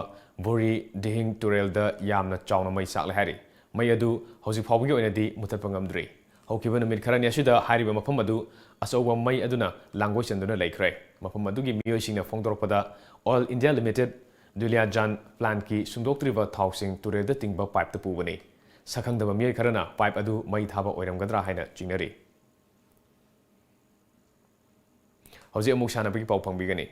ꯕꯨꯔꯤ ꯗꯤꯍꯤꯡ ꯇꯨꯔꯦꯜꯗ ꯌꯥꯝꯅ ꯆꯥꯎꯅ ꯃꯩ ꯆꯥꯛꯂꯦ ꯍꯥꯏꯔꯤ꯫ ꯃꯩ ꯑꯗꯨ ꯍꯧꯖꯤꯛ ꯐꯥꯎꯕꯒꯤ ꯑꯣꯏꯅꯗꯤ ꯃꯨꯊꯠꯄ ꯉꯝꯗ꯭ꯔꯤ꯫ ꯍꯧꯈꯤꯕ ꯅꯨꯃꯤꯠ ꯈꯔꯅꯤ ꯑꯁꯤꯗ ꯍꯥꯏꯔꯤꯕ ꯃꯐꯝ ꯑꯗꯨ ꯑꯆꯧꯕ ꯃꯩ ꯑꯗꯨꯅ ꯂꯥꯡꯒꯣꯏ ꯆꯟꯗꯨꯅ ꯂꯩꯈ꯭ꯔꯦ꯫ ꯃꯐꯝ ꯑꯗꯨꯒꯤ ꯃꯤꯑꯣꯏꯁꯤꯡꯅ ꯐꯣꯡꯗꯣꯔꯛꯄꯗ, ꯑꯣꯏꯜ ꯏꯟꯗꯤꯌꯥ ꯂꯤꯃꯤꯇꯦꯗ ꯗꯨꯂꯤꯌꯥꯖꯥꯟ ꯄ꯭ꯂꯥꯟꯠꯀꯤ ꯁꯨꯡꯗꯣꯛꯇ꯭ꯔꯤꯕ ꯊꯥꯎꯁꯤꯡ ꯇꯨꯔꯦꯜꯗ ꯇꯤꯡꯕ ꯄꯥꯏꯞꯇ ꯄꯨꯕꯅꯤ꯫ ꯁꯛꯈꯪꯗꯕ ꯃꯤꯑꯣꯏ ꯈꯔꯅ ꯄꯥꯏꯞ ꯑꯗꯨ ꯃꯩ ꯊꯥꯕ ꯑꯣꯏꯔꯝꯒꯗ꯭ꯔꯥ ꯍꯥꯏꯅ ꯆꯤꯡꯅꯔꯤ꯫ ꯍꯧꯖꯤꯛ ꯑꯃꯨꯛ ꯁꯥꯟꯅꯕꯒꯤ ꯄꯥꯎ ꯐꯪꯕꯤꯒꯅꯤ꯫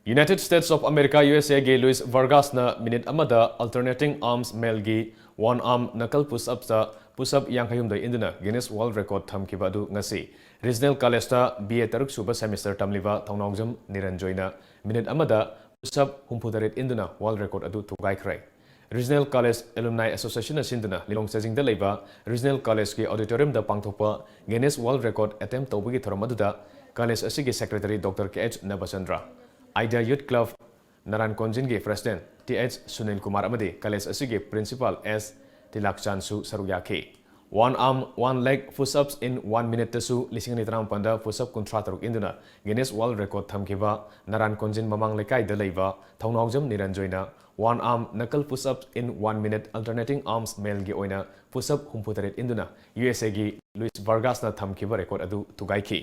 United States of America, U S A ꯒꯤ ꯂꯨꯏꯁ ꯚꯔꯒꯥꯁꯅ ꯃꯤꯅꯤꯠ ꯑꯃꯗ alternating arms ꯃꯦꯜꯒꯤ one arm knuckle push-upꯇ push-up ꯌꯥꯡꯈꯩ ꯍꯨꯝꯗꯣꯏ ꯏꯟꯗꯨꯅ Guinness World Record ꯊꯝꯈꯤꯕ ꯑꯗꯨ ꯉꯁꯤ ꯔꯤꯖꯅꯦꯜ ꯀꯣꯂꯦꯖꯇ B A ꯇꯔꯨꯛ ꯁꯨꯕ ꯁꯦꯃꯤꯁꯇꯔ ꯇꯝꯂꯤꯕ ꯊꯧꯅꯥꯎꯖꯝ ꯅꯤꯔꯟꯖꯣꯏꯅ ꯃꯤꯅꯤꯠ ꯑꯃꯗ push-up ꯍꯨꯝꯐꯨ ꯇꯔꯦꯠ ꯏꯟꯗꯨꯅ World Record ꯑꯗꯨ ꯊꯨꯒꯥꯏꯈ꯭ꯔꯦ꯫ Regional College Alumni Associationꯅ ꯁꯤꯟꯗꯨꯅ ꯂꯤꯂꯣꯡ ꯆꯥꯖꯤꯡꯗ ꯂꯩꯕ Regional Collegeꯀꯤ auditoriumꯗ ꯄꯥꯡꯊꯣꯛꯄ Guinness World Record attempt ꯇꯧꯕꯒꯤ ꯊꯧꯔꯝ ꯑꯗꯨꯗ college ꯑꯁꯤꯒꯤ secretary Doctor K H ꯅꯕꯆꯟꯗ꯭ꯔ, Idea Youth Club ꯅꯥꯔꯥꯟ ꯀꯣꯟꯖꯤꯟꯒꯤ president T H Sunil Kumar ꯑꯃꯗꯤ college ꯑꯁꯤꯒꯤ principal S ꯇꯤꯂꯥꯛꯆꯥꯟꯁꯨ ꯁꯔꯨꯛ ꯌꯥꯈꯤ꯫ One arm, one leg push-ups in one minuteꯇꯁꯨ ꯂꯤꯁꯤꯡ ꯑꯅꯤ ꯇꯔꯥꯃꯥꯄꯟꯗ push-up ꯀꯨꯟꯊ꯭ꯔꯥ ꯇꯔꯨꯛ ꯏꯟꯗꯨꯅ Guinness World Record ꯊꯝꯈꯤꯕ ꯅꯥꯔꯥꯟ ꯀꯣꯟꯖꯤꯟ ꯃꯃꯥꯡ ꯂꯩꯀꯥꯏꯗ ꯂꯩꯕ ꯊꯧꯅꯥꯎꯖꯝ ꯅꯤꯔꯟꯖꯣꯏꯅ one arm knuckle push-ups in one minute alternating arms ꯃꯦꯜꯒꯤ ꯑꯣꯏꯅ push-up ꯍꯨꯝꯐꯨ ꯇꯔꯦꯠ ꯏꯟꯗꯨꯅ U S Aꯒꯤ ꯂꯨꯏꯁ ꯚꯔꯒꯥꯁꯅ ꯊꯝꯈꯤꯕ record ꯑꯗꯨ ꯊꯨꯒꯥꯏꯈꯤ꯫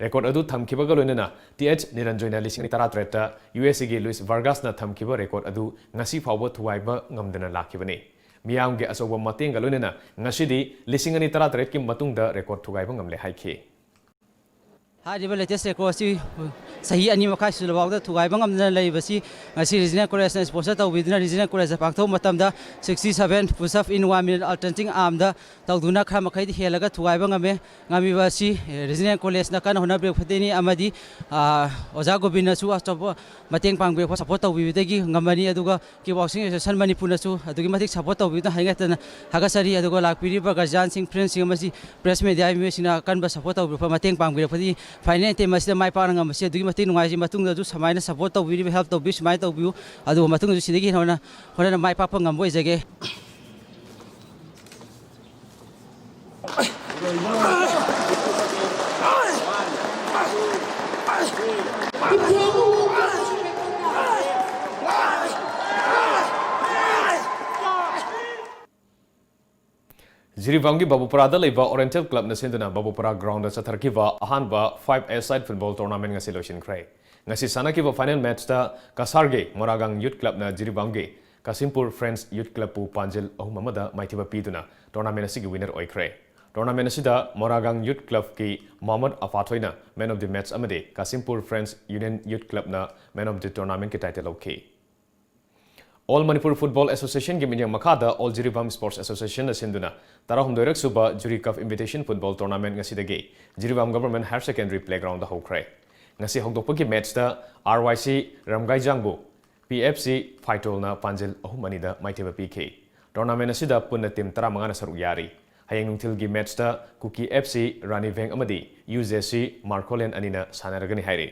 Record ꯑꯗꯨ ꯊꯝꯈꯤꯕꯒ ꯂꯣꯏꯅꯅ T H ꯅꯤꯔꯟꯖꯣꯏꯅ ꯂꯤꯁꯤꯡ ꯑꯅꯤ ꯇꯔꯥꯇꯔꯦꯠꯇ U S Aꯒꯤ ꯂꯨꯏꯁ ꯚꯔꯒꯥꯁꯅ ꯊꯝꯈꯤꯕ record ꯑꯗꯨ ꯉꯁꯤ ꯐꯥꯎꯕ ꯊꯨꯒꯥꯏꯕ ꯉꯝꯗꯅ ꯂꯥꯛꯈꯤꯕꯅꯤ꯫ ꯃꯤꯌꯥꯝꯒꯤ ꯑꯆꯧꯕ ꯃꯇꯦꯡꯒ ꯂꯣꯏꯅꯅ ꯉꯁꯤꯗꯤ ꯂꯤꯁꯤꯡ ꯑꯅꯤ ꯇꯔꯥꯇꯔꯦꯠꯀꯤ ꯃꯇꯨꯡꯗ record ꯊꯨꯒꯥꯏꯕ ꯉꯝꯂꯦ ꯍꯥꯏꯈꯤ꯫ ꯍꯥꯏꯔꯤꯕ latest record ꯑꯁꯤ ꯆꯍꯤ ꯑꯅꯤ ꯃꯈꯥꯏ ꯁꯨꯔꯕ ꯐꯥꯎꯗ ꯊꯨꯒꯥꯏꯕ ꯉꯝꯗꯅ ꯂꯩꯔꯤꯕꯁꯤ ꯉꯁꯤ regional college ꯅ sponsor ꯇꯧꯕꯤꯗꯨꯅ regional college ꯇ ꯄꯥꯡꯊꯣꯛꯄ ꯃꯇꯝꯗ sixty seven push up in one minute alternating arm ꯗ ꯇꯧꯗꯨꯅ ꯈꯔ ꯃꯈꯩꯗꯤ ꯍꯦꯜꯂꯒ ꯊꯨꯒꯥꯏꯕ ꯉꯝꯃꯦ꯫ ꯉꯝꯃꯤꯕ ꯑꯁꯤ regional college ꯅ ꯀꯟꯅ ꯍꯣꯠꯅꯕꯤꯔꯛꯄꯗꯒꯤꯅꯤ ꯑꯃꯗꯤ, ꯑ, ꯑꯣꯖꯥ ꯒꯣꯕꯤꯟꯅꯁꯨ ꯑꯆꯧꯕ ꯃꯇꯦꯡ ꯄꯥꯡꯕꯤꯔꯛꯄ, support ꯇꯧꯕꯤꯕꯗꯒꯤ ꯉꯝꯕꯅꯤ꯫ ꯑꯗꯨꯒ Kickboxing Association ꯃꯅꯤꯄꯨꯔꯅꯁꯨ ꯑꯗꯨꯛꯀꯤ ꯃꯇꯤꯛ support ꯇꯧꯕꯤꯗꯨꯅ ꯍꯥꯏꯅ ꯍꯥꯏꯒꯠꯇꯅ ꯊꯥꯒꯠꯆꯔꯤ꯫ ꯑꯗꯨꯒ ꯂꯥꯛꯄꯤꯔꯤꯕ guardian ꯁꯤꯡ, friends ꯁꯤꯡ ꯑꯃꯗꯤ press media ꯃꯤꯑꯣꯏꯁꯤꯡꯅ ꯑꯀꯟꯕ support ꯇꯧꯕꯤꯔꯛꯄ, ꯃꯇꯦꯡ ꯄꯥꯡꯕꯤꯔꯛꯄꯗꯒꯤ final attempt ꯑꯁꯤꯗ ꯃꯥꯏ ꯄꯥꯛꯅ ꯉꯝꯕꯁꯤ ꯑꯗꯨꯛꯀꯤ ꯃꯇꯤꯛ ꯅꯨꯡꯉꯥꯏꯖꯩ꯫ ꯃꯇꯨꯡꯗꯁꯨ ꯁꯨꯃꯥꯏꯅ support ꯇꯧꯕꯤꯔꯤꯕ, help ꯇꯧꯕꯤꯌꯨ, ꯁꯨꯃꯥꯏꯅ ꯇꯧꯕꯤꯌꯨ꯫ ꯑꯗꯨꯒ ꯃꯇꯨꯡꯗꯁꯨ ꯁꯤꯗꯒꯤ ꯍꯦꯟꯅ ꯍꯣꯠꯅ-, ꯍꯣꯠꯅꯅ ꯃꯥꯏ ꯄꯥꯛꯄ ꯉꯝꯕ ꯑꯣꯏꯖꯒꯦ꯫ ꯖꯤꯔꯤꯕꯥꯝꯒꯤ ꯕꯥꯕꯨꯄꯥꯔꯥꯗ ꯂꯩꯕ Oriental Club ꯅ ꯁꯤꯟꯗꯨꯅ ꯕꯥꯕꯨꯄꯥꯔꯥ ground ꯗ ꯆꯠꯊꯔꯛꯈꯤꯕ ꯑꯍꯥꯟꯕ five a side football tournament ꯉꯁꯤ ꯂꯣꯏꯁꯤꯟꯈ꯭ꯔꯦ꯫ ꯉꯁꯤ ꯁꯥꯟꯅꯈꯤꯕ final match ꯇ ꯀꯁꯥꯔꯒꯤ ꯃꯣꯔꯥꯒꯥꯡ Youth Club ꯅ ꯖꯤꯔꯤꯕꯥꯝꯒꯤ ꯀꯥꯁꯤꯝꯄꯨꯔ Friends Youth Club ꯄꯨ ꯄꯥꯟꯖꯤꯜ ꯑꯍꯨꯝ ꯑꯃꯗ ꯃꯥꯏꯊꯤꯕ ꯄꯤꯗꯨꯅ tournament ꯑꯁꯤꯒꯤ winner ꯑꯣꯏꯈ꯭ꯔꯦ꯫ Tournament ꯑꯁꯤꯗ ꯃꯣꯔꯥꯒꯥꯡ Youth Club ꯀꯤ Mohammad ꯑꯐꯥꯊꯣꯏꯅ man of the match ꯑꯃꯗꯤ ꯀꯥꯁꯤꯝꯄꯨꯔ Friends Union Youth Club ꯅ man of the tournament ꯀꯤ title ꯂꯧꯈꯤ꯫ All Manipur Football Association ꯒꯤ ꯃꯤꯠꯌꯦꯡ ꯃꯈꯥꯗ All Jiribam Sports Association ꯅ ꯁꯤꯟꯗꯨꯅ ꯇꯔꯥꯍꯨꯝꯗꯣꯏꯔꯛ ꯁꯨꯕ Jury Cup Invitation Football Tournament ꯉꯁꯤꯗꯒꯤ Jiribam Government Higher Secondary Playground ꯗ ꯍꯧꯈ꯭ꯔꯦ꯫ ꯉꯁꯤ ꯍꯧꯗꯣꯛꯄꯒꯤ match ꯇ R Y C ꯔꯝꯒꯥꯏꯖꯥꯡꯕꯨ P F C ꯐꯥꯏꯇꯣꯜꯅ ꯄꯥꯟꯖꯤꯜ ꯑꯍꯨꯝ ꯑꯅꯤꯗ ꯃꯥꯏꯊꯤꯕ ꯄꯤꯈꯤ꯫ Tournament ꯑꯁꯤꯗ ꯄꯨꯟꯅ team ꯇꯔꯥꯃꯉꯥꯅ ꯁꯔꯨꯛ ꯌꯥꯔꯤ꯫ ꯍꯌꯦꯡ ꯅꯨꯡꯊꯤꯜꯒꯤ match ꯇ ꯀꯨꯀꯤ F C ꯔꯥꯅꯤ ꯚꯦꯡ ꯑꯃꯗꯤ U J C ꯃꯥꯔꯀꯣꯂꯦꯟ ꯑꯅꯤꯅ ꯁꯥꯟꯅꯔꯒꯅꯤ ꯍꯥꯏꯔꯤ꯫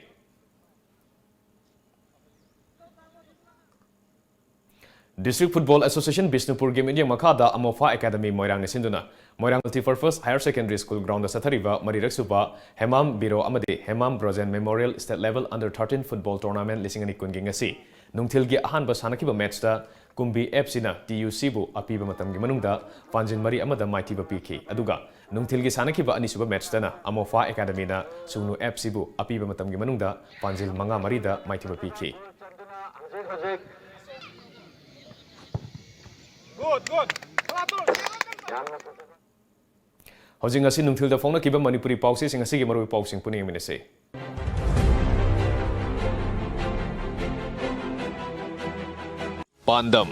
District Football Association ꯕꯤꯁꯅꯨꯄꯨꯔꯒꯤ ꯃꯤꯠꯌꯦꯡ ꯃꯈꯥꯗ ꯑꯃꯣꯐꯥ Academy ꯃꯣꯏꯔꯥꯡꯅ ꯁꯤꯟꯗꯨꯅ ꯃꯣꯏꯔꯥꯡ Multipurpose Higher Secondary School ground ꯗ ꯆꯠꯊꯔꯤꯕ ꯃꯔꯤꯔꯛ ꯁꯨꯕ ꯍꯦꯃꯥꯝ ꯕꯤꯔꯣ ꯑꯃꯗꯤ Hemam Brojen Memorial State Level Under thirteen Football Tournament ꯂꯤꯁꯤꯡ ꯑꯅꯤ ꯀꯨꯟꯒꯤ ꯉꯁꯤ ꯅꯨꯡꯊꯤꯜꯒꯤ ꯑꯍꯥꯟꯕ ꯁꯥꯟꯅꯈꯤꯕ match ꯇ ꯀꯨꯝꯕꯤ F C ꯅ T U C ꯕꯨ ꯑꯄꯤꯕ ꯃꯇꯝꯒꯤ ꯃꯅꯨꯡꯗ ꯄꯥꯟꯖꯤꯜ ꯃꯔꯤ ꯑꯃꯗ ꯃꯥꯏꯊꯤꯕ ꯄꯤꯈꯤ꯫ ꯑꯗꯨꯒ ꯅꯨꯡꯊꯤꯜꯒꯤ ꯁꯥꯟꯅꯈꯤꯕ ꯑꯅꯤꯁꯨꯕ match ꯇꯅ ꯑꯃꯣꯐꯥ Academy ꯅ ꯁꯨꯡꯅꯨ F C ꯕꯨ ꯑꯄꯤꯕ ꯃꯇꯝꯒꯤ ꯃꯅꯨꯡꯗ ꯄꯥꯟꯖꯤꯜ ꯃꯉꯥ ꯃꯔꯤꯗ ꯃꯥꯏꯊꯤꯕ ꯄꯤꯈꯤ꯫ ꯍꯧꯖꯤꯛ ꯉꯁꯤ ꯅꯨꯡꯊꯤꯜꯗ ꯐꯣꯡꯂꯛꯈꯤꯕ ꯃꯅꯤꯄꯨꯔꯤ ꯄꯥꯎꯆꯦꯁꯤꯡ ꯑꯁꯤꯒꯤ ꯃꯔꯨꯑꯣꯏꯕ ꯄꯥꯎꯁꯤꯡ ꯄꯨꯟꯅ ꯌꯦꯡꯃꯤꯟꯅꯁꯤ꯫ ꯄꯥꯟꯗꯝ: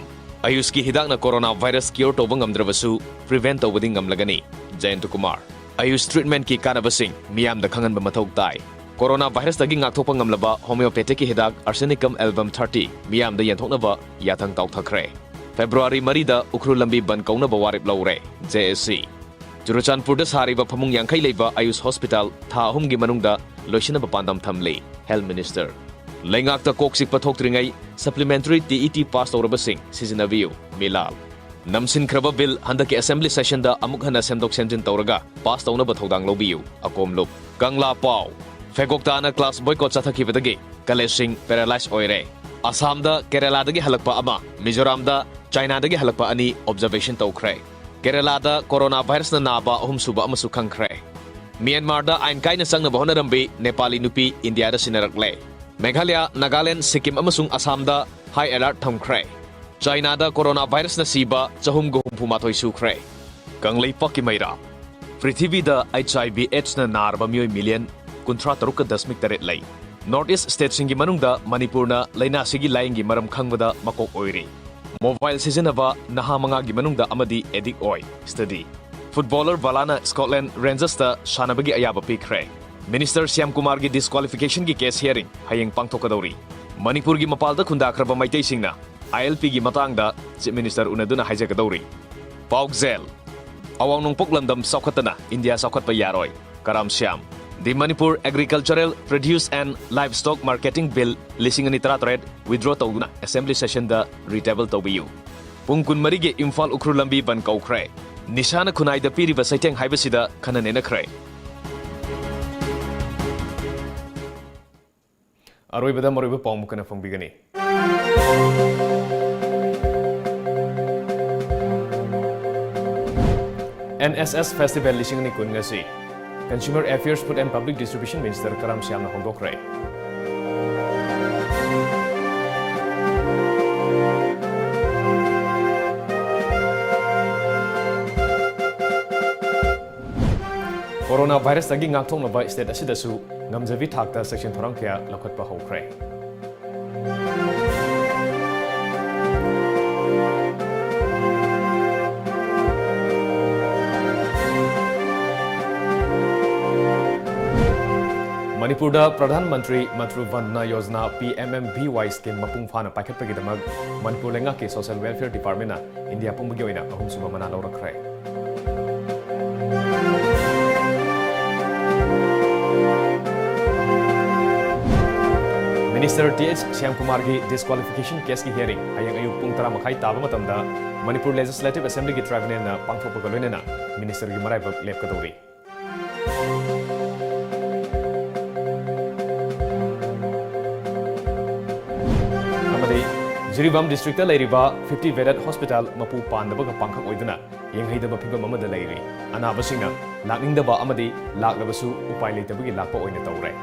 ꯑꯌꯨꯁꯀꯤ ꯍꯤꯗꯥꯛꯅ ꯀꯣꯔꯣꯅꯥ ꯚꯥꯏꯔꯁ ꯀ꯭ꯌꯣꯔ ꯇꯧꯕ ꯉꯝꯗ꯭ꯔꯕꯁꯨ, ꯄ꯭ꯔꯤꯚꯦꯟ ꯇꯧꯕꯗꯤ ꯉꯝꯂꯒꯅꯤ꯫ ꯖꯌꯟꯇ ꯀꯨꯃꯥꯔ꯫ ꯑꯌꯨꯁ ꯇ꯭ꯔꯤꯠꯃꯦꯟꯠꯀꯤ ꯀꯥꯟꯅꯕꯁꯤꯡ ꯃꯤꯌꯥꯝꯗ ꯈꯪꯍꯟꯕ ꯃꯊꯧ ꯇꯥꯏ꯫ ꯀꯣꯔꯣꯅꯥ ꯚꯥꯏꯔꯁꯇꯒꯤ ꯉꯥꯛꯊꯣꯛꯄ ꯉꯝꯂꯕ ꯍꯣꯃꯤꯑꯣꯄꯦꯊꯤꯛꯀꯤ ꯍꯤꯗꯥꯛ ꯑꯥꯔꯁꯦꯅꯤꯀꯝ ꯑꯦꯜꯕꯝ ꯊꯥꯔꯇꯤ ꯃꯤꯌꯥꯝꯗ ꯌꯦꯟꯊꯣꯛꯅꯕ ꯌꯥꯊꯪ ꯇꯥꯎꯊꯈ꯭ꯔꯦ꯫ ꯐꯦꯕ꯭ꯔꯨꯋꯥꯔꯤ ꯃꯔꯤꯗ ꯎꯈ꯭ꯔꯨꯜ ꯂꯝꯕꯤ ꯕꯟꯗ ꯀꯧꯅꯕ ꯋꯥꯔꯦꯞ ꯂꯧꯔꯦ, ꯖꯦ ꯑꯦꯁ ꯁꯤ꯫ ꯆꯨꯔꯆꯥꯟꯄꯨꯔꯗ ꯁꯥꯔꯤꯕ ꯐꯃꯨꯡ ꯌꯥꯡꯈꯩ ꯂꯩꯕ ꯑꯌꯨꯁ ꯍꯣꯁꯄꯤꯇꯥꯜ ꯊꯥ ꯑꯍꯨꯝꯒꯤ ꯃꯅꯨꯡꯗ ꯂꯣꯏꯁꯤꯟꯅꯕ ꯄꯥꯟꯗꯝ ꯊꯝꯂꯤ, ꯍꯦꯜꯊ ꯃꯤꯅꯤꯁꯇꯔ꯫ ꯂꯩꯉꯥꯛꯇ ꯀꯣꯛ ꯆꯤꯛꯄ ꯊꯣꯛꯇ꯭ꯔꯤꯉꯩ supplementary T E T pass ꯇꯧꯔꯕꯁꯤꯡ ꯁꯤꯖꯤꯟꯅꯕꯤꯌꯨ, ꯃꯤꯂꯥꯜ꯫ ꯅꯝꯁꯤꯟꯈ꯭ꯔꯕ ꯕꯤꯜ ꯍꯟꯗꯛꯀꯤ ꯑꯦꯁꯦꯝꯕ꯭ꯂꯤ ꯁꯦꯁꯟꯗ ꯑꯃꯨꯛ ꯍꯟꯅ ꯁꯦꯝꯗꯣꯛ ꯁꯦꯝꯖꯤꯟ ꯇꯧꯔꯒ ꯄꯥꯁ ꯇꯧꯅꯕ ꯊꯧꯗꯥꯡ ꯂꯧꯕꯤꯌꯨ, ꯑꯀꯣꯝꯂꯨꯞ꯫ ꯀꯪꯂꯥ ꯄꯥꯎ: ꯐꯦꯒꯣꯛꯇꯥꯅ ꯀ꯭ꯂꯥꯁ ꯕꯣꯏꯀꯣꯠ ꯆꯠꯊꯈꯤꯕꯗꯒꯤ ꯀꯂꯦꯖꯁꯤꯡ ꯄꯦꯔꯥꯂꯥꯏꯁ ꯑꯣꯏꯔꯦ꯫ ꯑꯁꯥꯝꯗ ꯀꯦꯔꯦꯂꯥꯗꯒꯤ ꯍꯜꯂꯛꯄ ꯑꯃ, ꯃꯤꯖꯣꯔꯥꯝꯗ ꯆꯥꯏꯅꯥꯗꯒꯤ ꯍꯜꯂꯛꯄ ꯑꯅꯤ ꯑꯣꯕꯖꯔꯕꯦꯁꯟ ꯇꯧꯈ꯭ꯔꯦ꯫ ꯀꯦꯔꯦꯂꯥꯗ ꯀꯣꯔꯣꯅꯥ ꯚꯥꯏꯔꯁꯅ ꯅꯥꯕ ꯑꯍꯨꯝꯁꯨꯕ ꯑꯃꯁꯨ ꯈꯪꯈ꯭ꯔꯦ꯫ ꯃ꯭ꯌꯥꯟꯃꯥꯔꯗ ꯑꯥꯏꯟ ꯀꯥꯏꯅ ꯆꯪꯅꯕ ꯍꯣꯠꯅꯔꯝꯕꯤ ꯅꯦꯄꯥꯂꯤ ꯅꯨꯄꯤ ꯏꯟꯗꯤꯌꯥꯗ ꯁꯤꯟꯅꯔꯛꯂꯦ꯫ ꯃꯦꯘꯥꯂꯌꯥ, ꯅꯥꯒꯥꯂꯦꯟꯗ, ꯁꯤꯛꯀꯤꯝ ꯑꯃꯁꯨꯡ ꯑꯁꯥꯝꯗ ꯍꯥꯏ ꯑꯦꯂꯔꯠ ꯊꯝꯈ꯭ꯔꯦ꯫ ꯆꯥꯏꯅꯥꯗ ꯀꯣꯔꯣꯅꯥ ꯚꯥꯏꯔꯁꯅ ꯁꯤꯕ ꯆꯍꯨꯝꯒ ꯍꯨꯝꯐꯨ ꯃꯥꯊꯣꯏ ꯁꯨꯈ꯭ꯔꯦ꯫ ꯀꯪꯂꯩꯄꯥꯛꯀꯤ ꯃꯩꯔꯥ: ꯄ꯭ꯔꯤꯊꯤꯕꯤꯗ ꯑꯩꯆ ꯑꯥꯏ ꯚꯤ ꯑꯦꯗꯁꯅ ꯅꯥꯔꯕ ꯃꯤꯑꯣꯏ ꯃꯤꯂꯤꯌꯟ ꯀꯨꯟꯊ꯭ꯔꯥ ꯇꯔꯨꯛꯀ ꯗꯁꯃꯤꯛ ꯇꯔꯦꯠ ꯂꯩ꯫ ꯅꯣꯔꯠ ꯏꯁ ꯁ꯭ꯇꯦꯠꯁꯤꯡꯒꯤ ꯃꯅꯨꯡꯗ ꯃꯅꯤꯄꯨꯔꯅ ꯂꯥꯏꯅꯥꯁꯤꯒꯤ ꯂꯥꯏꯌꯦꯡꯒꯤ ꯃꯔꯝ ꯈꯪꯕꯗ ꯃꯀꯣꯛ ꯑꯣꯏꯔꯤ꯫ ꯃꯣꯕꯥꯏꯜ ꯁꯤꯖꯤꯟꯅꯕ ꯅꯍꯥ ꯃꯉꯥꯒꯤ ꯃꯅꯨꯡꯗ ꯑꯃꯗꯤ ꯑꯦꯗꯤꯛ ꯑꯣꯏ꯫ ꯁ꯭ꯇꯗꯤ: ꯐꯨꯠꯕꯣꯂꯔ ꯕꯂꯥꯅ ꯁ꯭ꯀꯣꯠꯂꯦꯟꯗ ꯔꯦꯟꯖꯔꯁꯇ ꯁꯥꯟꯅꯕꯒꯤ ꯑꯌꯥꯕ ꯄꯤꯈ꯭ꯔꯦ꯫ ꯃꯤꯅꯤꯁꯇꯔ ꯁ꯭ꯌꯥꯝ ꯀꯨꯃꯥꯔꯒꯤ ꯗꯤꯁꯀ꯭ꯋꯥꯂꯤꯐꯤꯀꯦꯁꯟꯒꯤ ꯀꯦꯁ ꯍꯤꯌꯔꯤꯡ ꯍꯌꯦꯡ ꯄꯥꯡꯊꯣꯛꯀꯗꯧꯔꯤ꯫ ꯃꯅꯤꯄꯨꯔꯒꯤ ꯃꯄꯥꯜꯗ ꯈꯨꯟꯗꯥꯈ꯭ꯔꯕ ꯃꯩꯇꯩꯁꯤꯡꯅ ꯑꯥꯏ ꯑꯦꯜ ꯄꯤꯒꯤ ꯃꯇꯥꯡꯗ ꯆꯤꯐ ꯃꯤꯅꯤꯁꯇꯔ ꯎꯅꯗꯨꯅ ꯍꯥꯏꯖꯒꯗꯧꯔꯤ꯫ ꯄꯥꯎꯖꯦꯜ: ꯑꯋꯥꯡ ꯅꯣꯡꯄꯣꯛ ꯂꯝꯗꯝ ꯆꯥꯎꯈꯠꯇꯅ ꯏꯟꯗꯤꯌꯥ ꯆꯥꯎꯈꯠꯄ ꯌꯥꯔꯣꯏ, ꯀꯔꯥꯝ Shyam. The Manipur Agricultural Produce and Livestock Marketing Bill ꯂꯤꯁꯤꯡ ꯑꯅꯤ ꯇꯔꯥꯇꯔꯦꯠ ꯋꯤꯗ꯭ꯔꯣ ꯇꯧꯗꯨꯅ ꯑꯦꯁꯦꯝꯕ꯭ꯂꯤ ꯁꯦꯁꯟꯗ ꯔꯤꯇꯦꯕꯜ ꯇꯧꯕꯤꯌꯨ꯫ ꯄꯨꯡ ꯀꯨꯟꯃꯔꯤꯒꯤ ꯏꯝꯐꯥꯜ ꯎꯈ꯭ꯔꯨꯜ ꯂꯝꯕꯤ ꯕꯟꯗ ꯀꯧꯈ꯭ꯔꯦ꯫ ꯅꯤꯁꯥꯅ ꯈꯨꯟꯅꯥꯏꯗ ꯄꯤꯔꯤꯕ ꯆꯩꯊꯦꯡ ꯍꯥꯏꯕꯁꯤꯗ ꯈꯟꯅ ꯅꯩꯅꯈ꯭ꯔꯦ꯫ ꯑꯔꯣꯏꯕꯗ ꯃꯔꯨꯑꯣꯏꯕ ꯄꯥꯎ ꯑꯃꯨꯛ ꯍꯟꯅ ꯐꯣꯡꯕꯤꯒꯅꯤ꯫ ꯑꯦꯟ ꯑꯦꯁ ꯑꯦꯁ ꯐꯦꯁꯇꯤꯚꯦꯜ ꯂꯤꯁꯤꯡ ꯑꯅꯤ ꯀꯨꯟ ꯉꯁꯤ꯫ Consumer Affairs, Food and Public Distribution Minister ꯀꯔꯥꯝ ꯁ꯭ꯌꯥꯝꯅ ꯍꯧꯗꯣꯛꯈ꯭ꯔꯦ꯫ ꯚꯥꯏꯔꯁꯇꯒꯤ ꯉꯥꯛꯊꯣꯛꯅꯕ ꯁ꯭ꯇꯦꯠ ꯑꯁꯤꯗꯁꯨ ꯉꯝꯖꯕꯤ ꯊꯥꯛꯇ ꯆꯦꯛꯁꯤꯟ ꯊꯧꯔꯥꯡ ꯀꯌꯥ ꯂꯧꯈꯠꯄ ꯍꯧꯈ꯭ꯔꯦ꯫ ꯃꯅꯤꯄꯨꯔꯗ Pradhan Mantri Matru Vandana Yojana, P M M V Y, scheme ꯃꯄꯨꯡ ꯐꯥꯅ ꯄꯥꯏꯈꯠꯄꯒꯤꯗꯃꯛ ꯃꯅꯤꯄꯨꯔ ꯂꯩꯉꯥꯛꯀꯤ ꯁꯣꯁꯤꯌꯦꯜ ꯋꯦꯜꯐꯤꯌꯔ ꯗꯤꯄꯥꯔꯠꯃꯦꯟꯅ ꯏꯟꯗꯤꯌꯥ ꯄꯨꯝꯕꯒꯤ ꯑꯣꯏꯅ ꯑꯍꯨꯝꯁꯨꯕ ꯃꯅꯥ ꯂꯧꯔꯛꯈ꯭ꯔꯦ꯫ ꯃꯤꯅꯤꯁꯇꯔ ꯇꯤ ꯑꯩꯆ ꯁ꯭ꯌꯥꯝꯀꯨꯃꯥꯔꯒꯤ ꯗꯤꯁꯀ꯭ꯋꯥꯂꯤꯐꯤꯀꯦꯁꯟ ꯀꯦꯁꯀꯤ ꯍꯤꯌꯥꯔꯤꯡ ꯍꯌꯦꯡ ꯑꯌꯨꯛ ꯄꯨꯡ ꯇꯔꯥ ꯃꯈꯥꯏ ꯇꯥꯕ ꯃꯇꯝꯗ ꯃꯅꯤꯄꯨꯔ ꯂꯦꯖꯤꯁꯂꯦꯇꯤꯚ ꯑꯦꯁꯦꯝꯕ꯭ꯂꯤꯒꯤ ꯇ꯭ꯔꯥꯏꯕꯨꯅꯦꯜꯅ ꯄꯥꯡꯊꯣꯛꯄꯒ ꯂꯣꯏꯅꯅ ꯃꯤꯅꯤꯁꯇꯔꯒꯤ ꯃꯔꯥꯏꯕꯛ ꯂꯦꯞꯀꯗꯧꯔꯤ꯫ ꯑꯃꯗꯤ ꯖꯤꯔꯤꯕꯥꯝ ꯗꯤꯁꯇ꯭ꯔꯤꯛꯇ ꯂꯩꯔꯤꯕ ꯐꯤꯐꯇꯤ ꯕꯦꯗꯦꯗ ꯍꯣꯁꯄꯤꯇꯥꯜ ꯃꯄꯨ ꯄꯥꯟꯗꯕꯒ ꯄꯥꯡꯈꯛ ꯑꯣꯏꯗꯨꯅ ꯌꯦꯡꯍꯩꯗꯕ ꯐꯤꯕꯝ ꯑꯃꯗ ꯂꯩꯔꯤ꯫ ꯑꯅꯥꯕꯁꯤꯡꯅ ꯂꯥꯛꯅꯤꯡꯗꯕ ꯑꯃꯗꯤ ꯂꯥꯛꯂꯕꯁꯨ ꯎꯄꯥꯏ ꯂꯩꯇꯕꯒꯤ ꯂꯥꯛꯄ ꯑꯣꯏꯅ ꯇꯧꯔꯦ꯫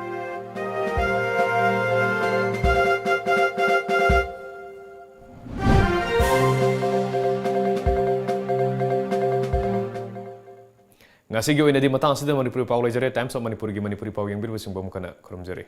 ꯉꯁꯤꯒꯤ ꯑꯣꯏꯅꯗꯤ ꯃꯇꯥꯡ ꯑꯁꯤꯗ ꯃꯅꯤꯄꯨꯔꯤ ꯄꯥꯎ ꯂꯩꯖꯔꯦ꯫ Times of ꯃꯅꯤꯄꯨꯔꯒꯤ ꯃꯅꯤꯄꯨꯔꯤ ꯄꯥꯎ ꯌꯦꯡꯕꯤꯔꯤꯕꯁꯤꯡꯕꯨ ꯑꯃꯨꯛ ꯍꯟꯅ ꯈꯨꯔꯨꯝꯖꯔꯤ꯫